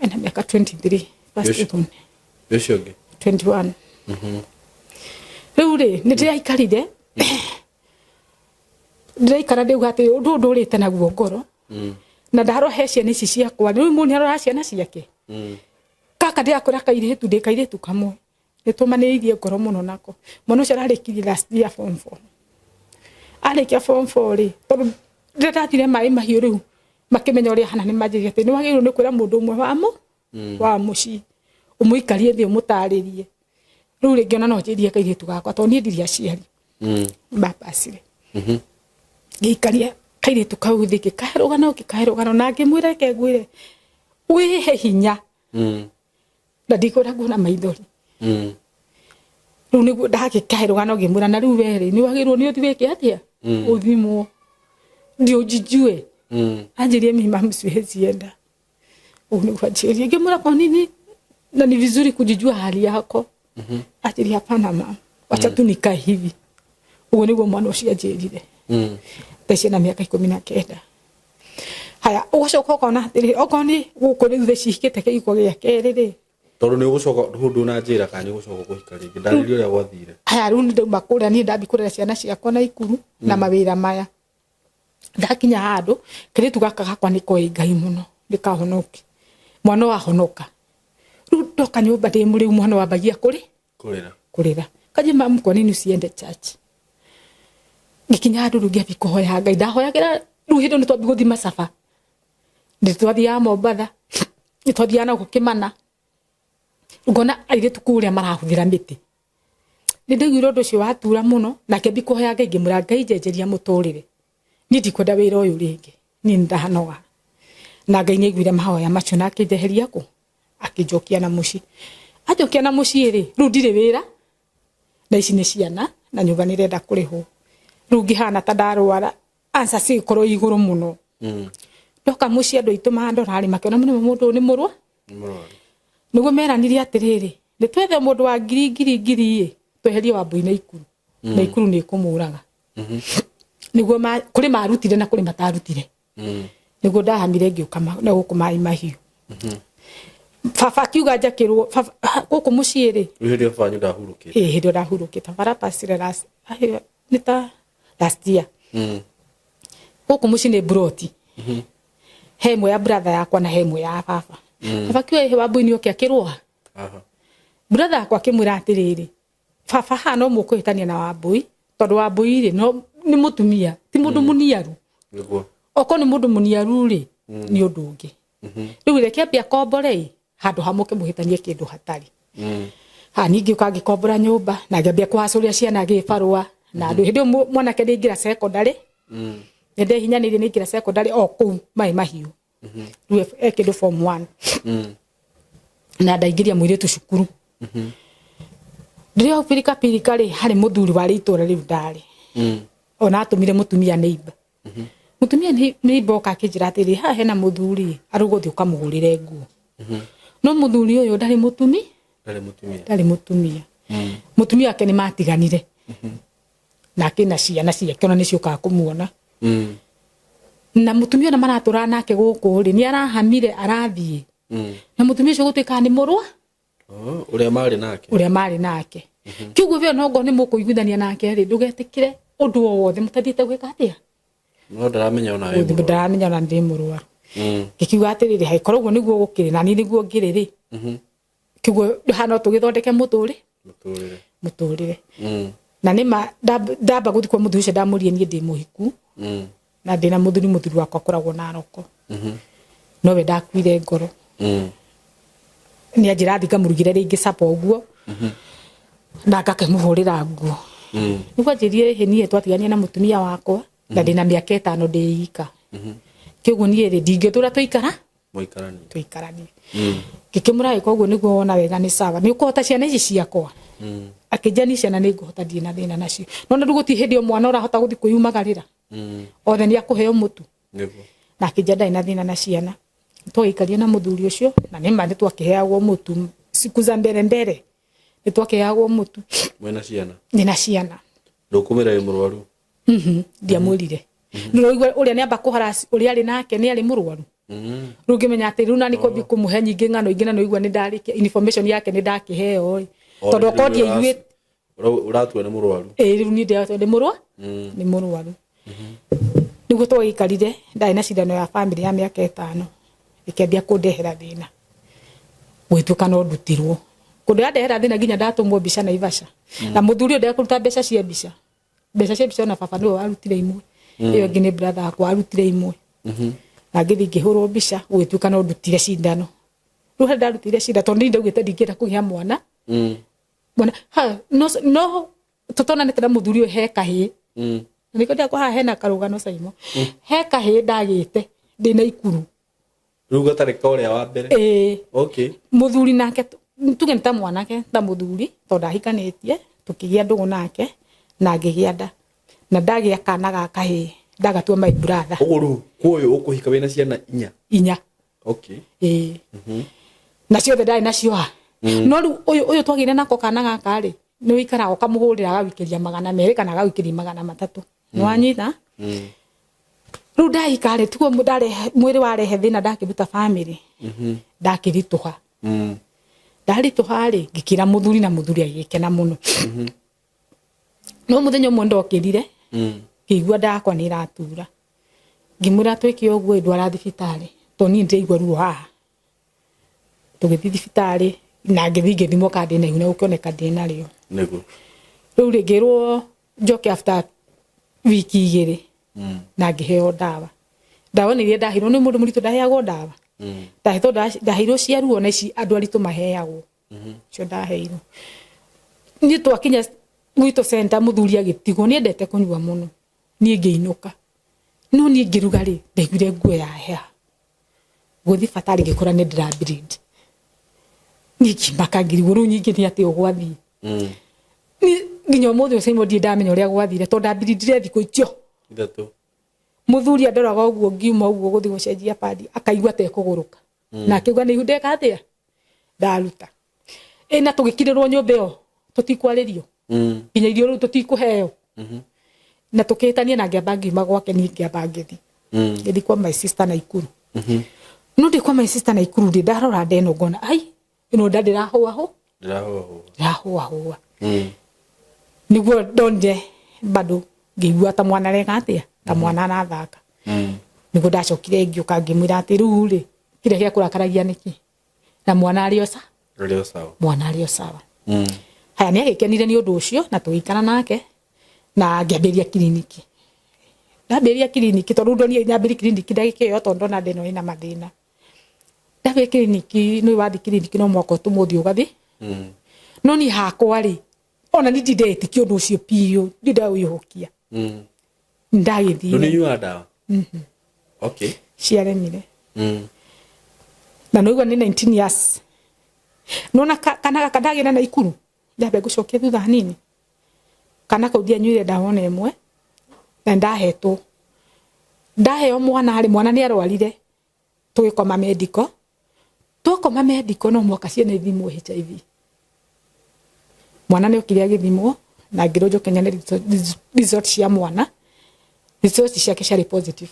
Ena mĩaka 23 first Yoshi. born. Ũcio ũngĩ? 21. Rĩu rĩ, nĩ ndĩraikarire, ndĩraikara ndĩuga atĩ ũndũ ũyũ ndũrĩte naguo ngoro na ndarohe ciana ici ciakwa. Rĩu mũndũ nĩarora ciana ciake. Kaka ndĩrakwĩra kairĩtu, ndĩ kairĩtu kamwe nĩ tũmanĩrĩirie ngoro mũno nako. Mwana ũcio ararĩkirie last year form 4. Arĩkia form 4 rĩ, tondũ rĩrĩa ndathire maĩ mahiũ, rĩu makĩmenya ũrĩa hana, nĩ manjĩrire atĩ nĩ wagĩrĩirwo nĩ kwĩra mũndũ ũmwe wa mũciĩ, ũmũikarie thĩ ũmũtarĩrie. Rĩu rĩngĩ ona no njĩrie kairĩtu gakwa, tondũ niĩ ndirĩ aciari mapacire. Ngĩikaria kairĩtu kau thĩ, ngĩkahe rũgano, ngĩkahe rũgano na ngĩmwĩra, reke ngwĩre, wĩhe hinya na ndikwenda nguona maithori. Rĩu nĩguo ndagĩkahe rũgano, ngĩmwĩra, na rĩu werĩ nĩ wagĩrĩirwo nĩ ũthi wĩke atĩa, ũthimwo ndio ujijue. Anjĩrie, mimi mum siwezi enda. Ũguo nĩguo anjĩrie. Ngĩmwĩra, kwa nini? Na ni vizuri kujijua hali yako. Anjĩrie, hapana mum, wacha tu nikae hivi. Ũguo nĩguo mwana ũcio anjĩrire. Thaa ici ena mĩaka 19. Haya, ũgacoka ũkona atĩrĩ, okorwo nĩ gũkũ rĩu thaa ici hikĩte kĩhiko gĩa kerĩ rĩ. Tondũ nĩ ũgũcoka hau, ndũnanjĩra kana nĩ ũgũcoka kũhika rĩngĩ. Ndarĩria ũrĩa gwathire. Haya, rĩu nĩ ndauma kũrĩa, niĩ ndambi kũrera ciana ciakwa na ikuru na mawĩra maya. Ndakinya handũ, kairĩtu gaka gakwa nĩ koĩ Ngai mũno, nĩ kahonoki. Mwana wahonoka, rĩu ndoka nyũmba ndĩ mũrĩu, mwana wambagia kũrĩ Kũrĩra. Kũrĩra kaji, mamu, kwa nini usiende church? Ngikinya handũ rĩu ngĩambi kũhoya Ngai. Ndahoyagĩra rĩu hĩndĩ ĩyo nĩ twambi gũthiĩ macaba, nĩ twathiaga Mombatha, nĩ twathiaga na gũkũ Kĩmana, ngona airĩtu kũrĩa marahũthĩra mĩtĩ. Nĩ ndaiguire ũndũ ũcio watura mũno, na ngĩambi kũhoya Ngai, ngĩmwĩra, Ngai, njenjeria mũtũrĩre, niĩ ndikwenda wĩra ũyũ rĩngĩ, niĩ nĩ ndanoga. Na Ngai nĩ aiguire mahoya macio na akĩnjeheria kũ, akĩnjokia na mũciĩ. Anjokia na mũciĩ rĩ, rĩu ndirĩ wĩra na ici nĩ ciana na nyũmba nĩ ĩrenda kũrĩhwo. Rĩu ngĩhana ta ndarwara, answer cigĩkorwo igũrũ mũno. Ndoka mũciĩ, andũ aitũ mandora rĩ, makĩona mũno mũndũ ũyũ nĩ mũrwa. Nĩ mũrwaru. Nĩguo meranire atĩrĩrĩ, nĩ twethe mũndũ wa ngiri ngiri ngiri ĩ, tweherie Wambui na ikuru, na ikuru nĩ ĩkũmũraga. Niguo kuri marutire na kuri matarutire. Niguo ndahamire ngiuka na guku Mai Mahiu. Baba akiuga njakirwo guku mucii ri. Rĩu hĩndĩ ĩyo baba wanyu ndahurũkĩte? Ĩĩ, hĩndĩ ĩyo ndahurũkĩte. Baba arapacire last, nĩ ta last year. Gũkũ mũciĩ nĩ mburoti, he ĩmwe ya brother yakwa na he ĩmwe ya baba. Baba akiuga ĩhĩ Wambui nĩ oke akĩrwo ha. Brother yakwa akĩmwĩra atĩrĩrĩ, baba haha no mũkũhĩtania na Wambui, tondũ Wambui rĩ no nĩ mũtumia, ti mũndũ mũniaru. Okorwo nĩ mũndũ mũniaru rĩ, nĩ ũndũ ũngĩ. Rĩu reke ambie akombore ĩ, handũ ha mũke mũhĩtanie kĩndũ hatarĩ. Ha ningĩ ũka ngĩkombora nyũmba na ngĩambia kũhacũria ciana gĩbarũa na andũ. Hĩndĩ ĩyo mwanake nĩ aingĩra secondary, nĩ ndehinyanĩirie nĩ aingĩra secondary o kũu Maĩ Mahiũ. Rĩu e kĩndũ form 1. Na ndaingĩria mũirĩtu cukuru. Ndĩrĩ hau pirika pirika rĩ, harĩ mũthuri warĩ itũra rĩu ndarĩ. Ona atũmire mũtumia neighbor. Mũtumia neighbor oka akĩnjĩra atĩrĩ, haha hena mũthuri arũgũthiĩ ũkamũgũrĩre nguo. No mũthuri ũyũ ndarĩ mũtumi. Ndarĩ mũtumia. Ndarĩ mũtumia. Mũtumia wake nĩ matiganire. Nake na ciana ciake ona nĩ ciũkaga kũmuona. Na mũtumia ona maratũraga nake gũkũ rĩ, nĩ arahamire arathiĩ. Na mũtumia ũcio gũtuĩkaga nĩ mũrwa. Oh, ũrĩa marĩ nake. Ũrĩa marĩ nake. Kĩguo we no ngorwo nĩ mũkũiguithania nake rĩ, ndũgetĩkĩre ũndũ o wothe mũtathiĩte gwĩka atĩa. No ndaramenya ona wĩ mũrwaru. Ndaramenya ona ndĩ mũrwaru. Ngĩkiuga atĩrĩrĩ, haikorwo ũguo nĩguo gũkĩrĩ na niĩ nĩguo ngĩrĩ rĩ. Kĩguo haha no tũgĩthondeke mũtũrĩ. Mũtũrĩre. Mũtũrĩre. Na nĩ ma ndamba gũthiĩ kwa mũthuri ũcio ndamũrie niĩ ndĩ mũhiku. Na ndĩna mũthuri, mũthuri wakwa akoragwo na Naroko. No we ndakuire ngoro. Nĩ anjĩra thiĩ ngamũrugĩre rĩngĩ sapa ũguo. Na ngakĩmũhũrĩra nguo. Nĩguo anjĩrire ĩhĩ niĩ twatigania na mũtumia wakwa na ndĩna mĩaka 5 ndĩ ika. Kĩguo niĩ rĩ ndingĩtũra tũikara. Mũikaranie. Tũikaranie. Ngĩkĩmũra ĩka ũguo nĩguo wona wega nĩ sawa. Nĩ ũkũhota ciana ici ciakwa? Akĩnjĩra niĩ ciana nĩ ngũhota ndirĩ na thĩna nacio. No na rĩu gũtirĩ hĩndĩ o mwana ũrahota gũthiĩ kwĩyumagarĩra. Othe nĩ akũheo mũtu. Na akĩnjĩra ndarĩ na thĩna na ciana. Twagĩikaria na mũthuri ũcio na nĩ ma nĩ twakĩheagwo mũtu siku za mbere mbere. Nĩ twakĩheagwo mũtu. Mwĩna ciana? Ndĩna ciana. Ndũkũmwĩra wĩ mũrwaru? Ndiamwĩrire. Nĩũraigua ũrĩa nĩamba kũharass ũrĩa arĩ nake nĩ arĩ mũrwaru. Rĩu ngĩmenya atĩ rĩu nani kwambia kũmũhe nyingĩ ng'ano ingĩ na nĩũraigua nĩ ndarĩkia information yake nĩ ndakĩheo ĩ. Tondũ okorwo ndiaiguĩte Ũratua nĩ mũrwaru. Ĩĩ, rĩu niĩ ndĩratua nĩ mũrwaru. Nĩ mũrwaru. Nĩguo twagĩikarire, ndarĩ na cindano ya family ya mĩaka 5 ĩkĩambia kũndehera thĩna. Gũgĩtuĩka no ndutirwo. Kũndũ yandehera thĩna nginya ndatũmwo mbica Naivasha. Na mũthuri ũyũ ndekũruta mbeca cia mbica. Mbeca cia mbica ona baba nĩwe warutire imwe. Ĩyo ĩngĩ nĩ brother wakwa warutire imwe. Na ngĩthiĩ ngĩhũrwo mbica, gũgĩtuĩka no ndutire cindano. Rĩu harĩa ndarutire cindano, tondũ niĩ ndaugĩte ndingĩenda kũgĩa mwana. Mwana, ha, no, no, tũtonanĩte na mũthuri ũyũ he kahĩĩ. Na nĩkĩo ndĩrakwa haha hena karũgano Saimo. He kahĩĩ ndagĩte ndĩna ikuru. Rĩu gatarĩ ka ũrĩa wa mbere? Ĩĩ. Mũthuri nake tuge nĩ ta mwanake, ta mũthuri, tondũ ndahikanĩtie, tũkĩgĩa ndũgũ nake na ngĩgĩa nda. Na ndagĩa kana ga kahĩĩ, ndagatua my brother. Ũguo rĩu kwa ũyũ ũkũhika wĩna ciana inya? Inya. Ĩĩ. Na ciothe ndarĩ nacio ha. No rĩu ũyũ twagĩire nako kana gaka rĩ, nĩ ũikaraga ũkamũhũrĩra agagũikĩria 200 kana agagũikĩria 300. Nĩ wanyita? Rĩu ndahika rĩ, tiguo mwĩrĩ warehe thĩna ndakĩruta family. Ndakĩritũha. Ndaritũha rĩ, ngĩkĩra mũthuri na mũthuri agĩkena mũno. No mũthenya ũmwe ndokĩrire, ngĩigua nda yakwa nĩ ĩratura. Ngĩmwĩra twĩke ũguo ndwara thibitarĩ, tondũ niĩ ndĩraigua ruo haha. Tũgĩthiĩ thibitarĩ na ngĩthiĩ ngĩthimwo kana ndĩna ihu na gũkĩoneka ndĩnarĩo. Rĩu rĩ, ngĩrwo njoke after wiki 2 na ngĩheo ndawa. Ndawa nĩ iria ndaheirwo nĩ mũndũ mũritũ ndaheagwo ndawa. Ndahetwo ndaheirwo cia ruo na ici andũ aritũ maheagwo. Icio ndaheirwo. Niĩ twakinya gwitũ center mũthuri agĩtigwo, nĩ endete kũnyua mũno. Niĩ ngĩinũka. No niĩ ngĩruga rĩ, ndaiguire nguo yaheha. Gũthiĩ thibitarĩ ngĩkora nĩ ndĩra bleed. Niĩ ngĩmaka ngĩrigwo rĩu nyingĩ nĩ atĩa gwathiĩ. Niĩ nginya ũmũthĩ ũyũ Simon ndirĩ ndamenya ũrĩa gwathire tondũ ndambilindire thikũ icio. 3. Mũthuri andoraga ũguo ngiuma ũguo gũthiĩ gũcenjia padi akaigua ta ekũgũrũka. Na akĩuga nĩ ihu ndeka atĩa? Ndaruta. Ĩ na tũgĩkirĩrwo nyũmba ĩyo tũtikwarĩrio. Nginya irio rĩu tũtikũheo. Na tukihitania na ngiamba ngiuma gwake, ni ngiamba ngithi ngithi kwa my sister Naikuru. No ndi kwa my sister Naikuru ndi ndarora ndeno ngona ai ino nda ndirahuahu. Ndĩrahũahũa. Ndirahuahua. Niguo ndonire bado ngĩigua ta mwana rega atia, ta mwana arathaka. Niguo ndacokire ngĩũka ngĩmwĩra atĩ rĩu rĩ, kĩrĩa gĩa kũrakaragia nĩkĩ na mwana arĩ o sa Rĩo sawa. Mwana arĩ o sawa. Haya, nĩ agĩkenire nĩ ũndũ ũcio na tũgĩikara nake na ngĩambĩrĩria kiriniki. Ndambĩrĩria kiriniki, tondũ ndonire nyambĩrĩria kiriniki ndagĩka ĩyo, tondũ ndona ndĩno ĩna mathĩna. Ndambĩrĩria kiriniki, nĩ wathiĩ kiriniki no mwaka ũtũmwo ũthiĩ ũgathiĩ. No niĩ hakwa rĩ, ona ni ndindetĩkia ũndũ ũcio biũ, ndindawĩhũkia. Ndagĩthire. Nĩ ũnyuaga ndawa? Okay. Ciaremire. Na noigua nĩ 19 years nona kana gaka ndagĩra na ikuru ndambe ngũcokia thutha hanini. Kana kau ndianyuire ndawa ona ĩmwe na ndahetwo ndaheo mwana rĩ, mwana nĩ arwarire tũgĩkoma medical. Twakoma medical no mwaka ciana ithimwo HIV. Mwana nĩ okire agĩthimwo na ngĩrwo njoke nyone result cia mwana. Result ciake ciarĩ positive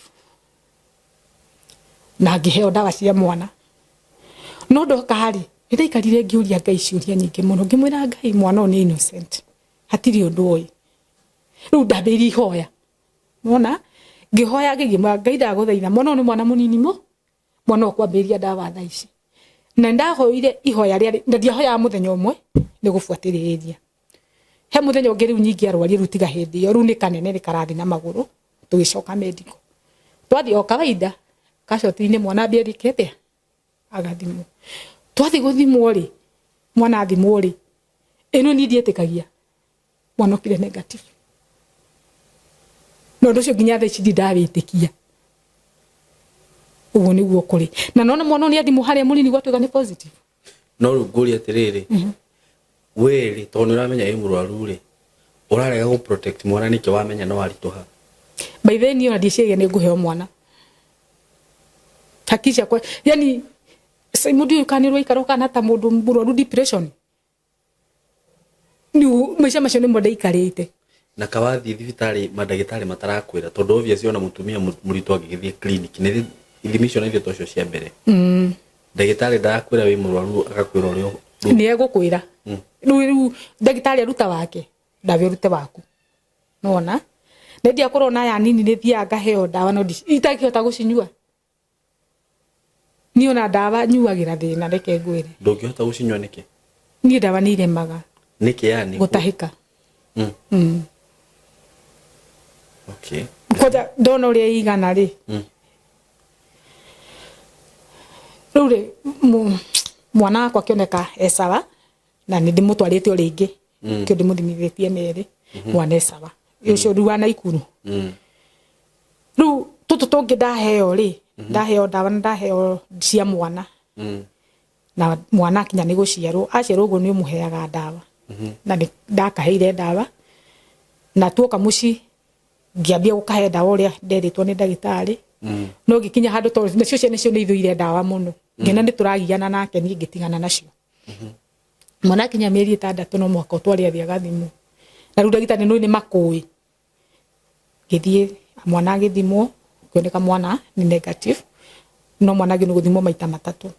na ngĩheo ndawa cia mwana. No ndoka rĩ, nĩ ndaikarire ngĩũria Ngai ciũria nyingĩ mũno, ngĩmwĩra Ngai, mwana ũyũ nĩ innocent, hatirĩ ũndũ ũĩ. Rĩu ndambĩrĩirie ihoya mona ngĩhoya ngĩmwĩra Ngai, ndagũthaitha, mwana ũyũ nĩ mwana mũnini mũ mwana ũyũ kwambĩrĩria ndawa thaa ici. Na ndahoire ihoya rĩarĩ na ndiahoyaga mũthenya ũmwe, nĩ gũbuatĩrĩria. He mũthenya ũngĩ rĩu nyingĩ arwarie, rĩu tiga hĩndĩ ĩyo, rĩu nĩ kanene nĩ karathiĩ na magũrũ. Tũgĩcoka medical, twathiĩ o kawaida kacoti-inĩ, mwana ambia thikĩte agathimwo. Twathiĩ gũthimwo rĩ, mwana athimwo rĩ, ĩno niĩ ndietĩkagia, mwana okire negative. Na ũndũ ũcio nginya thaa ici ndindawĩtĩkia. Ũguo nĩguo kũrĩ na nona mwana ũyũ nĩ athimwo harĩa mũnini gwatuĩka nĩ positive. No rĩu ngũria atĩrĩrĩ, we rĩ, tondũ nĩ ũramenya wĩ mũrwaru rĩ, ũrarega gũ protect mwana nĩkĩ wamenya no aritũha? By the way, niĩ ona ndiĩciragia nĩ ngũheo mwana. Hakiri ciakwa yani mũndũ ũyũ kana nĩ ũraikara ũkana ta mũndũ mũrwaru depression. Nĩ maica macio nĩmo ndaikarĩte. Na kawathiĩ thibitarĩ mandagĩtarĩ matarakwĩra, tondũ obviously ona mũtumia mũritũ angĩgĩthiĩ clinic nĩ ithimi icio na ithuĩ tocio cia mbere, ndagĩtarĩ ndarakwĩra wĩ mũrwaru, agakwĩra ũrĩa nĩ egũkwĩra. Rĩu ndagĩtarĩ aruta wake, ndawe ũrute waku. Nona nĩ ndiakorwo na aya nini, nĩ thiaga ngaheo ndawa no itangĩhota gũcinyua. Niĩ ona ndawa nyuagĩra thĩna, reke ngwĩre. Ndũngĩhota gũcinyua nĩkĩ? Niĩ ndawa nĩ iremaga. Nĩkĩ yani? Gũtahĩka. Kwanja ndona ũrĩa igana rĩ, rĩu rĩ, mwana wakwa akĩoneka e sawa na nĩ ndĩmũtwarĩte o rĩngĩ kĩo ndĩmũthimithĩtie merĩ, mwana e sawa ũcio rĩu wa Naikuru. Rĩu tũtũ tũngĩ ndaheo rĩ, ndaheo ndawa na ndaheo cia mwana. Na mwana akinya nĩ gũciarwo, aciarwo ũguo nĩ ũmũheaga ndawa na nĩ ndakaheire ndawa. Na tuoka mũciĩ ngĩambia gũkahe ndawa ũrĩa nderĩtwo nĩ ndagĩtarĩ. No ngĩkinya handũ, tondũ nacio ciana icio nĩ ithũire ndawa mũno, ngĩona nĩ tũragiana nake, niĩ ngĩtigana nacio. Mwana akinya mĩeri 6 no mũhaka ũtware athiĩ agathimwo, na rĩu ndagĩtarĩ nĩ nĩ makũĩ. Ngĩthiĩ, mwana agĩthimwo, kĩoneka mwana nĩ negative, no mwana agĩrĩirwo gũthimwo maita 3.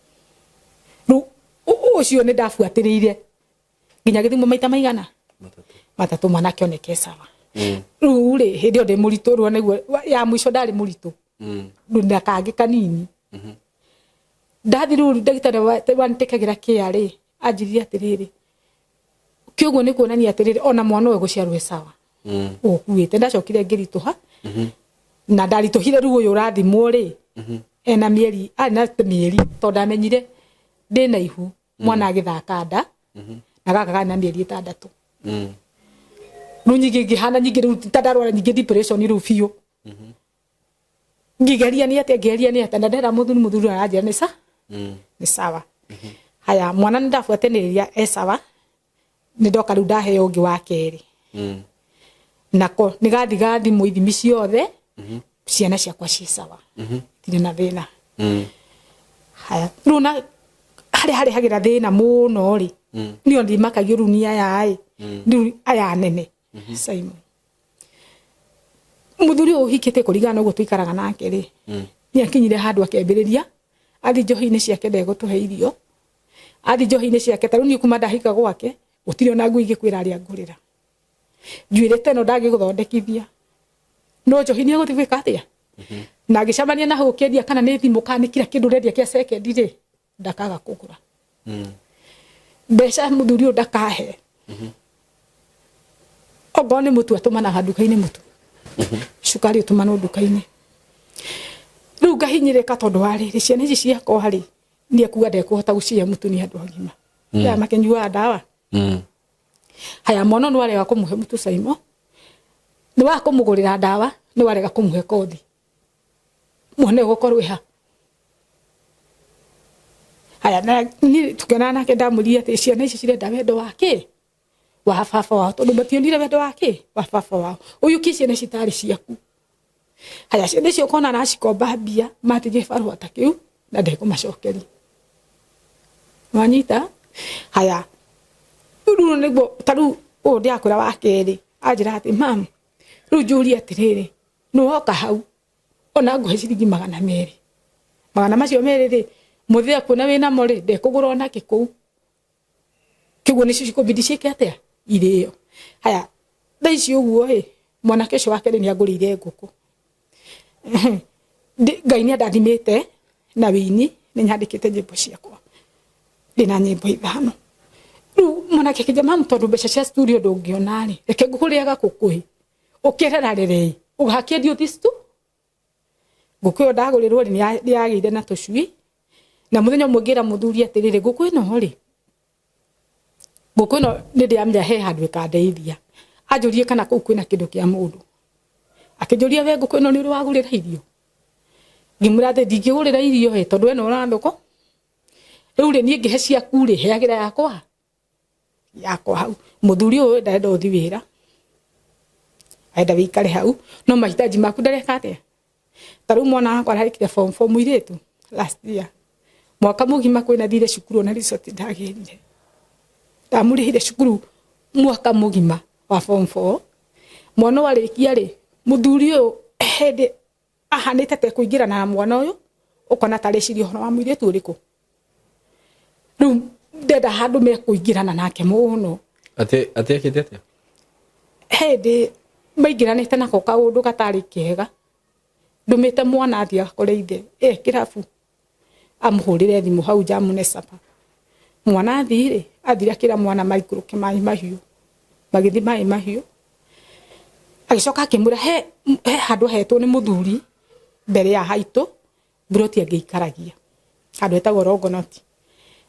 Rĩu ũcio nĩ ndabuatĩrĩire nginya gĩthimwo maita maigana? 3. 3, mwana akĩoneka e sawa. Rĩu rĩ, hĩndĩ ĩyo ndĩ mũritũ, rĩu nĩguo ya mũico ndarĩ mũritũ. Rĩu na kangĩ kanini. Ndathi rĩu ndagĩtarĩ wanĩtĩkagĩra kĩa rĩ, anjĩrire atĩrĩrĩ, kĩũguo nĩ kuonania atĩrĩrĩ, ona mwana ũyũ gũciarwo e sawa. Ũkuĩte ndacokire ngĩritũha na ndaritũhire. Rĩu ũyũ ũrathimwo rĩ, ena mĩeri, arĩ na mĩeri, tondũ ndamenyire ndĩna ihu mwana agĩthaka nda na gaka karĩ na mĩeri 6. Rĩu nyingĩ ngĩhana nyingĩ rĩu ta ndarwara nyingĩ depression rĩu biũ. Ngĩgeria nĩ atĩa, ngĩgeria nĩ atĩa, na ndera mũthuri, mũthuri aranjĩra nĩ sa nĩ sawa. Haya, mwana nĩ ndabuatanĩrĩria e sawa. Nĩ ndoka rĩu ndaheo ũngĩ wa kerĩ. Nako nĩ gathi gathimwo ithimi ciothe, ciana ciakwa ciĩ sawa, itirĩ na thĩna. Haya, rĩu na harĩa harehagĩra thĩna mũno rĩ, niĩ ndimakagio rĩu nĩ aya ĩ, rĩu aya nene. Simon, Muthuri uyu uhikite kuringana na uguo tuikaraga nake ri, ni akinyire handu akĩambĩrĩria athi njohi-inĩ ciake ndegũtũhe irio, athi njohi-inĩ ciake. Ta rĩu niĩ kuma ndahika gwake gũtirĩ ona nguo ingĩkwĩra arĩa ngũrĩra, njuĩrĩ ta ĩno ndangĩgũthondekithia, no njohi nĩ egũthiĩ gwĩka atĩa? Na angĩcemania na hau ũkĩendia kana nĩ thimũ kana nĩ kira kĩndũ ũrendia kĩa sekendi rĩ, ndakaga kũgũra. Mbeca mũthuri ũyũ ndakahe. Okorwo nĩ mũtu atũmanaga nduka-inĩ mũtu, cukari ũtũmanwo nduka-inĩ. Rĩu ngahinyĩrĩka tondũ wa rĩrĩ, ciana ici ciakwa rĩ, nĩ ekuga ndekũhota gũcihe mũtu nĩ andũ agima ya makĩnyuaga ndawa. Haya, mwana nĩ warega kũmũhe mũtu, Saimo nĩ wa kũmũgũrĩra ndawa, nĩ warega kũmũhe kothi, mwana ũgũkorwo ĩha. Haya, na niĩ tũkĩonana nake ndamũririe atĩ ciana ici cirenda wendo wa kĩ wa baba wao, tondũ mationire wendo wa kĩ wa baba wao. Ũyũkie ciana ici tarĩ ciaku. Haya, ciana icio ũkona aracikomba mbia matige barũa ta kĩu na ndekũmacokeria, wanyita? Haya, rĩu nĩguo ta rĩu ũyũ ndĩrakwĩra wa kerĩ anjĩra atĩ, "Mam, rĩu njũrie atĩrĩrĩ, nĩ woka hau ona ngũhe ciringi 200, magana macio merĩ rĩ, mũthĩ akuona wĩnamo rĩ, ndekũgũra onakĩ kũu kĩguo nĩcio cikũbidi ciĩke atĩa irĩo." Haya, thaa ici ũguo ĩ, mwanake ũcio wa kerĩ nĩ angũrĩire ngũkũ. Ngai nĩ andathimĩte na wĩini, nĩ nyandĩkĩte nyĩmbo ciakwa, ndĩna nyĩmbo 5. Rĩu mwanake akĩnjĩra, "Mamu, tondũ mbeca cia studio ndũngĩona rĩ, reke ngũgũrĩre gakũkũ ĩ, ũkĩrera rere ũgakĩendia ũthiĩ stu." Ngũkũ ĩyo ndagũrĩrwo rĩ, nĩ yagĩire na tũcui. Na mũthenya ũmwe ngĩra mũthuri atĩrĩrĩ, ngũkũ ĩno rĩ, ngũkũ ĩno nĩ ndĩramenya he handũ ĩkandeithia. Anjũrie kana kũu kwĩna kĩndũ kĩa mũndũ. Akĩnjũria, "We ngũkũ ĩno nĩ ũrĩ wagũrĩra irio?" Ngĩmwĩra atĩ ndingĩgũrĩra irio ĩ, tondũ we nĩ ũrathũkũ rĩu rĩ, niĩ ngĩhe ciaku rĩ, heagĩra yakwa yakwa hau. Mũthuri ũyũ ndarenda ũthi wĩra, arenda wĩikare hau, no mahitaji maku ndareka atĩa. Ta rĩu mwana wakwa ararĩkire form four, mũirĩtu, last year. Mwaka mũgima kwĩna thire cukuru, ona result ndagĩrire. Ndamũrĩhire cukuru mwaka mũgima wa form four. Mwana ũyũ arĩkia rĩ, mũthuri ũyũ hĩndĩ ahanĩte ta ekũingĩrana na mwana ũyũ, ũkona ta areciria ũhoro wa mũirĩtu ũrĩkũ. Rĩu ndenda handũ mekũingĩrana nake mũno. Atĩ ekĩte atĩa? Hĩndĩ maingĩranĩte nako kaũndũ gatarĩ kega, ndũmĩte mwana athiĩ agakore ithe e kĩrabu, amũhũrĩre thimũ hau nja amũne capa. Mwana athiĩ rĩ, athire akĩra mwana maikũrũke maĩ mahiũ. Magĩthiĩ maĩ mahiũ, agĩcoka akĩmwĩra he handũ ahetwo nĩ mũthuri mbere ya haitũ mburoti angĩikaragia, handũ hetagwo Rongonoti,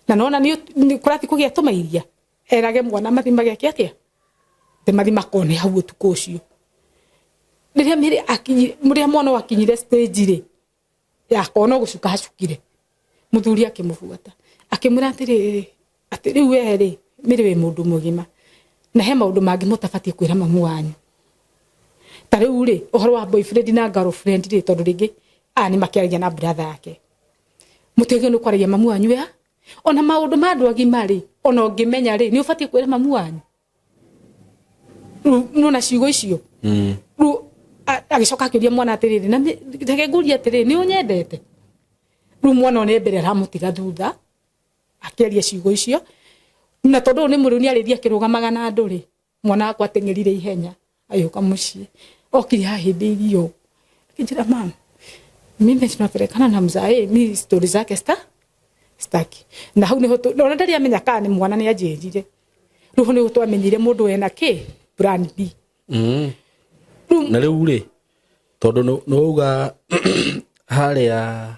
na nona nĩ kũrathiĩ kũgĩa tũmairia, erage mwana mathi mageke atĩa, atĩ mathi makone hau ũtukũ ũcio. Rĩrĩa mĩrĩ akinyire, rĩrĩa mwana ũyũ akinyire stage rĩ yakwa no gũcuka acukire, mũthuri akĩmũbuata akĩmwĩra atĩrĩrĩ, atĩ rĩu we rĩ, mĩrĩ wĩ mũndũ mũgima na he maũndũ mangĩ mũtabatiĩ kwĩra mamu wanyu. Ta rĩu rĩ, ũhoro wa boyfriend na girlfriend rĩ, tondũ rĩngĩ aya nĩ makĩaragia na brother yake, mũtiagĩrĩirwo nĩ kwaragia mamu wanyu ya ona maũndũ ma andũ agima rĩ, ona ũngĩmenya rĩ, nĩ ũbatiĩ kwĩra mamu wanyu. Rĩu nona ciugo icio. Rĩu agĩcoka akĩũria mwana atĩrĩrĩ, na reke ngũrie atĩrĩrĩ, nĩ ũnyendete? Rĩu mwana ũyũ nĩ mbere aramũtiga thutha akĩaria ciugo icio, na tondũ ũyũ nĩ mũrĩu, nĩ arĩthi akĩrũgamaga na andũ rĩ, mwana wakwa ateng'erire ihenya agĩũka mũciĩ, okire ahĩmbĩirie ũũ, akĩnjĩra, "Mam, mimi tunapelekana na mzae, mi stori zake staki." Na hau niho ona ndarĩ amenya kana nĩ mwana nĩ anjĩrire. Rĩu hau nĩho twamenyire mũndũ ena kĩ plan B. Na rĩu rĩ, tondũ nĩ wauga harĩa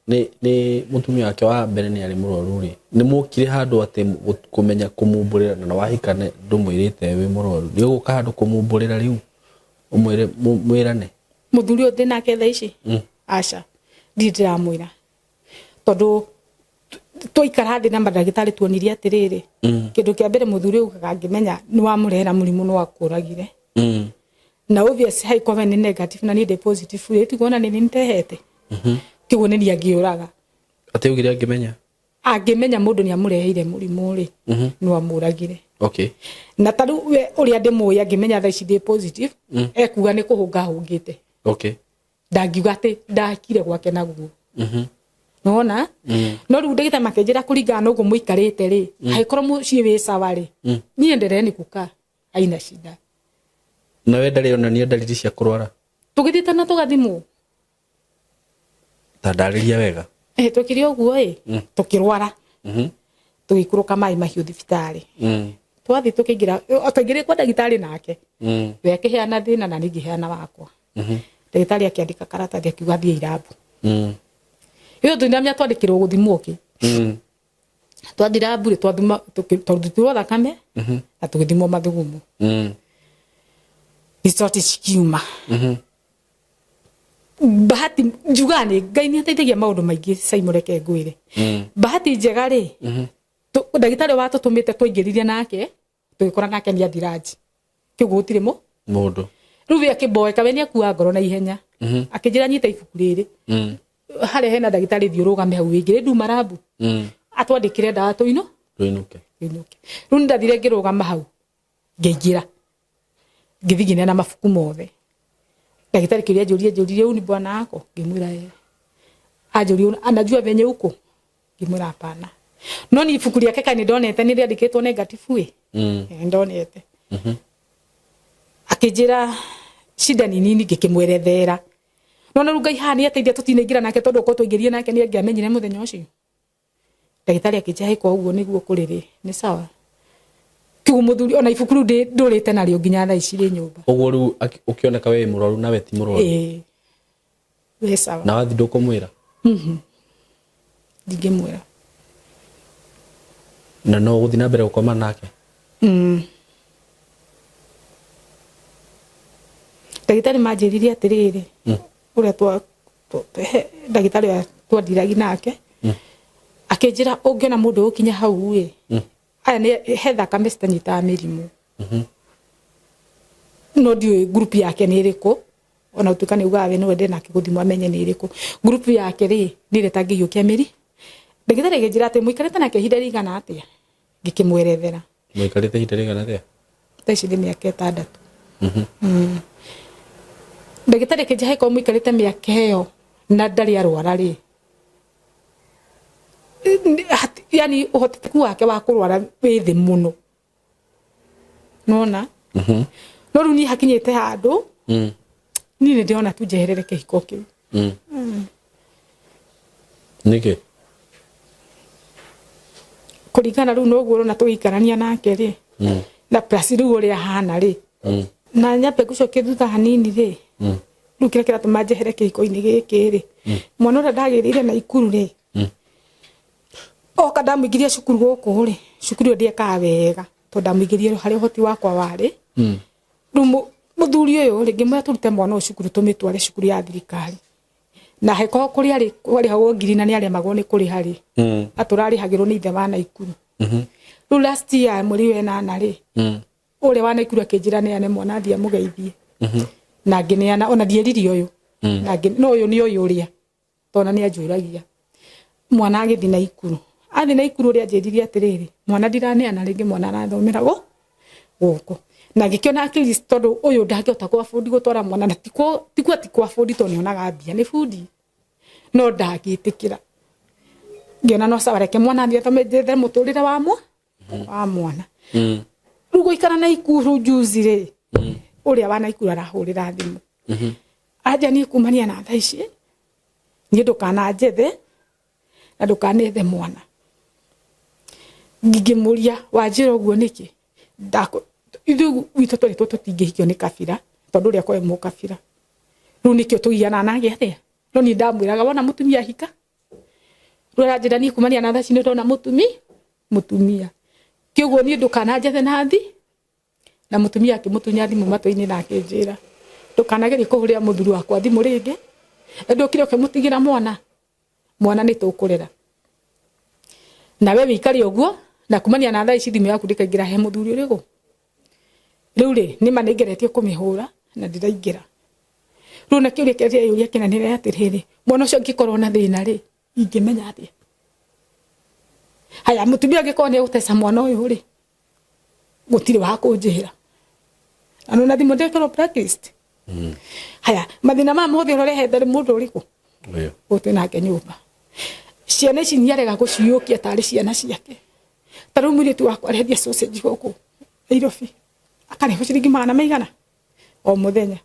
nĩ mũtumia wake wa mbere nĩ arĩ mũrwaru rĩ, nĩ mwokire handũ atĩ kũmenya kũmumbũrĩra na wahikane ndũmwĩrĩte wĩ mũrwaru, nĩ ũgũka handũ kũmumbũrĩra rĩu ũmwĩre mwĩrane? Mũthuri ũyũ ndĩ nake thaa ici? Aca, ndirĩ ndĩramwĩra, tondũ twaikara thĩ na mandagĩtarĩ tuonirie atĩrĩrĩ, kĩndũ kĩa mbere mũthuri ũyũ ugaga angĩmenya nĩ wamũrehera mũrimũ no akũragire. Na obvious haiko we nĩ negative na niĩ ndĩ positive rĩ, tiguona nĩ niĩ ndehete kĩguo, nĩ niĩ angĩũraga. Atĩ augire angĩmenya? Angĩmenya mũndũ nĩ amũreheire mũrimũ rĩ, no amũragire. Okay. Na ta rĩu we ũrĩa ndĩmũĩ angĩmenya thaa ici ndĩ positive, ekuga nĩ kũhũnga hũngĩte. Ndangiuga atĩ ndakire gwake naguo. Nona no rĩu ndagĩtarĩ makĩnjĩra kũringana na ũguo mũikarĩte rĩ, angĩkorwo mũciĩ wĩ sawa rĩ, niĩ endelee kukaa, haina shida. Na we ndarĩ onania ndariri cia kũrwara? Tũgĩthiĩte na tũgathimwo. Ta ndarĩria wega. Eh, twekire ũguo ĩ, tũkĩrwara, tũgĩikũrũka maĩ mahiũ thibitarĩ. Twathiĩ tũkĩingĩra, twaingĩrire kwa ndagĩtarĩ nake, we akĩheana thĩna na niĩ ngĩheana wakwa. Ndagĩtarĩ akĩandĩka karatathi akiuga thiĩ irabu. Ĩyo tũinamia twandĩkĩrwo gũthimwo kĩ. Twathiĩ rabu rĩ, twathima, twarutirwo thakame na tũgĩthimwo mathugumo. Result cikiuma. Bahati njugaga nĩ Ngai nĩ ateithagia maũndũ maingĩ, Simon, reke ngwĩre. Bahati njega rĩ, ndagĩtarĩ watũtũmĩte twaingĩririe nake, tũgĩkora nake nĩ athi ranji, kĩguo gũtirĩ mũ Mũndũ. Rĩu we akĩmboeka, we nĩ akua ngoro na ihenya. Akĩnjĩra nyita ibuku rĩrĩ, harĩa hena ndagĩtarĩ, thiĩ ũrũgame hau wĩingĩre nduma rabu, atwandĩkĩre ndawa tũino Tũinũke. Tũinũke. Rĩu nĩ ndathire ngĩrũgama hau, ngĩingĩra, ngĩthiĩ ngĩneana mabuku mothe. Ndagĩtarĩ kĩũria anjũrie, anjũririe, "Huyu ni bwana wako?" Ngĩmwĩra ĩĩ. Anjũrie, "Anajua venye uko?" Ngĩmwĩra hapana. No ni ibuku rĩake kaĩ nĩ ndonete nĩ rĩandĩkĩtwo negative ĩ. Nĩ ndonete. Akĩnjĩra shida ni nini, ngĩkĩmwerethera. No na rĩu Ngai haha nĩ ateithia tũtinaingĩra nake, tondũ okorwo twaingĩrire nake nĩ angĩamenyire mũthenya ũcio. Ndagĩtarĩ akĩnjĩra kwa ũguo nĩguo kũrĩ rĩ, nĩ sawa. Kiugo mũthuri ona ibuku rĩu ndũrĩte narĩo nginya thaa ici rĩ nyũmba. Ũguo rĩu ũkĩoneka we wĩ mũrwaru na we ti mũrwaru? Ĩĩ, wĩ sawa. Na wathi ndũkũmwĩra? Ndingĩmwĩra. Na no ũgũthiĩ na mbere gũkoma nake? Ndagĩtarĩ manjĩrire atĩrĩrĩ, ũrĩa twa ndagĩtarĩ ũrĩa twandiragi nake akĩnjĩra ũngĩona mũndũ ũkinya hau ĩ, aya nĩ he thakame citanyitaga mĩrimũ. No ndiũĩ group yake nĩ ĩrĩkũ, ona gũtuĩka nĩ ugaga we no ende nake gũthimwo amenye nĩ ĩrĩkũ group yake rĩ, nĩ ĩrĩa ĩtangĩhiũkia mĩri. Ndagĩtarĩ agĩnjĩra atĩ mũikarĩte nake ihinda rĩigana atĩa, ngĩkĩmwerethera. Mũikarĩte ihinda rĩigana atĩa? Thaa ici nĩ mĩaka 6. Ndagĩtarĩ akĩnjĩra angĩkorwo mũikarĩte mĩaka ĩyo na ndarĩ arwara rĩ, yani ũhotekeku wake wa kũrwara wĩ thĩ mũno, nona. No rĩu niĩ hakinyĩte handũ niĩ nĩ ndĩrona tu njeherere kĩhiko kĩu. Nĩkĩ? Kũringana rĩu noguo ũrona tũgĩikarania nake rĩ, na plus rĩu ũrĩa ahana rĩ, na nyambe ngũcokie thutha hanini rĩ, rĩu kĩrĩa kĩratũma njehere kĩhiko-inĩ gĩkĩ rĩ, mwana ũrĩa ndagĩrĩire na ikuru rĩ, oka ndamũingĩria cukuru gũkũ rĩ, cukuru ĩyo ndĩekaga wega tondũ ndamũingĩrie harĩa ũhoti wakwa warĩ. Rĩu mũthuri ũyũ rĩ, ngĩmwĩra tũrute mwana ũyũ cukuru tũmĩtware cukuru ya thirikari, na angĩkorwo kũrĩa rĩ kwarĩhagwo ngiri na nĩ aremagwo nĩ kũrĩha rĩ, atũrarĩhagĩrwo nĩ ithe wa Naikuru. Rĩu last year mweri wa ĩnana rĩ, ũrĩa wa Naikuru akĩnjĩra neane mwana athiĩ amũgeithie, na ngĩneana, ona ndieririe ũyũ. Na no ũyũ nĩ ũyũ ũrĩa tondũ nĩ anjũragia mwana agĩthiĩ Naikuru, athiĩ Naikuru ũrĩa anjĩrire atĩrĩrĩ, mwana ndiraneana rĩngĩ, mwana arathomera gũkũ. Na ngĩkĩona at least tondũ ũyũ ndangĩhota kwa bundi gũtwara mwana, na tikuo ti kwa bundi tondũ nĩonaga mbia nĩ bundi, no ndangĩtĩkĩra. Ngĩona no sawa, reke mwana athiĩ athome, njethe mũtũrĩre wa mwana. Rĩu gũikara Naikuru juzi rĩ, ũrĩa wa Naikuru arahũrĩra thimũ, anja niĩ kumania na thaa ici niĩ ndũkananjethe na ndũkanethe mwana. Ngĩmũria wanjĩra ũguo nĩkĩ? Ithuĩ gwitũ twerĩtwo tũtingĩhikio nĩ kabira tondũ ũrĩa akoragwo mũkabira, rĩu nĩkĩo tũgianaga nake atĩa. No niĩ ndamwĩraga wona mũtumia ahika, rĩu aranjĩra niĩ kumania na thaa ici nĩ ndona mũtumia, kĩoguo niĩ ndũkananjethe na thi. Na mũtumia akĩmũtunya thimũ matũ-inĩ na akĩnjĩra ndũkanagerie kũhũrĩra mũthuri wakwa thimũ rĩngĩ, ndũkire ũkĩmũtigĩra mwana, mwana nĩ tũkũrera nawe wĩikare ũguo, na kumania na thaa ici thimũ yaku ndĩkaingĩra he mũthuri ũrĩkũ. Rĩu rĩ, nĩma nĩ ngeretie kũmĩhũra na ndĩraingĩra. Rĩu na kĩũria kĩrĩa kĩreyũria kĩnene nĩ atĩrĩrĩ, mwana ũcio angĩkorwo na thĩna rĩ, ingĩmenya atĩa? Haya, mũtumia angĩkorwo nĩ egũteca mwana ũyũ rĩ, Gũtirĩ wa kũnjĩra na nona thimũ ndekĩrwo blacklist. Haya, mathĩna maya mothe ũrorehete nĩ mũndũ ũrĩkũ? Ũyũ. Ũyũ twĩ nake nyũmba. Ciana ici nĩarega gũciũkia tarĩ ciana ciake. Ta rĩu mũirĩtu wakwa arendia sausage gũkũ Nairobi, akarĩhwo ciringi magana maigana o mũthenya.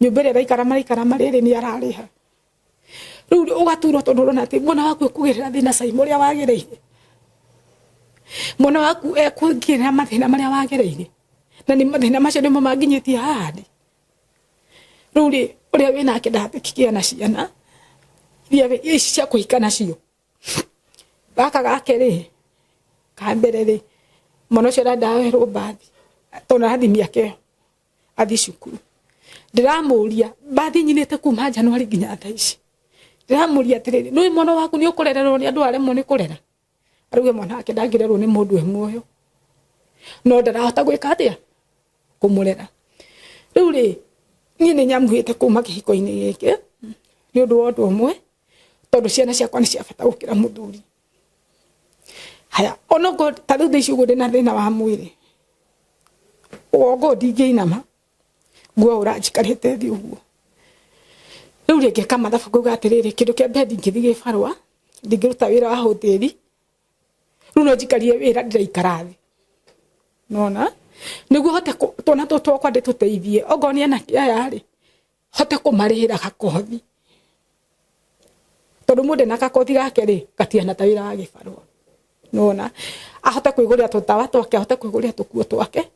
Nyũmba ĩrĩa araikara maraikara marĩ erĩ nĩ ararĩha. Rĩu ũgaturwo tondũ ũrona atĩ mwana waku ekũgerera thĩna Simon ũrĩa wagereire, mwana waku ekũgerera mathĩna marĩa wagereire, na nĩ mathĩna macio nĩmo manginyĩtie haha ndĩ. Rĩu rĩ, ũrĩa wĩ nake ndangĩkĩgĩa na ciana iria ici cia kũhika nacio. Gaka gake rĩ, ka mbere rĩ, mwana ũcio arenda aoerwo mbathi tondũ arathiĩ mĩaka ĩyo athiĩ cukuru. Ndĩramũria mbathi nyinĩte kuma January nginya thaa ici. Ndĩramũria atĩrĩrĩ, nĩũĩ mwana waku nĩ ũkũrererwo nĩ andũ aremwo nĩ kũrera? Arauga mwana wake ndangĩrerwo nĩ mũndũ e muoyo, no ndarahota gwĩka atĩa? Kũmũrera. Rĩu rĩ, niĩ nĩ nyamuhĩte kuma kĩhiko-inĩ gĩkĩ nĩ ũndũ wa ũndũ ũmwe, tondũ ciana ciakwa nĩ cia bata gũkĩra mũthuri. Haya, onokorwo ta rĩu thaa ici ũguo ndĩna thĩna wa mwĩrĩ, ũgongo ndingĩinama, nguo ũranjikarĩte thĩ ũguo. Rĩu rĩ, ngeka mathabu ngauga atĩrĩrĩ, kĩndũ kĩa mbere ndingĩthiĩ gĩbarũa, ndingĩruta wĩra wa hoteli, rĩu no njikarie wĩra ndĩraikara thĩ. Nĩwona? Nĩguo hote twana tũtũ twakwa ndĩtũteithie, okorwo nĩ anake aya rĩ, hote kũmarĩhĩra gakothi. Tondũ mũndũ ena gakothi gake rĩ, gatihana ta wĩra wa gĩbarũa. Nĩwona? Ahote kwĩgũrĩra tũtawa twake, ahote kwĩgũrĩra tũkuo twake,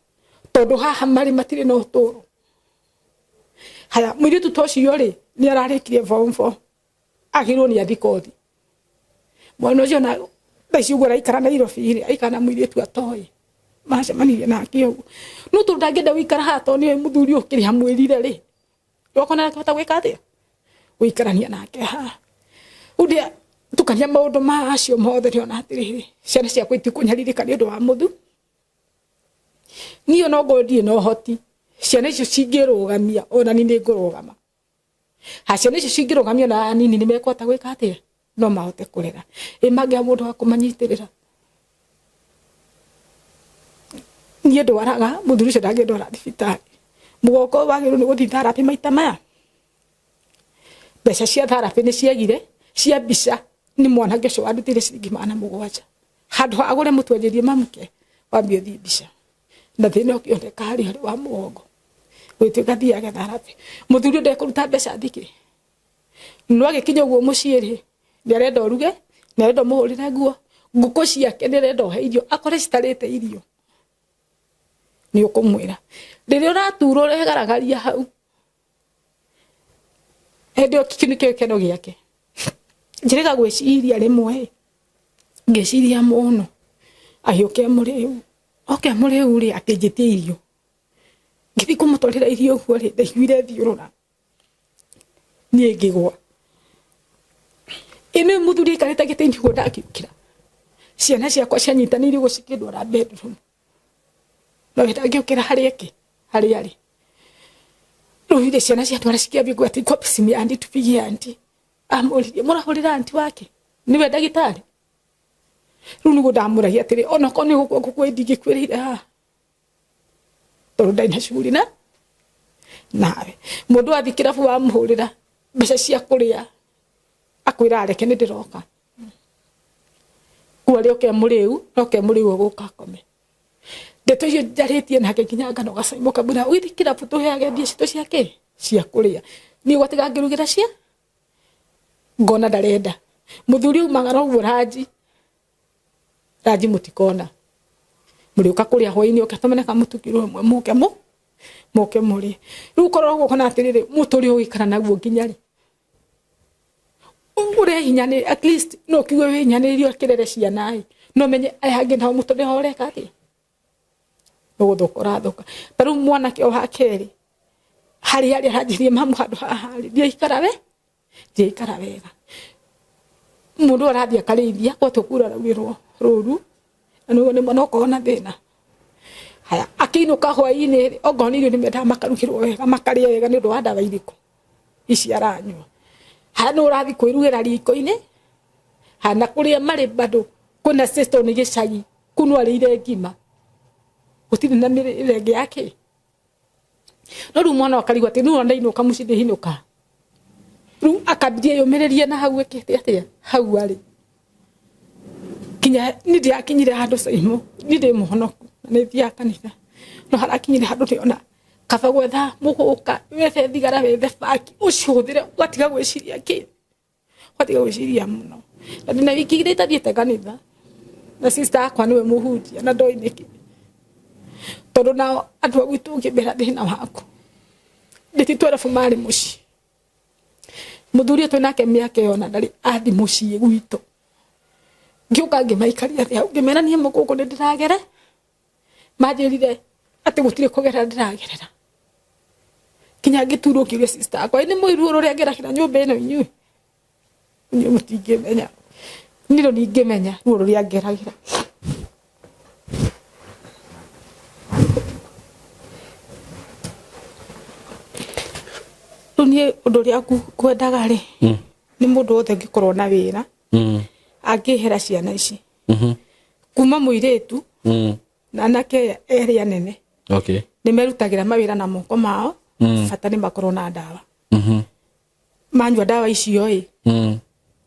tondũ haha marĩ matirĩ na ũtũro. Haya, mũirĩtu ta ũcio rĩ, nĩ ararĩkirie form four, agĩrĩirwo nĩ athiĩ kothi. Mwana ũcio na thaa ici ũguo araikara Nairobi rĩ, aikara na mũirĩtu atoĩ, macemanirie nake ũguo. No tondũ ndangĩenda gũikara haha tondũ nĩoĩ mũthuri ũyũ kĩrĩa amwĩrire rĩ, ndokona akĩhota gwĩka atĩa? Gũikarania nake haha. Rĩu ndĩa tukania maũndũ macio mothe ndĩrona atĩrĩrĩ, ciana ciakwa itikũnyarirĩka nĩ ũndũ wa mũthuri. Niĩ onokorwo ndirĩ na ũhoti, ciana icio cingĩrũgamia ona niĩ nĩ ngũrũgama. Ha ciana icio cingĩrũgamia ona anini nĩ mekũhota gwĩka atĩa? No mahote kũrera. Ĩ mangĩaga mũndũ wa kũmanyitĩrĩra? Niĩ ndwaraga, mũthuri ũcio ndangĩndwara thibitarĩ. Mũgongo ũyũ wagĩrĩirwo nĩ gũthiĩ therapy maita maya. Mbeca cia therapy nĩ ciagire, cia mbica nĩ mwanake ũcio wandutĩire ciringi 700. Handũ ha agũre mũtu anjĩrie mamuke, wambe ũthiĩ mbica. Na thĩna ũkĩoneka harĩa ũrĩ wa mũgongo. Gũgĩtuĩka thiage therapy. Mũthuri ũyũ ndekũruta mbeca athiĩ kĩ? No agĩkinya ũguo mũciĩ rĩ, nĩ arenda ũruge, nĩ arenda ũmũhũrĩre nguo, ngũkũ ciake nĩ arenda ũhe irio, akore citarĩte irio. Nĩ ũkũmwĩra. Rĩrĩa ũraturwo ũregaragaria hau, hĩndĩ ĩyo kĩu nĩkĩo gĩkeno gĩake. Njĩrĩga gwĩciria rĩmwe, ngĩciria mũno, agĩũka e mũrĩu, oka e mũrĩu rĩ, akĩnjĩtia irio. Ngĩthiĩ kũmũtwarĩra irio ũguo rĩ, ndaiguire thiũrũra. Niĩ ngĩgwa. Ĩ nĩ mũthuri aikarĩte gĩtĩ-inĩ ũguo ndangĩũkĩra. Ciana ciakwa cianyitanĩire ũguo cikĩndwara bedroom. No we ndangĩũkĩra harĩa ĩkĩ, harĩa arĩ. Rĩu irĩ ciana ciatwara cikĩambia kuga atĩ iko simu ya auntie tupigie auntie. Amũririe mũrahũrĩra auntie wake? Nĩwe ndagĩtarĩ? Rĩu nĩguo ndamũragia atĩrĩ onokorwo nĩ gũkua ngũkua ndingĩkuĩrĩire haha. Tondũ ndarĩ na shughuli na nawe. Mũndũ athiĩ kĩrabu wamũhũrĩra mbeca cia kũrĩa akwĩra reke nĩ ndĩroka. Kuo arĩ oke mũrĩu, no ke mũrĩu egũka akome. Ndeto icio njarĩtie nake nginya nganoga Simon kamwĩra ũgĩthiĩ kĩrabu tũheage mbia citũ cia kĩ? Cia kũrĩa. Niĩ gwatiga ngĩrugĩra cia ngona ndarenda. Mũthuri aumaga na ũguo ranji, ranji mũtikona. Mũrĩũka kũrĩa hwainĩ oke atũmane kamũtu kiro ĩmwe mũke mũ mũke mũrĩe. Rĩu ũkorwo ũguo ũkona atĩrĩrĩ mũtũrĩre ũgũikara naguo nginya rĩ? Ũrehinyanĩrĩria at least no ũkiuge wĩhinyanĩrĩrie ũkĩrere ciana ĩ, no ũmenye aya angĩ nao mũtũrĩre wao ũreka atĩa? Nĩ gũthũka ũrathũka. Ta rĩu mwanake wa kerĩ harĩa arĩ aranjĩrire mamu handũ haha rĩ ndiaikara we ndiaikara wega. Mũndũ ũyũ arathiĩ akarĩithia gwatua kura araurĩrwo rũru na nĩguo nĩ mwana ũkoragwo na thĩna. Haya akĩinũka hwainĩ rĩ, okorwo nĩ irio nĩ mendaga makarugĩrwo wega makarĩa wega nĩ ũndũ wa ndawa irĩkũ ici aranyua. Haya nũ ũrathiĩ kwĩrugĩra riko-inĩ, haya na kũrĩa marĩ bado kwĩna system nĩ gĩcagi, kũu no arĩire ngima. Gũtirĩ na mĩrĩre ĩngĩ ya kĩ. No rĩu mwana akarigwo atĩ rĩu ona ndainũka mũciĩ ndĩhinũka. Rĩu akambirie yũmĩrĩrie na hau ĩkĩte atĩa hau arĩ. Kinya niĩ ndĩrakinyire handũ Caimo, niĩ ndĩ mũhonoku na nĩ thiaga kanitha. No harakinyire handũ ndĩrona kaba gwetha mũgũka, wethe thigara, wethe bangi, ũcihũthĩre ũgatiga gwĩciria kĩ, ũgatiga gwĩciria mũno. Na ndĩna wiki igĩrĩ itathiĩte kanitha, na sister yakwa nĩwe mũhunjia na ndoĩ nĩkĩ. Tondũ nao andũ a gwitũ ũngĩmera thĩna waku, ndĩ ti twerebu marĩ mũciĩ. Mũthuri ũyũ twĩnake mĩaka ĩyo ona ndarĩ athi mũciĩ gwitũ. Ngĩũka ngĩmaikaria thĩ hau ngĩmera niĩ mũkũngũ nĩ ndĩragere, manjĩrire atĩ gũtirĩ kũgerera ndĩragerera. Nginya ngĩturwo ngĩũria sister akwa, ĩ nĩ mũĩ ruo rũrĩa ngeragĩra nyũmba ĩno inyuĩ? Inyuĩ mũtingĩmenya. Niĩ rĩu ningĩmenya ruo rũrĩa ngeragĩra. Rĩu niĩ ũndũ ũrĩa ngwendaga rĩ, nĩ mũndũ wothe ũngĩkorwo na wĩra, angĩhera ciana ici. Kuma mũirĩtu na anake aya erĩ anene nĩ merutagĩra mawĩra na moko mao, bata nĩ makorwo na ndawa. Manyua ndawa icio ĩ,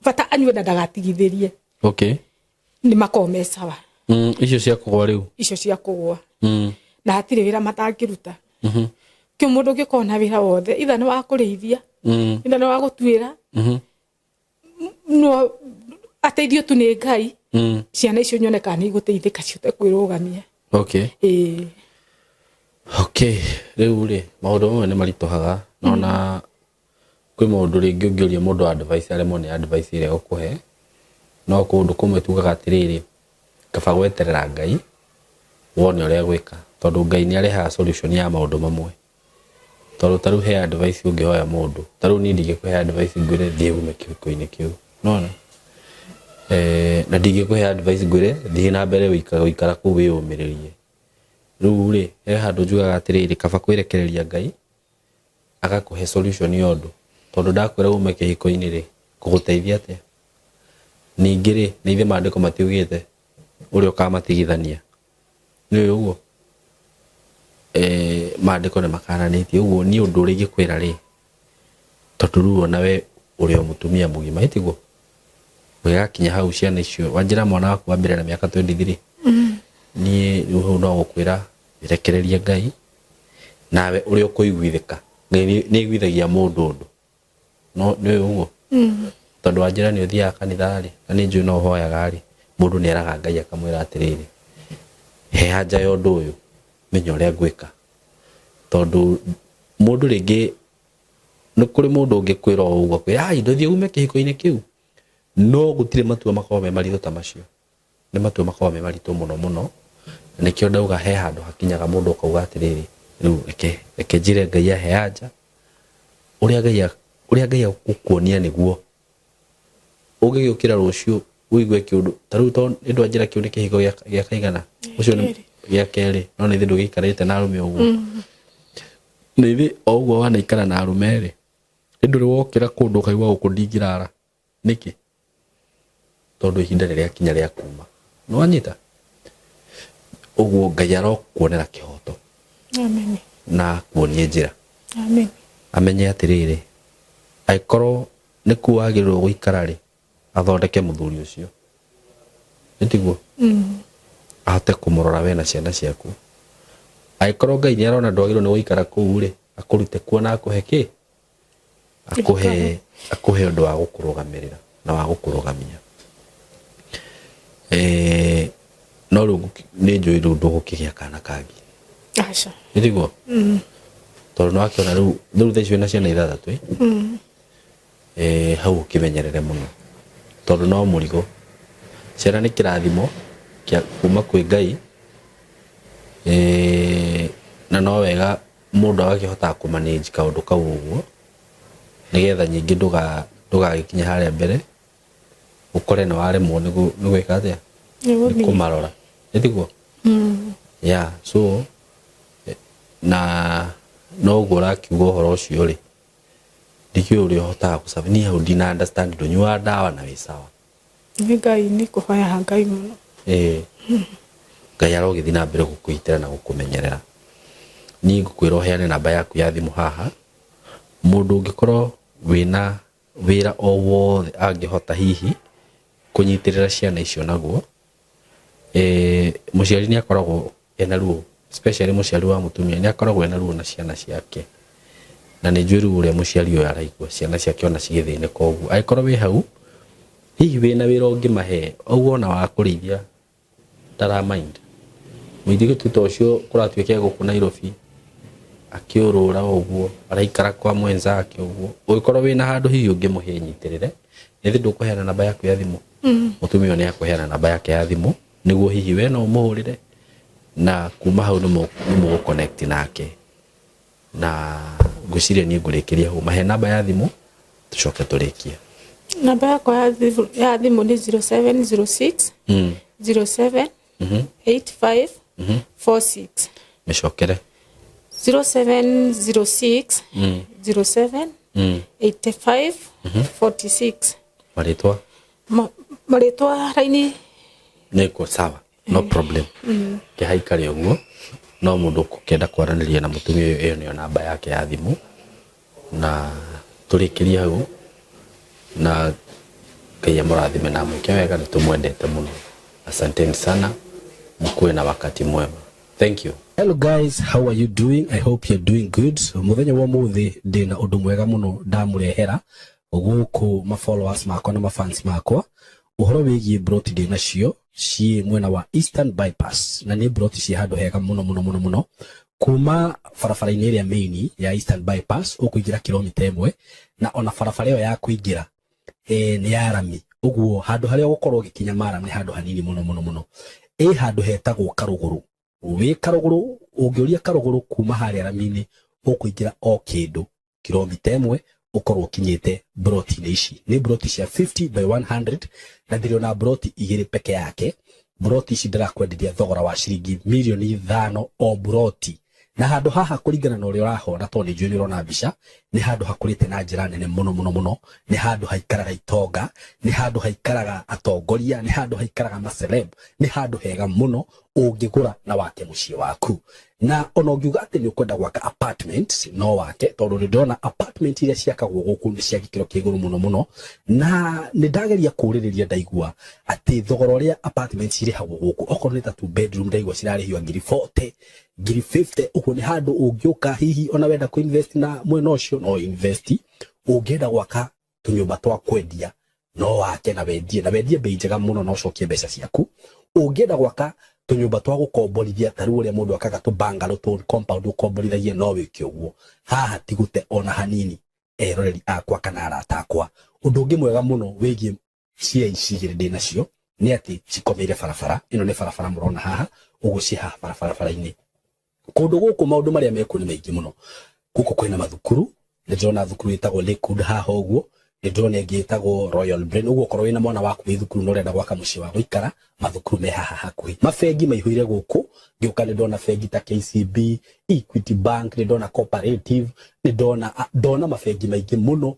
bata anyue na ndagatigithĩrie. Nĩ makorwo me sawa. Icio cia kũgwa rĩu. Icio cia kũgwa. Na hatirĩ wĩra matangĩruta. Kĩu mũndũ ũngĩkorwo na wĩra wothe, itha nĩ wa kũrĩithia, itha nĩ wa gũtuĩra, no ateithio tu nĩ Ngai, ciana icio nyone kana nĩ igũteithĩka cihote kwĩrũgamia. Ĩĩ. Okay, rĩu rĩ, maũndũ mamwe nĩ maritũhaga, no na kwĩ maũndũ rĩngĩ ũngĩũria mũndũ advice aremwo nĩ advice ĩrĩa egũkũhe, no kũndũ kũmwe tugaga atĩrĩrĩ, kaba gweterera Ngai, wone ũrĩa egwĩka, tondũ Ngai nĩ arehaga solution ya maũndũ mamwe. Tondũ ta rĩu he advice ũngĩhoya mũndũ, ta rĩu niĩ ndingĩkũhe advice ngwĩre thiĩ ume kĩhiko-inĩ kĩu, nĩwona? Na ndingĩkũhe advice ngwĩre thiĩ na mbere gũikara kũu wĩyũmĩrĩrie. Rĩu rĩ, he handũ njugaga atĩrĩrĩ, kaba kwĩrekereria Ngai, agakũhe solution ya ũndũ. Tondũ ndakwĩra ume kĩhiko-inĩ rĩ, ngũgũteithia atĩa? Ningĩ rĩ, na ithe maandĩko matiugĩte ũrĩa ũkamatigithania. Nĩ ũĩ ũguo? Maandĩko nĩ makananĩtie ũguo niĩ ũndũ ũrĩa ingĩkwĩra rĩ, tondũ rĩu ona we ũrĩ o mũtumia mũgima ĩ tiguo? Ũgĩgakinya hau ciana icio, wanjĩra mwana waku wa mbere na mĩaka 23, niĩ rĩu hau no gũkwĩra rekereria Ngai, nawe ũrĩa ũkũiguithĩka. Ngai nĩ aiguithagia mũndũ ũndũ. No nĩ ũĩ ũguo? Tondũ wanjĩra nĩ ũthiaga kanitha rĩ, na nĩ njũĩ no ũhoyaga rĩ, mũndũ nĩ eraga Ngai akamwĩra atĩrĩrĩ, he anja ya ũndũ ũyũ, menya ũrĩa ngwĩka. Tondũ mũndũ rĩngĩ, nĩ kũrĩ mũndũ ũngĩkwĩra o ũguo akwĩre, ai ndũthiĩ ume kĩhiko-inĩ kĩu. No gũtirĩ matua makoragwo me maritũ ta macio. Nĩ matua makoragwo me maritũ mũno mũno, na nĩkĩo ndauga he handũ hakinyaga mũndũ akauga atĩrĩrĩ, rĩu reke reke njĩre Ngai ahe anja, ũrĩa Ngai ũrĩa Ngai egũkuonia nĩguo. Ũngĩgĩũkĩra rũciũ ũigue kĩũndũ, ta rĩu tondũ nĩ ndwanjĩra kĩu nĩ kĩhiko gĩa kaigana, ũcio nĩ gĩa kerĩ, no nĩ ithuĩ ndũgĩikarĩte na arũme ũguo. Na ithuĩ o ũguo wanaikara na arũme rĩ, ĩ ndũrĩ wokĩra kũndũ ũkaigua gũkũ ndingĩrara, nĩkĩ? Tondũ ihinda nĩ rĩakinya rĩa kuma. Nĩ wanyita? Ũguo Ngai arokuonera kĩhoto. Amen. Na akuonie njĩra. Amen. Amenye atĩrĩrĩ, angĩkorwo nĩkuo wagĩrĩirwo gũikara rĩ, athondeke mũthuri ũcio. Nĩ tiguo? Ahote kũmũrora we na ciana ciaku. Angĩkorwo Ngai nĩ arona ndwagĩrĩirwo nĩ gũikara kũu rĩ, akũrute kuo na akũhe kĩ? Akũhe akũhe ũndũ wa gũkũrũgamĩrĩra na wa gũkũrũgamia. No rĩu nĩ njũĩ rĩu ndũgũkĩgĩa kana kangĩ. Aca. Nĩ tiguo? Tondũ nĩ wakĩona rĩu rĩu thaa ici wĩna ciana ithathatũ ĩ? Hau ũkĩmenyerere mũno tondũ no mũrigo. Ciana nĩ kĩrathimo kĩa kuma kwĩ Ngai, na no wega mũndũ agakĩhotaga kũ manage kaũndũ kau ũguo, nĩgetha ningĩ ndũgagĩkinye harĩa mbere ũkore nĩ waremwo nĩ gwĩka atĩa, nĩ kũmarora. Nĩ tiguo? Yeah, so na noguo ũrakiuga ũhoro ũcio rĩ, ndikĩũĩ ũrĩa ũhotaga gũ survive. Niĩ hau ndina understand ndũnyuaga ndawa na wĩ sawa. Nĩ Ngai, nĩ kũhoyaga Ngai mũno. Ĩĩ. Ngai arogĩthiĩ na mbere gũkũgitĩra na gũkũmenyerera. Niĩ ngũkwĩra ũheane namba yaku ya thimũ haha, mũndũ ũngĩkorwo wĩna wĩra o wothe angĩhota hihi kũnyitĩrĩra ciana icio naguo, mũciari nĩ akoragwo ena ruo, especially mũciari wa mũtumia nĩ akoragwo ena ruo na ciana ciake. Na nĩ njũĩ rĩu ũrĩa mũciari ũyũ araigua ciana ciake ona cigĩthĩnĩka ũguo. Angĩkorwo wĩ hau, hihi wĩna wĩra ũngĩmahe, ũguo ona wa kũrĩithia ndara mind. Mũirĩtu ta ũcio kũratuĩka e gũkũ Nairobi akĩũrũra ũguo, araikara kwa mwenzake ũguo. Ũngĩkorwo wĩna handũ hihi ũngĩmũhe anyitĩrĩre, githĩ ndũkũheana namba yaku ya thimũ? Mũtumia ũyũ nĩ akũheana namba yake ya thimũ nĩguo hihi we no ũmũhũrĩre na kuma hau nĩ mũgũ connect nake. Na ngwĩciria niĩ ngũrĩkĩria hau. Mahe namba ya thimũ tũcoke tũrĩkie. Namba yakwa ya thimũ nĩ 0706 07 85 46. Mĩcokere. 0706 07 85 46. Marĩtwa? Marĩtwa raini Nĩkũ sawa, no problem. Kĩhaikare ũguo, no mũndũ ũkĩenda kwaranĩria na mũtumia ũyũ, ĩyo nĩyo namba yake ya thimũ, na tũrĩkĩrie hau, na Ngai amũrathime na amwĩke wega, nĩ tũmwendete mũno. Asanteni sana, mkuwe na wakati mwema. Thank you. Hello guys, how are you doing? I hope you're doing good. Muthenya wa muthi ndina undu mwega muno ndamurehera guku ma followers makwa na ma fans makwa uhoro wigie broti ndina cio ciĩ mwena wa Eastern Bypass, na nĩ broti ciĩ handũ hega muno muno muno muno kuma barabara-inĩ ĩrĩa main ya Eastern Bypass ũkũingĩra kilomita 1, na ona barabara ĩyo ya kũingĩra nĩ ya rami, ũguo handũ harĩa ũgũkorwo ũgĩkinya maram nĩ handũ hanini muno muno muno. Ĩ handũ hetagwo Karũgũrũ, wĩ Karũgũrũ ũngĩũria Karũgũrũ kuma harĩa rami-inĩ ũkũingĩra o kĩndũ kilomita 1 ũkorwo ũkinyĩte broti-inĩ ici. Nĩ broti cia 50 by 100 na ndĩrĩ broti 2 peke yake. Broti ici ndĩrakwenderia thogora wa ciringi mirioni 5 o broti, na handũ haha kũringana na ũrĩa ũrahona, tondũ nĩ njũĩ nĩ ũrona mbica, nĩ handũ hakũrĩte na njĩra nene mũno mũno mũno. Nĩ handũ haikaraga itonga, nĩ handũ haikaraga atongoria, nĩ handũ haikaraga maceleb, nĩ handũ hega mũno ũngĩgũra na wake mũciĩ waku. Na ona ũngiuga atĩ nĩ ũkwenda gwaka apartment no wake, tondũ nĩ ndĩrona apartment iria ciakagwo gũkũ nĩ cia gĩkĩro kĩa igũrũ mũno mũno, na nĩ ndageria kũũrĩrĩria ndaigua atĩ thogora ũrĩa apartment cirĩhagwo gũkũ, okorwo nĩ ta 2 bedroom ndaigua cirarĩhio ngiri 40, ngiri 50. Ũguo nĩ handũ ũngĩũka hihi ona wenda kũ invest na mwena ũcio no invest, ũngĩenda gwaka tũnyũmba twa kwendia no wake na wendie, na wendie bei njega mũno na ũcokie mbeca ciaku. Ũngĩenda gwaka tũnyũmba twa gũkomborithia ta rĩu ũrĩa mũndũ akaga tũ bungalow tũ compound ũkomborithagia no wĩke ũguo. Haha ti gũte ona hanini, eroreri akwa kana arata akwa. Ũndũ ũngĩ mwega mũno wĩgiĩ cia ici igĩrĩ ndĩ nacio nĩ atĩ cikomeire barabara. Ĩno nĩ barabara mũrona haha, ũguo ciĩ haha barabara-inĩ. Kũndũ gũkũ maũndũ marĩa mekuo nĩ maingĩ mũno. Gũkũ kwĩna mathukuru, nĩ ndĩrona thukuru ĩtagwo Lakewood haha ũguo, nĩ ndĩrona ĩngĩ ĩtagwo Royal Brain. Ũguo okorwo wĩna mwana waku wĩ thukuru na ũrenda gwaka mũciĩ wa gũikara, mathukuru me haha hakuhĩ. Mabengi maihũire gũkũ, ngĩũka nĩ ndona bengi ta KCB, Equity Bank, nĩ ndona Cooperative, nĩ ndona mabengi maingĩ mũno.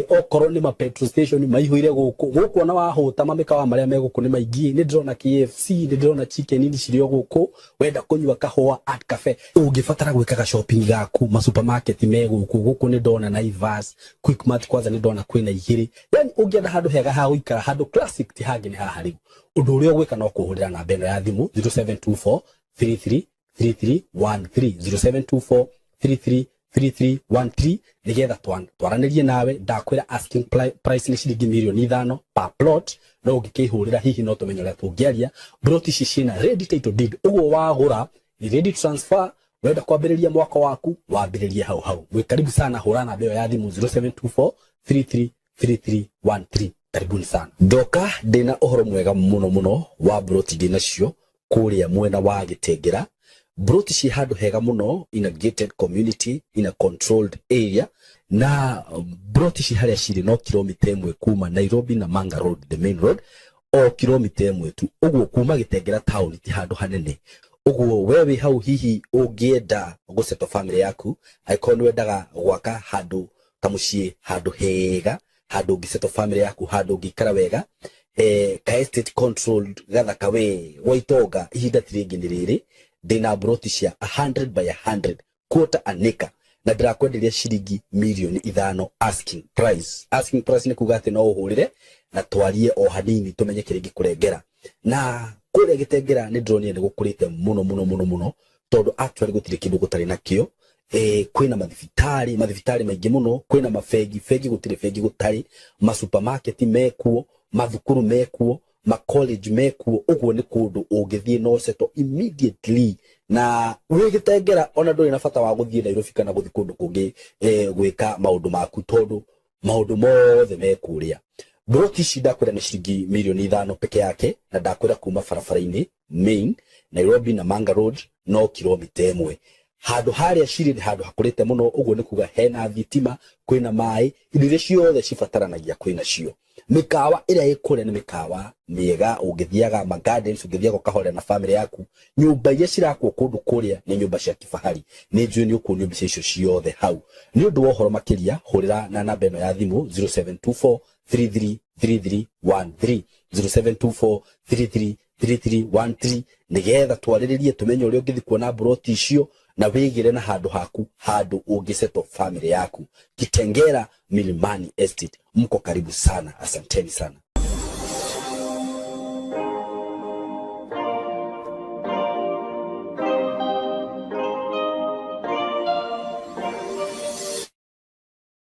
Okorwo nĩ ma petrol station maihũire gũkũ. Gũkũ ona wahũta mamĩkawa marĩa me gũkũ nĩ maingĩ. Nĩ ndĩrona KFC, nĩ ndĩrona chicken inn cirĩ o gũkũ. Wenda kũnyua kahũa Art Cafe, ũngĩbatara gwĩkaga shopping gaku, ma supermarket me gũkũ. Gũkũ nĩ ndona Naivas, Quickmart kwanza nĩ ndona kwĩna 2. Yani ũngĩenda handũ hega ha gũikara, handũ classic ti hangĩ nĩ haha rĩu. Ũndũ ũrĩa ũgwĩka no kũhũrĩra namba ĩno ya thimũ 0724 33 33 13, 0724 33 33 13, nigetha twaranĩrie nawe. Ndakwĩra asking price nĩ ciringi mirioni 5 per plot, no ũngĩkĩhũrĩra hihi no tũmenye ũrĩa tũngĩaria. Plot ici ciĩna ready title deed, ũguo wagũra ni ready transfer. Wenda kwambĩrĩria mwaka waku wambĩrĩrie hau hau. Mwĩ karibu sana, hũra namba ĩyo ya thimũ 0724 33 33 13. Karibuni sana. Ndoka ndĩna ũhoro mwega mũno mũno wa broti ndĩnacio kũrĩa mwena wa Gĩtengera. Broti ciĩ handũ hega mũno, in a gated community, in a controlled area, na broti ci harĩa cirĩ no kilomita 1 kuma Nairobi na Manga Road, the main road, o kilomita 1 tu. Ũguo kuma Gĩtengera town ti handũ hanene. Ũguo we wĩ hau hihi ũngĩenda gũsettle family yaku, angĩkorwo nĩ wendaga gwaka handũ ta mũciĩ, handũ hega, handũ ũngĩsettle family yaku, handũ ũngĩikara wega, Ka estate controlled gathaka we gwa itonga. Ihinda ti rĩngĩ nĩ rĩrĩ, ndĩna mburoti cia 100 by 100, quarter an acre, na ndĩrakwenderia ciringi mirioni 5 asking price. Asking price nĩ kuga atĩ no ũhũrĩre na twarie o hanini tũmenye kĩrĩa ingĩkũrengera. Na kũrĩa Gĩtengera nĩ ndĩronire nĩ gũkũrĩte mũno mũno mũno mũno, tondũ actually gũtirĩ kĩndũ gũtarĩ nakĩo. Kwĩna mathibitarĩ, mathibitarĩ maingĩ mũno, kwĩna mabengi, bengi gũtirĩ bengi gũtarĩ, masupermarket mekuo, mathukuru mekuo, macollege mekuo. Ũguo nĩ kũndũ ũngĩthiĩ no settle immediately na wĩ Gĩtengera, ona ndũrĩ na bata wa gũthiĩ Nairobi kana gũthiĩ kũndũ kũngĩ gwĩka maũndũ maku, tondũ maũndũ mothe me kũrĩa. Mburoti ici ndakwĩra nĩ ciringi mirioni 5 peke yake, na ndakwĩra kuma barabara-inĩ main Nairobi na Manga Road no kilomita 1. Handũ harĩa cirĩ nĩ handũ hakũrĩte mũno. Ũguo nĩ kuga hena thitima, kwĩna maĩ, indo iria ciothe cibataranagia kwĩna cio. Mĩkawa ĩrĩa ĩ kũrĩa nĩ mĩkawa mĩega, ũngĩthiaga ma gardens, ũngĩthiaga ũkahorera na family yaku. Nyũmba iria cirakwo kũndũ kũrĩa nĩ nyũmba cia kifahari. Nĩ njũĩ nĩ ũkuonio mbica icio ciothe hau. Nĩ ũndũ wa ũhoro makĩria, hũrĩra na namba ĩno ya thimũ, 0724 333313, 0724 333313, nĩgetha twarĩrĩrie tũmenye ũrĩa ũngĩthiĩ kuona mburoti icio na wĩgĩre na handũ haku, handũ ũngĩsettle family yaku. Kitengera Milimani Estate, mko karibu sana. Asanteni sana.